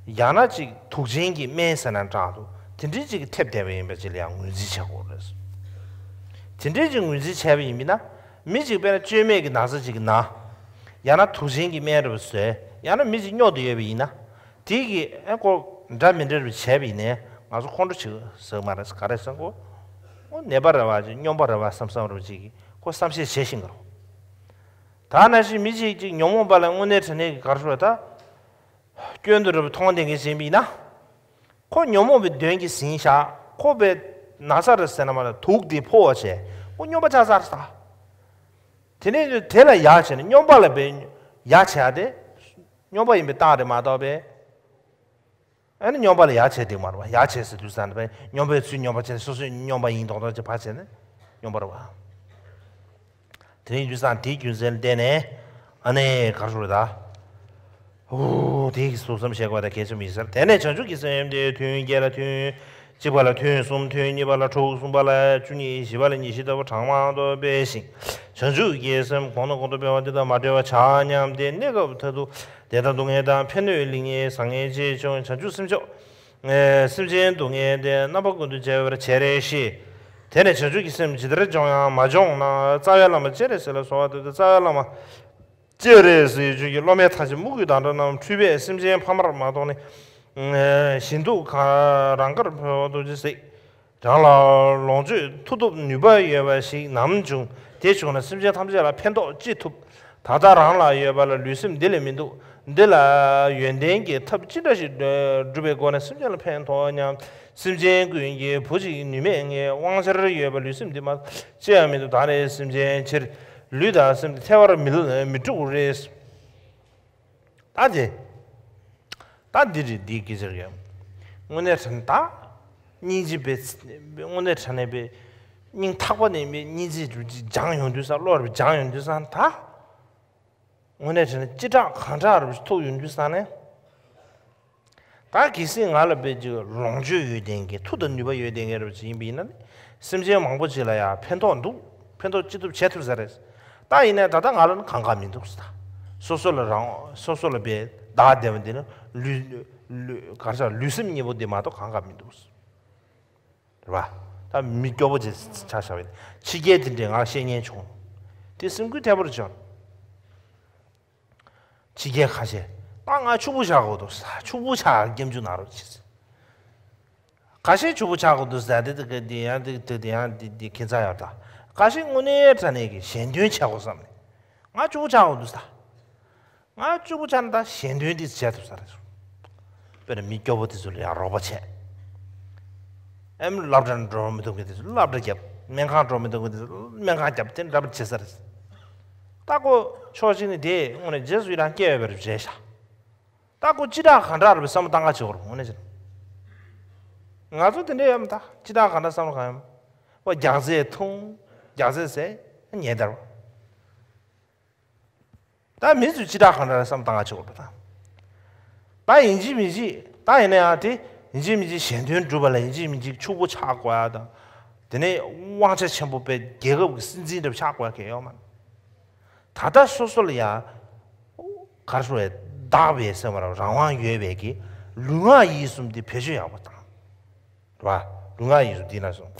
ཡང་ན་ཅིག་དུག་ཅན་གྱི་སྨན་ཟེར་ན་འདྲ་འདུག་དེ་འདྲའི་ཅིག་གི་ཐེབས་བསྡད་པ་ཡིན་པ་ཅིག་ལ་ཡང་ངོས་འཛིན་བྱེད་དགོས་རེད། དེ་འདྲའི་ཅིག་ངོས་འཛིན་བྱས་པ་ཡིན་པས་ན་མི་ཅིག་དཔེར་ན་བཅོས་མའི་གི་ན་ཚ་ཅིག་གི་ན། ཡང་ན་དུག་ཅན་གྱི་སྨན་རེ་བ་ཟོས། ཡང་ན་མི་ཅིག་སྨྱོ་བསྡད་ཡོད་པ་ཡིན་ན། དེ་གི་ཨེ་ཁོ་འདྲ་མི་འདྲ་རུ་བྱས་པ་ཡིན་ནའི་ང་ཚོ་ཁོང་ཁྲོ་བྱེད་ཟེར་མ་རེད་ག་རེ་ཟེར་ཁོ། ཨོ་ནད་པ་རེད་བ་ཅིག་སྨྱོན་པ་རེད་བ་བསམ་བསམ་རུ་ཅིག་གི་ ཁོ་བསམ་ཤེས་བྱེད་ཤེས་ཀྱི་རེད། ད་ནང་བཞིན་མི་གཅིག་གཅིག་ཉོན་མོངས་པ་ལ་དངོས་གནས་དྲང་གནས་ཀྱི་ག་རེ་ཞུ་དགོས་རེད་ད། སྐྱོན་དུ་རུབ་མཐོང་ལྡན་མཁན་ཞིག་ཡིན་ན། ཁོ་ཉོན་མོངས་པའི་གདོན་གྱིས་ཟིན་བཞག་ཁོ་པའི་ན་ཚ་རེད་ཟེར་ན་མ་ལ་དུག་དེ་ཕོག་པ་བྱས་ཁོ་སྨྱོན་པ་ཆགས་ཚར་ས། དེ་ནས་དེ་ལ་ཡག་བྱས་ནས་སྨྱོན་པ་ལ་བས་ཡག་བྱས་ཏེ། སྨྱོན་པ་ཡིན་པའི་རྟགས་རེད་མ་གཏོགས་པས། ཨ་ནི་སྨྱོན་པ་ལ་ཡག་བྱས་དེ་མ་རེད་བ། ཡག་བྱས་ཟེར་དུས་ཙམ་ནས་སྨྱོན་པའི་ཚུལ་སྨྱོན་པ་བྱས་ནས་སོ་སོས་སྨྱོན་པ་ཡིན་མདོག་མདོག་ཅིག་ཕར་བྱས་ནས་སྨྱོན་པ་རེད་བ། དེ་རིང་རྒྱུ་སང་དེའི་རྒྱུ་མཚན་ལ་བརྟེན་ནས་ཨ་ནི་ག་རེ་ཞུ་རེད་ད། ཨོ་དེ་གི་གཟུགས་བསམ་བྱེད་དགོས་ད་གལ་ཆེན་པོ་ཡིན་ཟེར། དེ་ནས་བྱང་ཆུབ་ཀྱི་སེམས་དེ་ཐུན་བརྒྱད་ལ་ཐུན་གཅིག་པ་ལ་ཐུན་གསུམ་ཐུན་གཉིས་པ་ལ་དྲུག་གསུམ་པ་ལ་བཅུ་གཉིས་བཞི་པ་ལ་ཉི་ཤུ་ལྟ་བུ་གྲངས་མང་དུ་སྤེལ་ཞིང་། བྱང་ཆུབ་ཀྱི་སེམས་གོང་དུ་གོང་དུ་སྤེལ་བ་འདི་དང་མ་བྲལ་བར་བྱ་སྙམ་སྟེ་གནས་སྐབས་མཐར་ཐུག་བདེ་དང་སྡུག་བསྔལ་དང་ཕན་གནོད་ལེགས་ཉེས་བཟང་ངན་ཅེས་བྱུང་བྱང་ཆུབ་སེམས་མཆོག་སེམས་ཅན་སྡུག་བསྔལ་དེ་རྣམ་པ་ཀུན་ཏུ་སྤྱད་པར་བྱེད་རེ་ཞིག་དེ་ནས་བྱང་ཆུབ་ཀྱི་སེམས་ཇི་ལྟར་སྦྱོང་ཡང་མ་སྦྱོང་ན་རྩ་བའི་བླ་མ་སྤྱན་རས་གཟིགས་ལ་གསོལ་བ་འདེབས་ཏེ། རྩ་བའི་བླ་མ་སྤྱན་རས་གཟིགས་ཆོས་ཀྱི་སློབ་མའི་མཐའ་བཞི་དམུ་རྒོད་དང་འདྲ་རྣམས་འཁྲུལ་པས་སེམས་ཅན་ཕ་མར་མ་རྟོགས་ནས་ཞིང་དུ་རང་དགར་འཕོ་བ་ཐུགས་རྗེས་གཟིགས། རང་ལ་ལོངས་སྤྱོད་མཐུ་སྟོབས་ནུས་པ་ཡོད་པ་ཞིག་ནམ་བྱུང་། དེ་བྱུང་ན་སེམས་ཅན་ཐམས་ཅད་ལ་ཕན་ཐོགས་ཅི་ཐུབ། ད་ལྟ་རང་ལ་ཡོད་པ་ལ་ལུས་སེམས་འདི་ལས་མི་འདུག་འདི་ལ་ཡོན་ཏན་གྱི་ཐབས་ཅི་འདྲ་ཞིག་བསྒྲུབ་པའི་སྒོ་ནས་སེམས་ཅན་ལ་ཕན་ཐོགས་སྙམ། སེམས་ཅན་ཀུན་གྱི་བུ་གཅིག་ནུས་མེད་ངས། དབང་ཆར་ཡོད་པ་ལུས་སེམས་འདི་མ་ཅི་ཡང་མི་འདུག་ད་རེས་སེམས་ཅན་ཕྱིར་ལུས་དང་སེམས་འདི་ཐལ་བར་མི་མི་འགྲུབ་རེད། ད་དེ། ད་འདི་རེད་འདི་སྐད་ཆ་རེད། དངོས་གནས་དྲང་ད། སྙིང་རྗེ་པའི་དངོས་གནས་དྲང་གནས་པའི་སྙིང་ཐག་པ་ནས་པའི་སྙིང་རྗེ་རུ་ཅིག་སྦྱང་ཡོང་དུས་ས་བློ་རུ་སྦྱང་ཡོང་དུས་ས་ད། དངོས་གནས་དྲང་གནས་ཅི་དྲག་གང་དྲག་རུ་ཐུག་ཡོང་དུས་ས་ནས། ད་གལ་སྲིད་ང་ལ་དཔེ་ཅིག་ལོངས་སྤྱོད་ཡོད་ལྡན་གྱི་མཐུ་དང་ནུས་པ་ཡོད་ལྡན་གྱི་རབ་ཅིག་ཡིན་པ་ཡིན་ན་ནི་སེམས་ཅན་མང་པོ་ཅིག་ལ་ཡང་ཕན་ཐོགས་འདུག་ཕན་ཐོགས་ཅི་ཐུབ་བྱེད་ཐུབ་ས་རེད། ད་ཡིན་ནའི་ད་ལྟ་ང་ལ་ནི་གང་ག་མི་འདུག་ཟེར། སོ་སོ་ལ་རང་སོ་སོ་ལ་དཔེ་བདག་བདེ་བ་འདི་ནི་ལུས་ལུས་ག་རེ་ཟེར་ལུས་སེམས་གཉིས་པོ་འདི་མ་གཏོགས་གང་ག་མི་འདུག་ཟེར། རེད་པ། ད་མི་སྐྱོ་པོ་ཅིག་ཆགས་བཞག་པས་ཕྱི་རྒྱལ་དེ་འདྲས་ང་བཤད་ཉན་བྱུང་། དེ་སེམས་འགུལ་ཐེབས་པོ་རེད་བྱུང་། ཕྱི་རྒྱལ་ཁ་ཤས་ད་ང་ཕྱུག་པོ་ཆགས་དགོས་འདུག་ཟེར། ཕྱུག་པོ་ཆགས་སྐྱབས་འཇུག་གནང་རོགས་བྱེད་ཟེར། ཁ་ཤས་ཕྱུག་པོ་ཆགས་དགོས་འདུག་ཟེར་དེ་དེ་དེ་ཡང་དེ་དེ་དེ་ཡང་དེ་དེ་ཁྱད་མཚར་ཡོད་ད། ཁ་ཤས་དངོས་གནས་དྲང་གནས་ཀྱི་གཞན་དོན་བྱེད་དགོས་བསམ་ནས་ང་ཕྱུག་པོ་ཆགས་དགོས་འདུག་ཟེར། ང་ཕྱུག་པོ་ཆགས་ན་ད་གཞན་དོན་དེ་བྱེད་ཐུབ་ས་རེད། དཔེར་ན་མི་སྐྱོ་པོ་དེ་ཚོ་ལ་ཡང་རོགས་པ་བྱས། ཨེམ་སློབ་གྲྭར་འགྲོ་མི་ཐུབ་མཁན་དེ་ཚོ་སློབ་གྲྭ་བརྒྱབ། སྨན་ཁང་འགྲོ་མི་ཐུབ་མཁན་དེ་ཚོ་སྨན་ཁང་བརྒྱབ་དེ་འདྲ་པོ་བྱེད་ས་རེད། ད་ཁོ་ཕྱོགས་གཅིག་ནས་དེ་དངོས་གནས་རྗེས་སུ་ཡི་རང་སྐྱེ་ཡོད་པ་རེད་བྱས་ཤག་ད་ཁོ་ཅི་དྲག་གང་དྲག་རེད་པའི་བསམ་བློ་བཏང་ག་བྱེད་དགོས་རེད་དངོས་གནས་བྱས་ན། ང་ཚོ་དེ་འདྲ་ཡོད་མ་ད་ཅི་དྲག་གང་དྲག་བསམ་བློ་གང་ཡོད་མ། ཨོ་རྒྱགས་ཚད་ཐུང་། རྒྱགས་ཚད་ཟད་ཉལ་དར་བ། ད་མི་ཚོས་ཅི་དྲག་གང་དྲག་བསམ་བཏང་ཆོག་པ་དང་། ད་ཡིན་གཅིག་མིན་གཅིག་ད་ཡིན་ན་ཡང་དེ་ཡིན་གཅིག་མིན་གཅིག་གཞན་དོན་སྒྲུབ་པ་ལ་ཡིན་གཅིག་མིན་གཅིག་ཕྱུག་པོ་ཆགས་དགོས་ཡ་དང་། དེ་ནས་དབང་ཆ་ཆེན་པོ་པའི་རྒྱལ་ཁབ་ཀྱི་སྲིད་འཛིན་འདྲ་ཆགས་དགོས་ཡ་གང་ཡོད་མ་རེད། ད་ལྟ་སོ་སོ་ལ་ཡང་གར་ཤོར་བའི་བདག་པའི་སེམས་པ་རང་དབང་ཡོད་པའི་གི་ལུས་ངག་ཡིད་གསུམ་དེ་བེད་སྤྱོད་ཡག་པོ་བཏང་། རེད་བ། ལུས་ངག་ཡིད་གསུམ་འདི་ན་སོང་།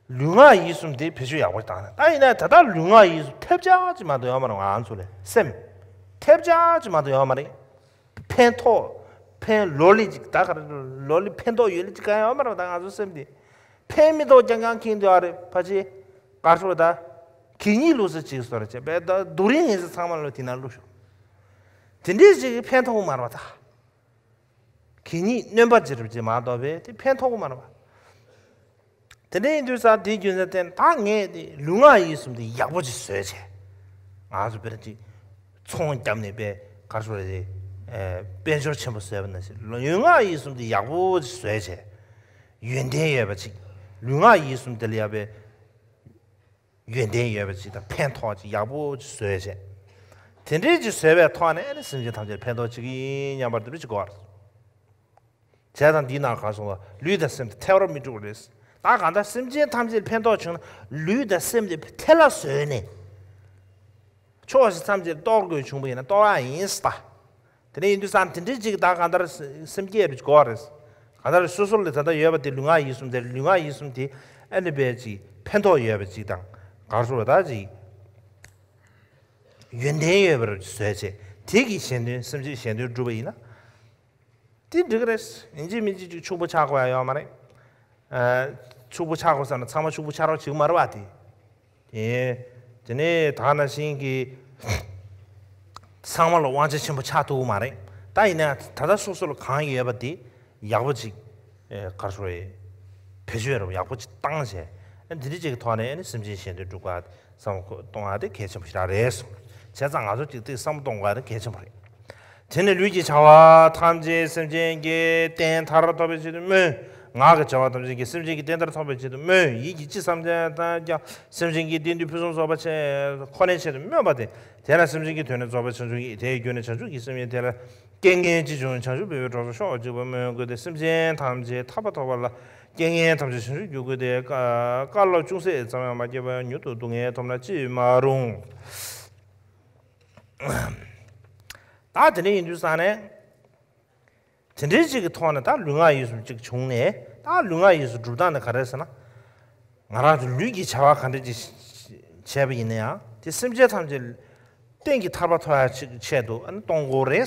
ལུས་ངག་ཡིད་གསུམ་དེ་བེད་སྤྱོད་ཡག་པོ་བཏང་ན་ད་ཡིན་ན་ད་ལྟ་ལུས་ངག་ཡིད་གསུམ་ཐེབས་ཆག་ཅིག་མ་གཏོགས་ཡོད་མ་རེད། ང་ཚོ་ལ་སེམས་ཐེབས་ཆག་ཅིག་མ་གཏོགས་ཡོད་མ་རེད། ཕན་ཐོགས་ཕན་ལོ་ལི་ཅིག་ད་ག་རེ་ལོ་ལི་ཕན་ཐོགས་ཡོད་ལི་ཅིག་གང་ཡང་ཡོད་མ་རེད། ད་ང་ཚོ་སེམས་དེ་ཕན་མི་ཐོགས་རྐྱང་རྐྱང་ཁེངས་འདུག་ཨ་རེད། ཕ་ཆེ་གར་སོ་ད་གད་སྙིགས་བླུགས་ས་ཅིག་བཟོ་ར་བྱས་པས་ད་སྡུག་རིང་ངེས་ས་ཚང་མ་ལོ་དེ་ན་བླུགས་ཤོག་དེ་འདྲས་ཅིག་ཕན་ཐོགས་མ་རེད་བ་ད། གད་སྙིགས་སྣོན་པ་ཅི་རབ་ཅིག་མ་གཏོགས་པས་དེ་ཕན་ཐོགས་ཀྱི་མ་རེད་པ། དེ་འདྲ་ཡིན་དུས་ཙང་དེའི་རྒྱུ་མཚན་བརྟེན་ད་ངས་དེ་ལུས་ངག་ཡིད་གསུམ་དེ་ཡག་པོ་ཅིག་བཟོས་བྱས། ང་ཚོ་དཔེར་ན་ཅིག་ཚོང་བརྒྱབ་ནས་དཔེ་ག་རེ་ཟེར་དགོས་རེད། དཔལ་འབྱོར་ཆེན་པོ་བཟོས་པ་ནང་བཞིན་ལུས་ངག་ཡིད་གསུམ་དེ་ཡག་པོ་ཅིག་བཟོས་བྱས། ཡོན་ཏན་ཡོད་པ་ཅིག་ལུས་ངག་ཡིད་གསུམ་དེ་ལ་ཡག་པའི། ཡོན་ཏན་ཡོད་པ་ཅིག་དང་ཕན་ཐོགས་ཅིག་ཡག་པོ་ཅིག་བཟོས་བྱས། དེ་འདྲའི་ཅིག་བཟོས་པའི་ཐོག་ནས་ཨ་ནི་སེམས་ཅན་ཐམས་ཅད་ཕན་ཐོགས་ཅིག་ཡིན་སྙམ་པར་འདི་འདྲ་ཅིག་གོ་བ་རེད། བྱས་ཙང་འདིའི་ནང་གང་གསུངས་པ་ལུས་དང་སེམས་དེ་ཐལ་བར་མི་འགྲོ་བ་རེད། ད་གང་ལྟར་སེམས་ཅན་ཐམས་ཅད་ཕན་ཐོགས་བྱུང་ན་ལུས་དང་སེམས་དེ་ཐལ་བར་བཟོས་ནས། ཕྱོགས་བཞི་མཚམས་བཅད་གཏོར་དགོས་བྱུང་བ་ཡིན་ན་གཏོར་བ་ཡིན་ཟེར་ད། དེ་ནས་ཡིན་དུས་ཙང་དེ་འདྲའི་ཅིག་ད་གང་ལྟར་སེམས་བསྐྱེད་པའི་གོ་བ་རེད། གང་ལྟར་སོ་སོ་ལ་ད་ལྟ་ཡོད་པ་དེ་ལུས་ངག་ཡིད་གསུམ་དེ་ལུས་ངག་ཡིད་གསུམ་དེ་ཨ་ནི་དཔེ་ཅིག་ཕན་ཐོགས་ཡོད་པ་ཅིག་དང་གང་ཟེར་བ་ད་ཅིག་ཡོན་ཏན་ཡོད་པར་བཟོས་བྱས་དེ་གི་གཞན་དོན་སེམས་ཅན་གཞན་དོན་སྒྲུབ་པ་ཡིན་ན། དེ་འགྲིག་གི་རེད། ཡིན་གཅིག་མིན་གཅིག་ཅིག་ཕྱུག་པོ་ཆགས་དགོས་ཡ་ཡོད་མ་རེད། ཨ། ཕྱུག་པོ་ཆགས་དགོས་ཟེར་ན་ཚང་མ་ཕྱུག་པོ་ཆགས་རོགས་བྱེད་ཀྱི་མ་རེད་བ་དེ། དེ་དེ་ནས་ད་ནང་བཞིན་གྱི་ཚང་མ་ལ་དབང་ཆ་ཆེན་པོ་ཆགས་ཐུབ་ཀྱི་མ་རེད། ད་ཡིན་ན་ད་ལྟ་སོ་སོ་ལ་གང་ཡོད་པ་དེ་ཡག་པོ་ཅིག་ག་རེ་ཞུ་དགོས་རེད། བེད་སྤྱོད་རུ་ཡག་པོ་ཅིག་བཏང་བྱས། འདི་འདྲ་ཅིག་གི་ཐོག་ནས་སེམས་ཅན་གཞན་དོན་སྒྲུབ་པ་བསམ་བློ་གཏོང་བ་དེ་གལ་ཆེན་པོ་ཞིག་རེད་གསུངས། བྱས་ཙང་ང་ཚོ་ཅིག་དེ་བསམ་བློ་གཏོང་དགོས་པ་དེ་གལ་ཆེན་པོ་རེད། དེ་ནི་ལུས་ཀྱི་བྱ་བ་ཐམས་ཅད་སེམས་ཅན་གྱི་རྟེན་མཐར་ཐུག་པའི་ཆེད་དུ་སྨོན། ངག་གི་བྱ་བ་ཐམས་ཅད་ཀྱང་སེམས་ཅན་གྱི་རྟེན་མཐར་ཐུག་པའི་ཆེད་དུ་སྨོན། ཡིད་ཀྱི་ཅི་བསམ་བྱ་ཐམས་ཀྱང་སེམས་ཅན་གྱི་རྟེན་འབྲེལ་ཕུན་སུམ་ཚོགས་པ་ཆེ་ཁོ་ནའི་ཆེད་དུ་སྨོན་པ་སྟེ། དེ་ལ་སེམས་ཅན་གྱི་དོན་ནི་རྫོགས་པའི་བྱང་ཆུབ་ཡིན། དེའི་རྒྱུ་ནི་བྱང་ཆུབ་ཀྱི་སེམས་ཡིན། དེ་ལ་རྐྱེན་ངན་ཅི་བྱུང་བྱང་ཆུབ་འཕེལ་བའི་གྲོགས་སུ་ཤོག་ཅེས་པ་སྨོན་དགོས་ཏེ། སེམས་ཅན་ཐམས་ཅད་ཐར་པ་ཐོབ་པ་ལ་རྐྱེན་ངན་ཐམས་ཅད་བྱང་ཆུབ་འགྱུར་དགོས་ཏེ། བཀའ་བཀའ་སློབ་ཅུང་ཟད་ཙམ་ཡང་མ་སྐྱེས་པར་མྱུར་དུ་སྡུག་བསྔལ་ཐོབ་ན་ཅི་ཡང་མ་རུང་། ད་དེ་འདྲ་ཡིན་དུས་ཙང་ནས། དེ་འདྲའི་ཅིག་གི་ཐོག་ནས་ད་ལུས་ངག་ཡིད་གསུམ་ཅིག་བྱུང་ནས། ད་ལུས་ངག་ཡིད་གསུམ་སྒྲུབ་སྟངས་ནི་ག་རེ་ཟེར་ན། ང་རང་ཚོ་ལུས་ཀྱི་བྱ་བ་ག་འདྲ་ཅིག་བྱས་པ་ཡིན་ན་ཡང་དེ་སེམས་ཅན་ཐམས་ཅད་གཏན་གྱི་ཐར་པ་ཐོབ་ཡ་ཅིག་ཆེད་དུ་ཨ་ནི་གཏོང་དགོས་རེད།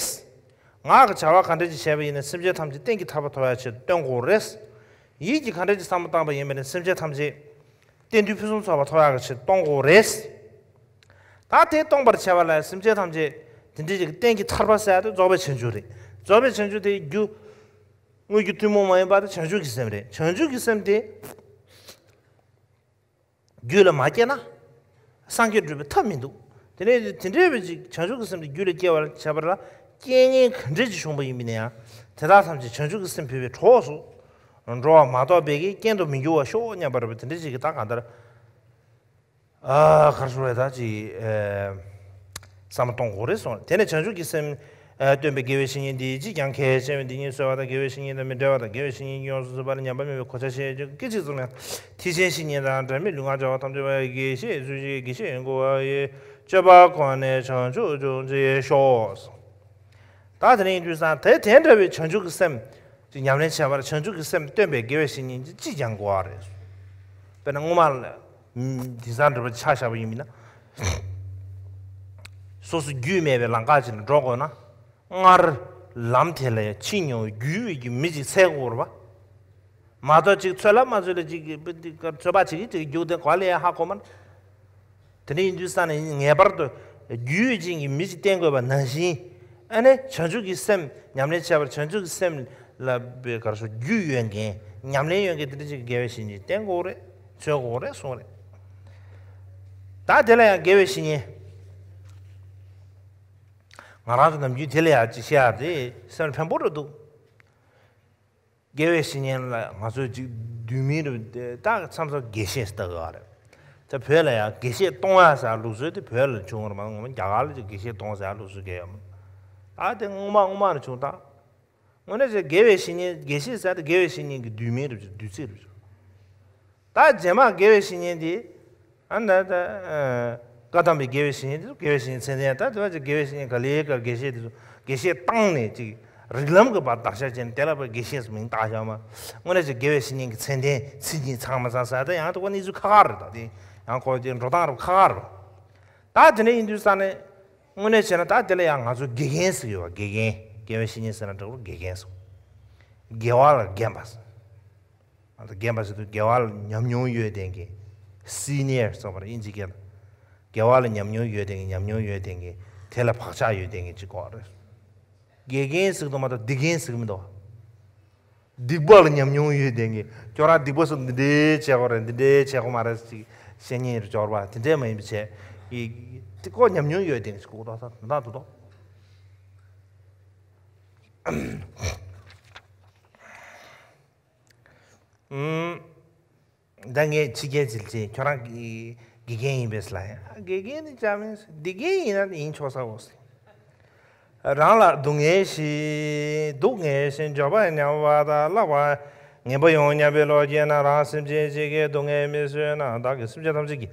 ངག་གི་བྱ་བ་ག་འདྲ་ཅིག་བྱས་པ་ཡིན་ན་སེམས་ཅན་ཐམས་ཅད་གཏན་གྱི་ཐར་པ་ཐོབ་ཡ་ཆེད་དུ་གཏོང་དགོས་རེད། ཡིད་ཀྱིས་ག་འདྲ་ཅིག་བསམ་བློ་བཏང་པ་ཡིན་པ་ན་སེམས་ཅན་ཐམས་ཅད་རྟེན་འབྲེལ་ཕུན་སུམ་ཚོགས་པ་ཐོབ་ཡག་གི་ཆེད་གཏོང་དགོས་རེད། ད་དེ་གཏོང་པར་བྱ་བ་ལ་སེམས་ཅན་ཐམས་ཅད་དེ་འདྲའི་ཅིག་གཏན་གྱི་ཐར་པ་ཟེར་ཡ་དེ་རྫོགས་པའི་བྱང་ཆུབ་རེད། རྫོགས་པའི་བྱང་ཆུབ་དེ་རྒྱུ་དངོས་རྒྱུ་ཐུན་མོང་མ་ཡིན་པ་དེ་བྱང་ཆུབ་ཀྱི་སེམས་རེད། བྱང་ཆུབ་ཀྱི་སེམས་དེ་རྒྱུད་ལ་མ་སྐྱེས་ན་སངས་རྒྱས་འགྲུབ་པའི་ཐབས་མི་འདུག་དེ་ནས་དེ་འདྲའི་བའི་ཅིག་བྱང་ཆུབ་ཀྱི་སེམས་དེ་རྒྱུད་ལ་སྐྱེ་བར་བྱ་བ་ལ་རྐྱེན་ངན་ག་འདྲ་ཅིག་བྱུང་བ་ཡིན་པ་ཡིན་ན་ཡང་དེ་དག་ཐམས་ཅད་བྱང་ཆུབ་ཀྱི་སེམས་འཕེལ་བའི་གྲོགས་སུ་འགྲོ་བ་མ་གཏོགས་པའི་གི་རྐྱེན་དུ་མི་འགྱུར་བར་ཤོག་སྙམ་པ་རེད་པ། དེ་འདྲ་ཅིག་གི་ད་གང་ལྟར། ཨ་གར་སོང་བས་ད་ཅི། ཨེ། བསམ་བློ་གཏོང་དགོས་རེད་གསུངས། དེ་ནས་བྱང་ཆུབ་ཀྱི་སེམས། ཨེ། སྟོན་པའི་དགེ་བའི་བཤེས་གཉེན་འདིས་ཅི་ཀྱང་གལ་ཆེ་བའི་འདི་ཉིད་གསོལ་བ་དང་། དགེ་བའི་བཤེས་གཉེན་དང་མི་འབྲལ་བ་དང་། དགེ་བའི་བཤེས་གཉེན་གྱིས་ཡོངས་སུ་བཟུང་བ་ལ་ཉམས་པ་མེད་པའི་གོ་ཆ་ཞེས་བརྗོད། སྐད་ཅིག་ཙམ་ཡང་། མཐུ་ཆེན་བཤེས་གཉེན་དང་འབྲལ་མེད་ལུས་ངག་བྱ་བ་ཐམས་ཅད་པ། དགེ་བཤེས་ཚུལ་བཞིན་དགེ་བཤེས་ཡོན་གོ་བ་ཡི། སྤྱོད་པ་ཁོ་ནས་བྱང་ཆུབ་འབྱུང་བྱེད་ཤོག་ད་དེ་ནས་ཡིན་དུས་ཙང་དེ་དེ་འདྲ་བའི་བྱང་ཆུབ་ཀྱི་སེམས་ཀྱི་ཉམས་ལེན་བྱས་པར་བྱང་ཆུབ་ཀྱི་སེམས་སྟོན་པའི་དགེ་བའི་བཤེས་གཉེན་གྱིས་ཅི་ཀྱང་གོ་བ་རེད། དཔེར་ན་སྔོན་མ་ལ་དེང་སང་འདྲ་པོ་ཆ་བཞག་པ་ཡིན་ན། སོ་སོ་རྒྱུས་མེད་པའི་ལམ་ཁ་ཅིག་ལ་འགྲོ་དགོས་ན། སྔར་ལམ་དེ་ལ་ཕྱིན་མྱོང་བའི་རྒྱུས་ཡོད་ཀྱི་མི་ཅིག་འཚོལ་དགོས་རེད་པ། མ་གཏོགས་ཅིག་འཚོལ་ལ་མ་འཚོལ་ལ་ཅིག་གི་འཚོལ་བ་བྱེད་ཀྱི་ཅིག་རྒྱུག་དེ་ག་ལ་ཡང་ཧ་གོ་མ། དེ་འདྲ་ཡིན་དུས་ཙང་ནས་ངེས་པར་དུ་རྒྱུས་ཡོད་ཅན་གྱི་མི་ཅིག་བསྟེན་དགོས་པ་ནང་བཞིན། ཨ་ནི་བྱང་ཆུབ་ཀྱི་སེམས་ཉམས་ལེན་བྱས་པར་བྱང་ཆུབ་ཀྱི་སེམས་ལ་པའི་གར་སོ་རྒྱུས་ཡོད་མཁན་ཉམས་ལེན་ཡོད་མཁན་དེ་འདྲ་ཅིག་དགེ་བའི་བཤེས་གཉེན་བསྟེན་དགོས་རེད། འཚོལ་དགོས་རེད་གསུངས་རེད། ད་དེ་ལ་ཡང་དགེ་བའི་བཤེས་གཉེན། ང་རང་ཚོ་ནམ་རྒྱུན་དེ་ལ་ཡང་ཅིག་བཤད་ཡ་དེ་སེམས་ལ་ཕན་པོ་རེད་འདུག་དགེ་བའི་བཤེས་གཉེན་ལ་ང་ཚོས་ཅིག་དུས་མིན་རུ་ད་མཚམས་མཚམས་དགེ་བཤེས་ཟེར་ལྟ་གི་ཡོད་རེད། ད་བོད་ལ་ཡང་དགེ་བཤེས་གཏོང་ཡ་ཟེར་ལུགས་སྲོལ་དེ་བོད་ལ་བྱུང་བ་རེད་མ་གཏོགས་ངོ་མ་རྒྱ་གར་ལ་ཅིག་དགེ་བཤེས་གཏོང་ཟེར་ལུགས་སྲོལ་གང་ཡང་མ། ད་དེ་སྔོན་མ་སྔོན་མ་ནས་བྱུང་ད། དངོས་གནས་ཅིག་དགེ་བའི་བཤེས་གཉེན་དགེ་བཤེས་ཟེར་ད་དགེ་བའི་བཤེས་གཉེན་གྱི་དུས་མིན་རུ་བྱུང་དུས་ཚིགས་རུ་བྱུང་། ད་རྗེས་མ་དགེ་བའི་བཤེས་གཉེན་དེ། ཨ་ནི་ད་ཨ་བཀའ་གདམས་པའི་དགེ་བའི་བཤེས་གཉེན་དེ་ཚོ་དགེ་བའི་བཤེས་གཉེན་མཚན་ལྡན་ད་དེ་བ་ཅིག་དགེ་བའི་བཤེས་གཉེན་ག་ལེ་ག་དགེ་བཤེས་དེ་ཚོ་དགེ་བཤེས་བཏང་ནས་ཅིག་རིགས་ལམ་གྱི་བར་བདག་ཆ་བྱས་ནས་དེ་ལ་བ་དགེ་བཤེས་སུ་མིང་བཏགས་བཞག་མ། དངོས་གནས་ཅིག་དགེ་བའི་བཤེས་གཉེན་གྱི་མཚན་ལྡན་མཚན་ཉིད་ཚང་མ་ཚང་ཟེར་ད་ཡང་དེ་བ་གནས་ཚུལ་ཁག་ཁག་རེད། ད་དེ་ཡང་ཁོ་དེ་འགྲོ་སྟངས་རུ་ཁག་ཁག་རེད། ད་དེ་འདྲ་ཡིན་དུས་ས་ནས་དངོས་གནས་བྱས་ན་ད་དེ་ལ་ཡང་ང་ཚོ་དགེ་རྒན་ཟེར་གྱི་ཡོད་པ། དགེ་རྒན་དགེ་བའི་བཤེས་གཉེན་ཟེར་ན་འདྲ་བོ་དགེ་རྒན་ཟེར། དགེ་བ་ལ་རྒན་པ་ཟེར། ང་ཚོ་རྒན་པ་ཟེར་དུས་དགེ་བ་ལ་ཉམས་མྱོང་ཡོད་ལྡན་གྱི། སི་ནི་ཡར་སོགས་པར་དབྱིན་ཇི་སྐད་ལ། དགེ་བ་ལ་ཉམས་མྱོང་ཡོད་ལྡན་གྱི་ཉམས་མྱོང་ཡོད་ལྡན་གྱི་དེ་ལ་བག་ཆགས་ཡོད་ལྡན་གྱི་ཅིག་གོ་རེད། དགེ་རྒན་ཟེར་གི་འདུག་མ་གཏོགས་སྡིག་རྒན་ཟེར་གི་མི་འདུག་སྡིག་པ་ལ་ཉམས་མྱོང་ཡོད་ལྡན་གྱི་ཁྱོད་རང་སྡིག་པ་སོགས་འདི་འདྲའི་བྱེད་དགོས་རེད་འདི་འདྲའི་བྱེད་དགོས་མ་རེད་ཅིག་བཤད་མཁན་རུ་སྦྱོར་བ་དེ་འདྲས་མ་ཡིན་པ་བྱས། ཡི་དེ་ཀོ་ཉམས་མྱོང་ཡོད་ལྡན་གྱི་ཅིག་གོ་ད་ད་ད་དུ་དོ། ཨུམ། ད་ངས་ཕྱི་རྒྱལ་ཅིག་ཅིག་ཁྱོད་རང་གི་དགེ་རྒན་ཡིན་པས་ལ་ཡང་དགེ་རྒན་ནི་ཅང་མིན་སྡིག་རྒན་ཡིན་ན་ཡིན་ཆོག་ས་འོ་ཟེར། རང་ལ་སྡུག་བསྔལ་ཞིག་སྡུག་བསྔལ་ཞིག་འབྱོར་པ་ཉམས་པ་དང་བརླག་པ་ངན་པ་ཡོང་སྙམ་པའི་བློ་སྐྱེས་ན་རང་སེམས་ཅན་གཅིག་གི་སྡུག་བསྔལ་མི་བཟོད་ན་བདག་གི་སེམས་ཅན་ཐམས་ཅད་ཀྱི་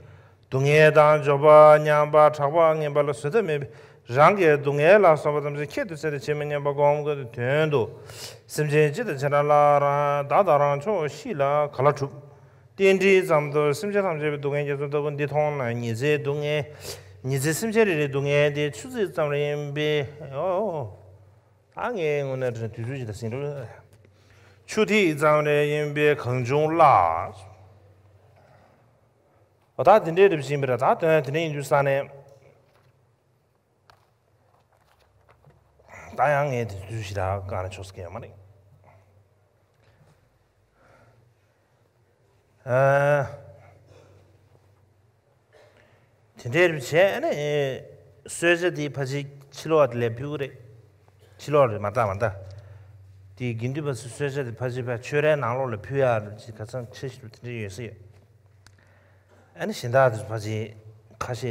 སྡུག་བསྔལ་དང་འབྱོར་པ་ཉམས་པ་ཕྲག་པ་ངན་པ་ལ་བཟོད་ཐབས་མེད་པས་རང་གི་སྡུག་བསྔལ་ལ་སོགས་པ་ཐམས་ཅད་ཁྱད་དུ་བསད་དེ་ཇི་མི་སྙམ་པ་སྒོམ་དགོས་པའི་དོན་དུ། སེམས་ཅན་སྤྱི་དང་བྱེ་བྲག་ལ་རང་བདག་དང་རང་ཕྱོགས་ཤིག་ལ་ག་ལ་གྲུབ། རྟེན་འབྲེལ་ཙམ་དུ་སེམས་ཅན་ཐམས་ཅད་པའི་སྡུག་བསྔལ་རྒྱ་མཚོ་ལྟ་བུ་འདི་མཐོང་ན་ཉི་ཚེའི་སྡུག་བསྔལ། ཉི་ཚེ་སེམས་ཅན་རེ་རེའི་སྡུག་བསྔལ་དེ་ཆུ་ཚོད་ཙམ་རེ་ཡིན་པས། ཨོ། ད་ངས་དངོས་གནས་དྲན་དུས་ཚོད་ཅིག་ད་ཟིན་འགྲོ། ཆུ་ཐིགས་ཙམ་རེ་ཡིན་པས་གང་བྱུང་བརླག་འོ་ད་དེ་འདྲའི་རིབ་བཞིན་པར་ད་དོན་དེ་འདྲ་ཡིན་དུས་ས་ནས། ད་ཡང་ངས་དེ་དུས་ཞིག་ད་གང་ལ་ཆོག་ས་ཀྱི་ཡོད་མ་རེད། ཨ། དེ་འདྲའི་རིབ་བྱས་ནས་གསོལ་ཇ་དེ་ཕལ་ཆེར་ཕྱི་ལོགས་དེ་ལ་ཕུལ་གི་རེད། ཕྱི་ལོགས་རེད་མ་ད་མ་ད། དེ་དགེ་འདུན་པ་ཚོས་གསོལ་ཇ་དེ་ཕལ་ཆེར་ཕར་ཆོས་རའི་ནང་ལོགས་ལ་ཕུལ་ཡག་རེད་ཅེས་ཁ་སང་ཆེ་ཞིག་དེ་འདྲ་ཡོད་ས་ཡོད། ཨ་ནི་གཞན་དག་དེ་ཚོ་ཕལ་ཆེར་ཁ་ཤས་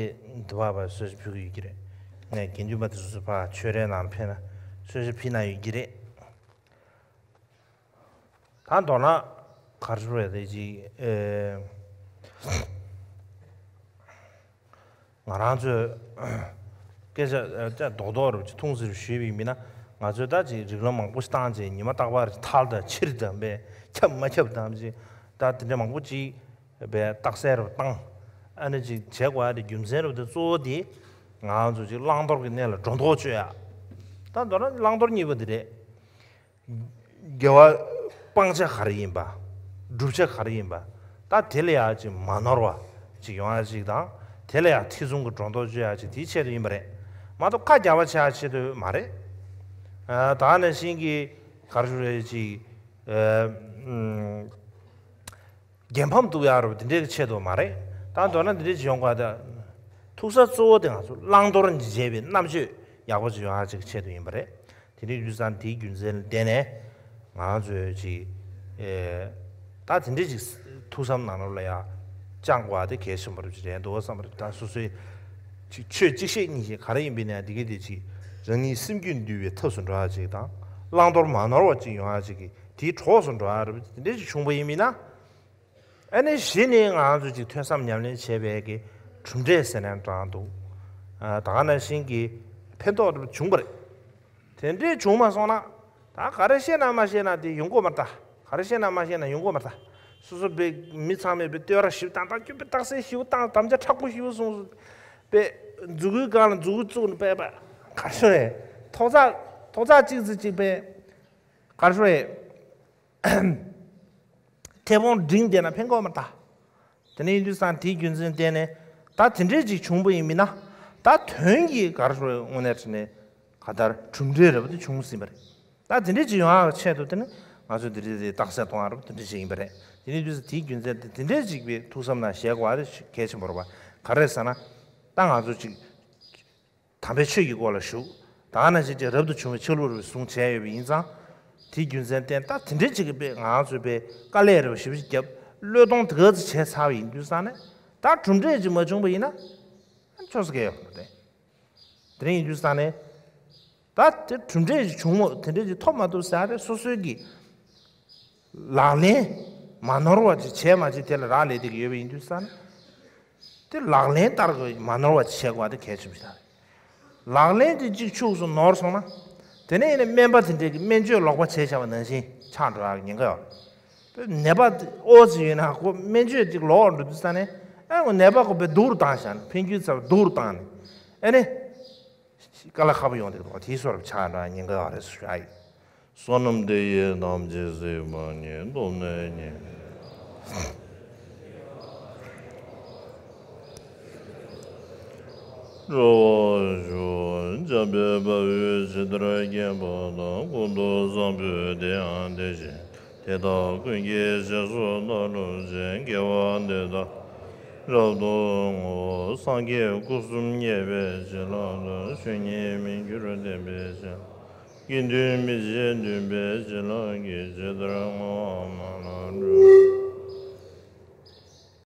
འདི་བ་བ་གསོལ་ཇ་ཕུལ་གི་ཡོད་ཀྱི་རེད། ངས་དགེ་འདུན་པ་དེ་ཚོ་ཕར་ཆོས་རའི་ནང་ཕེབས་ན་གསོལ་ཇ་ཕུལ་གནང་ཡོད་ཀྱི་རེད། ད་མདོར་ན་ག་རེ་ཟེར་དེ་ཅིག་ཨེ། ང་རང་ཚོས་སྐད་ཆ་ཅག་རྡོག་རྡོག་རུ་ཅིག་ཐུང་ཟེར་ཞུས་པ་ཡིན་ན། ང་ཚོས་ད་ཅིག་རིགས་ལམ་མང་པོ་ཞིག་བཏང་རྗེས་ཉི་མ་རྟག་པར་ཐལ་དང་ཕྱིར་དང་པས་ཁྱབ་མ་ཁྱབ་དང་ཅིག་ད་དེ་འདྲ་མང་པོ་ཅིག་པས་རྟགས་གསལ་རུ་བཏང་། ཨ་ནི་ཅིག་བྱེད་དགོས་ཡ་དེ་རྒྱུ་མཚན་རུ་དེ་གཙོ་བོ་དེ་ང་ཚོ་ཅིག་བླང་དོར་གྱི་གནས་ལ་སྒྲོ་འདོགས་གཅོད་ཡ། ད་མདོར་ན་བླང་དོར་གཉིས་པོ་དེ་རེད། དགེ་བ་སྤང་བྱ་ག་རེ་ཡིན་པ། བསྒྲུབ་བྱ་ག་རེ་ཡིན་པ། ད་དེ་ལ་ཡང་ཅིག་མ་ནོར་བ་ཅིག་ཡོང་ཡ་ཅིག་དང་། དེ་ལ་ཡང་ཐེ་ཚོམ་གྱི་སྒྲོ་འདོགས་གཅོད་ཡ་ཅིག་དེའི་ཆེད་དུ་ཡིན་པ་རེད། མ་གཏོགས་ཁ་རྒྱག་པ་བྱ་ཡ་ཆེད་དུ་མ་རེད། ཨ། ད་ནང་བཞིན་གྱི་ག་རེ་ཞུ་རེད་ཅིག་ཨ། ཨུམ། རྒྱལ་ཕམ་གཏུག་ཡག་རུ་དེ་འདྲའི་ཆེད་དུ་མ་རེད། ད་མདོར་ན་དེ་འདྲའི་ཅིག་ཡོང་དགོས་ད། ཐུག་ས་གཙོ་བོ་དེ་ང་ཚོ་བླང་དོར་བྱེད་པའི་རྣམ་དཔྱོད་ཡག་པོ་ཅིག་ཡོང་ཡག་ཅིག་ཆེད་དུ་ཡིན་པ་རེད། དེ་འདྲའི་ཡུལ་ཙང་དེའི་རྒྱུ་མཚན་ལ་བརྟེན་ནས་ང་ཚོས་ཅིག་ཨེ། ད་དེ་འདྲའི་ཅིག་ཐུགས་བསམ་ནང་ལོགས་ལ་ཡང་བཅངས་དགོས་པ་དེ་གལ་ཆེན་པོ་རེད་ཅིག་རེད་འདུག་བསམ་པ་རེད། ད་སོ་སོའི་ཅིག་ཆོས་གཅིག་ཤེས་གཉིས་ཤེས་ག་རེ་ཡིན་པའི་ནས་དེ་གའི་དེ་ཅིག་རང་ཉིད་སེམས་རྒྱུད་འདུལ་བའི་ཐབས་སུ་འགྲོ་ཡག་ཅིག་དང་། བླང་དོར་མ་ནོར་བ་ཅིག་ཡོང་ཡག་ཅིག་གི་དེའི་གྲོགས་སུ་འགྲོ་ཡག་རེད། དེ་འདྲའི་ཅིག་བྱུང་པ་ཡིན་མིན་ན། ཨ་ནི་གཞི་ནས་ང་ཚོ་ཅིག་ཐོས་བསམ་ཉམས་ལེན་བྱས་པའི་གི་གྲུབ་འབྲས་ཟེར་ནའང་འདྲ་འདུག་ཨ། ད་ག་ནང་བཞིན་གྱི་ཕན་ཐོགས་འདྲ་བྱུང་པ་རེད། དེ་འདྲའི་བྱུང་མ་སོང་ན། ད་ག་རེ་བཤད་ན་མ་བཤད་ན་དེ་ཡོང་གི་མ་རེད་ད། ག་རེ་བཤད་ན་མ་བཤད་ན་ཡོང་གི་མ་རེད་ད། སོ་སོ་པའི་མི་ཚང་མས་པའི་བསྟོད་ར་ཞིབ་བཏང་། ད་སྐྱོན་པའི་རྟགས་གསལ་ཞིབ་བཏང་། དམ་བཅའ་མཁྲེགས་པོ་ཞིབ་སོང་། པའི་མཛུ་གུའི་སྒང་ལ་མཛུ་གུ་བཙུགས་ནས་པའི་པ་ག་རེ་ཞུ་རེད། ཐོག་ཚགས་ཐོག་ཚགས་གཅིག་ཙི་གཅིག་པའི་ག་རེ་ཞུ་རེད། མཐེ་བོང་བསྒྲེངས་བསྡད་ན་ཕན་གོ་མ་ད། དེ་ནས་ཡིན་དུས་སང་དེའི་རྒྱུ་མཚན་བརྟེན་ནས་ད་དེ་འདྲས་ཅིག་བྱུང་པ་ཡིན་མིན་ན། ད་དོན་གྱི་ག་རེ་ཞུ་རེད། དངོས་གནས་དྲིས་ནས་ག་ལྟར་གྲུབ་འབྲས་རེད་པ་དེ་བྱུང་ཟིན་པ་རེད། ད་དེ་འདྲས་ཅིག་ཡོང་ཡག་ཆེད་དུ་དེ་ནི་ང་ཚོས་དེ་འདྲས་དེ་རྟགས་གསལ་གཏོང་ཡག་རེད་པ་དེ་འདྲས་ཅིག་ཡིན་པ་རེད། དེ་ནས་དུས་སུ་དེའི་རྒྱུ་མཚན་དེ་དེ་འདྲས་ཅིག་པའི་ཐུགས་བསམ་ནང་བཞེས་དགོས་པ་དེ་གལ་ཆེན་པོ་རེད་པ། ག་རེ་ཟེར་ན། ད་ང་ཚོ་ཅིག་དམ་པའི་ཆོས་ཀྱི་སྐོར་ལ་ཞུགས། ད་ག་ནང་བཞིན་ཅིག་རབ་ཏུ་བྱུང་བའི་ཆ་ལུགས་རེ་བཟུང་བྱས་ཡོད་པ་ཡིན་ཙང་། དེའི་རྒྱུ་མཚན་བརྟེན་ད་དེ་འདྲའི་ཅིག་གི་དཔེ་ང་ཚོའི་དཔེ་དཀའ་ལས་རེ་བ་ཞེ་པོ་ཅིག་བརྒྱབ། བློས་གཏོང་དེ་ག་ཚོད་བྱས་ཚར་བ་ཡིན་དུས་ཙང་ནས་ད་གྲུབ་འབྲས་ཅིག་མ་བྱུང་པ་ཡིན་ན་ཆོག་ས་གལ་ཡོད་མ་རེད། དེ་རིང་ཡིན་དུས་ཙང་ནས་ད་དེ་གྲུབ་འབྲས་ཅིག་བྱུང་མོད་དེ་འདྲས་ཅིག་ཐོབ་མ་ཐུབ་ཟེར་ཡ་རེད། སོ་སོའི་གི་ལག་ལེན་མ་ནོར་བ་ཅིག་བྱས་མ་བྱས་དེ་ལ་རག་ལས་བསྡད་ཀྱི་ཡོད་པ་ཡིན་དུས་ཙང་ནས། དེ་ལག་ལེན་ལྟར་གྱི་མ་ནོར་བ་ཅིག་བྱེད་དགོས་པ་དེ་གལ་ཆེན་པོ་ཞིག་རེད། ལག་ལེན་དེ་གཅིག་འཆུགས་སོང་ནོར་སོང་ན། དེ་ནས་ཡིན་ན་སྨན་པ་དེ་འདྲས་ཀྱི་སྨན་བཅོས་ལོག་པ་བྱས་བཞག་པ་ནང་བཞིན་ཆགས་འགྲོ་ཡག་གི་ཉེན་ཁ་ཡོད་རེད། ནད་པ་དེ་ཨོ་ཙི་ཡོད་ན་ཁོ་སྨན་བཅོས་ཅིག་ལོག་འགྲོ་དུས་ཙང་ནས། ཨ་ཁོ་ནད་པ་ཁོ་དཔེ་སྡུག་རུ་བཏང་བཞག་ནས་ཕན་རྒྱུའི་ཚབ་སྡུག་རུ་བཏང་ནས། ཨ་ནི། དཀའ་ལས་ཁག་པོ་ཡོང་བསྡད་འདུག་དེའི་བཟོ་འདྲ་ཆགས་འགྲོ་ཡག་ཉེན་ཁ་ཡོད་རེད་ཟེར་ཞུ་ཡག་ཡིན། བསོད་ནམས་འདི་ཡིས་ཐམས་ཅད་གཟིགས་པ་ཉིད། ཐོབ་ནས་ཉེས་པའི་དགྲ་བོར་ཤོག་འཇམ་དཔལ་དཔའ་བོས་ཇི་ལྟར་མཁྱེན་པ་དང་། ཀུན་ཏུ་བཟང་པོས་དེ་ཡང་དེ་བཞིན་ཏེ། དེ་དག་ཀུན་གྱི་རྗེས་སུ་བདག་སློབ་ཅིང་། དགེ་བ་འདི་དག་རབ་ཏུ་བསྔོ། སངས་རྒྱས་སྐུ་གསུམ་བརྙེས་པའི་བྱིན་རླབས་དང་། ཆོས་ཉིད་མི་འགྱུར་བདེན་པའི་བྱིན་རླབས། དགེ་འདུན་མི་ཕྱེད་འདུན་པའི་བྱིན་རླབས་ཀྱིས། ཇི་ལྟར་བསྔོ་བ་མ་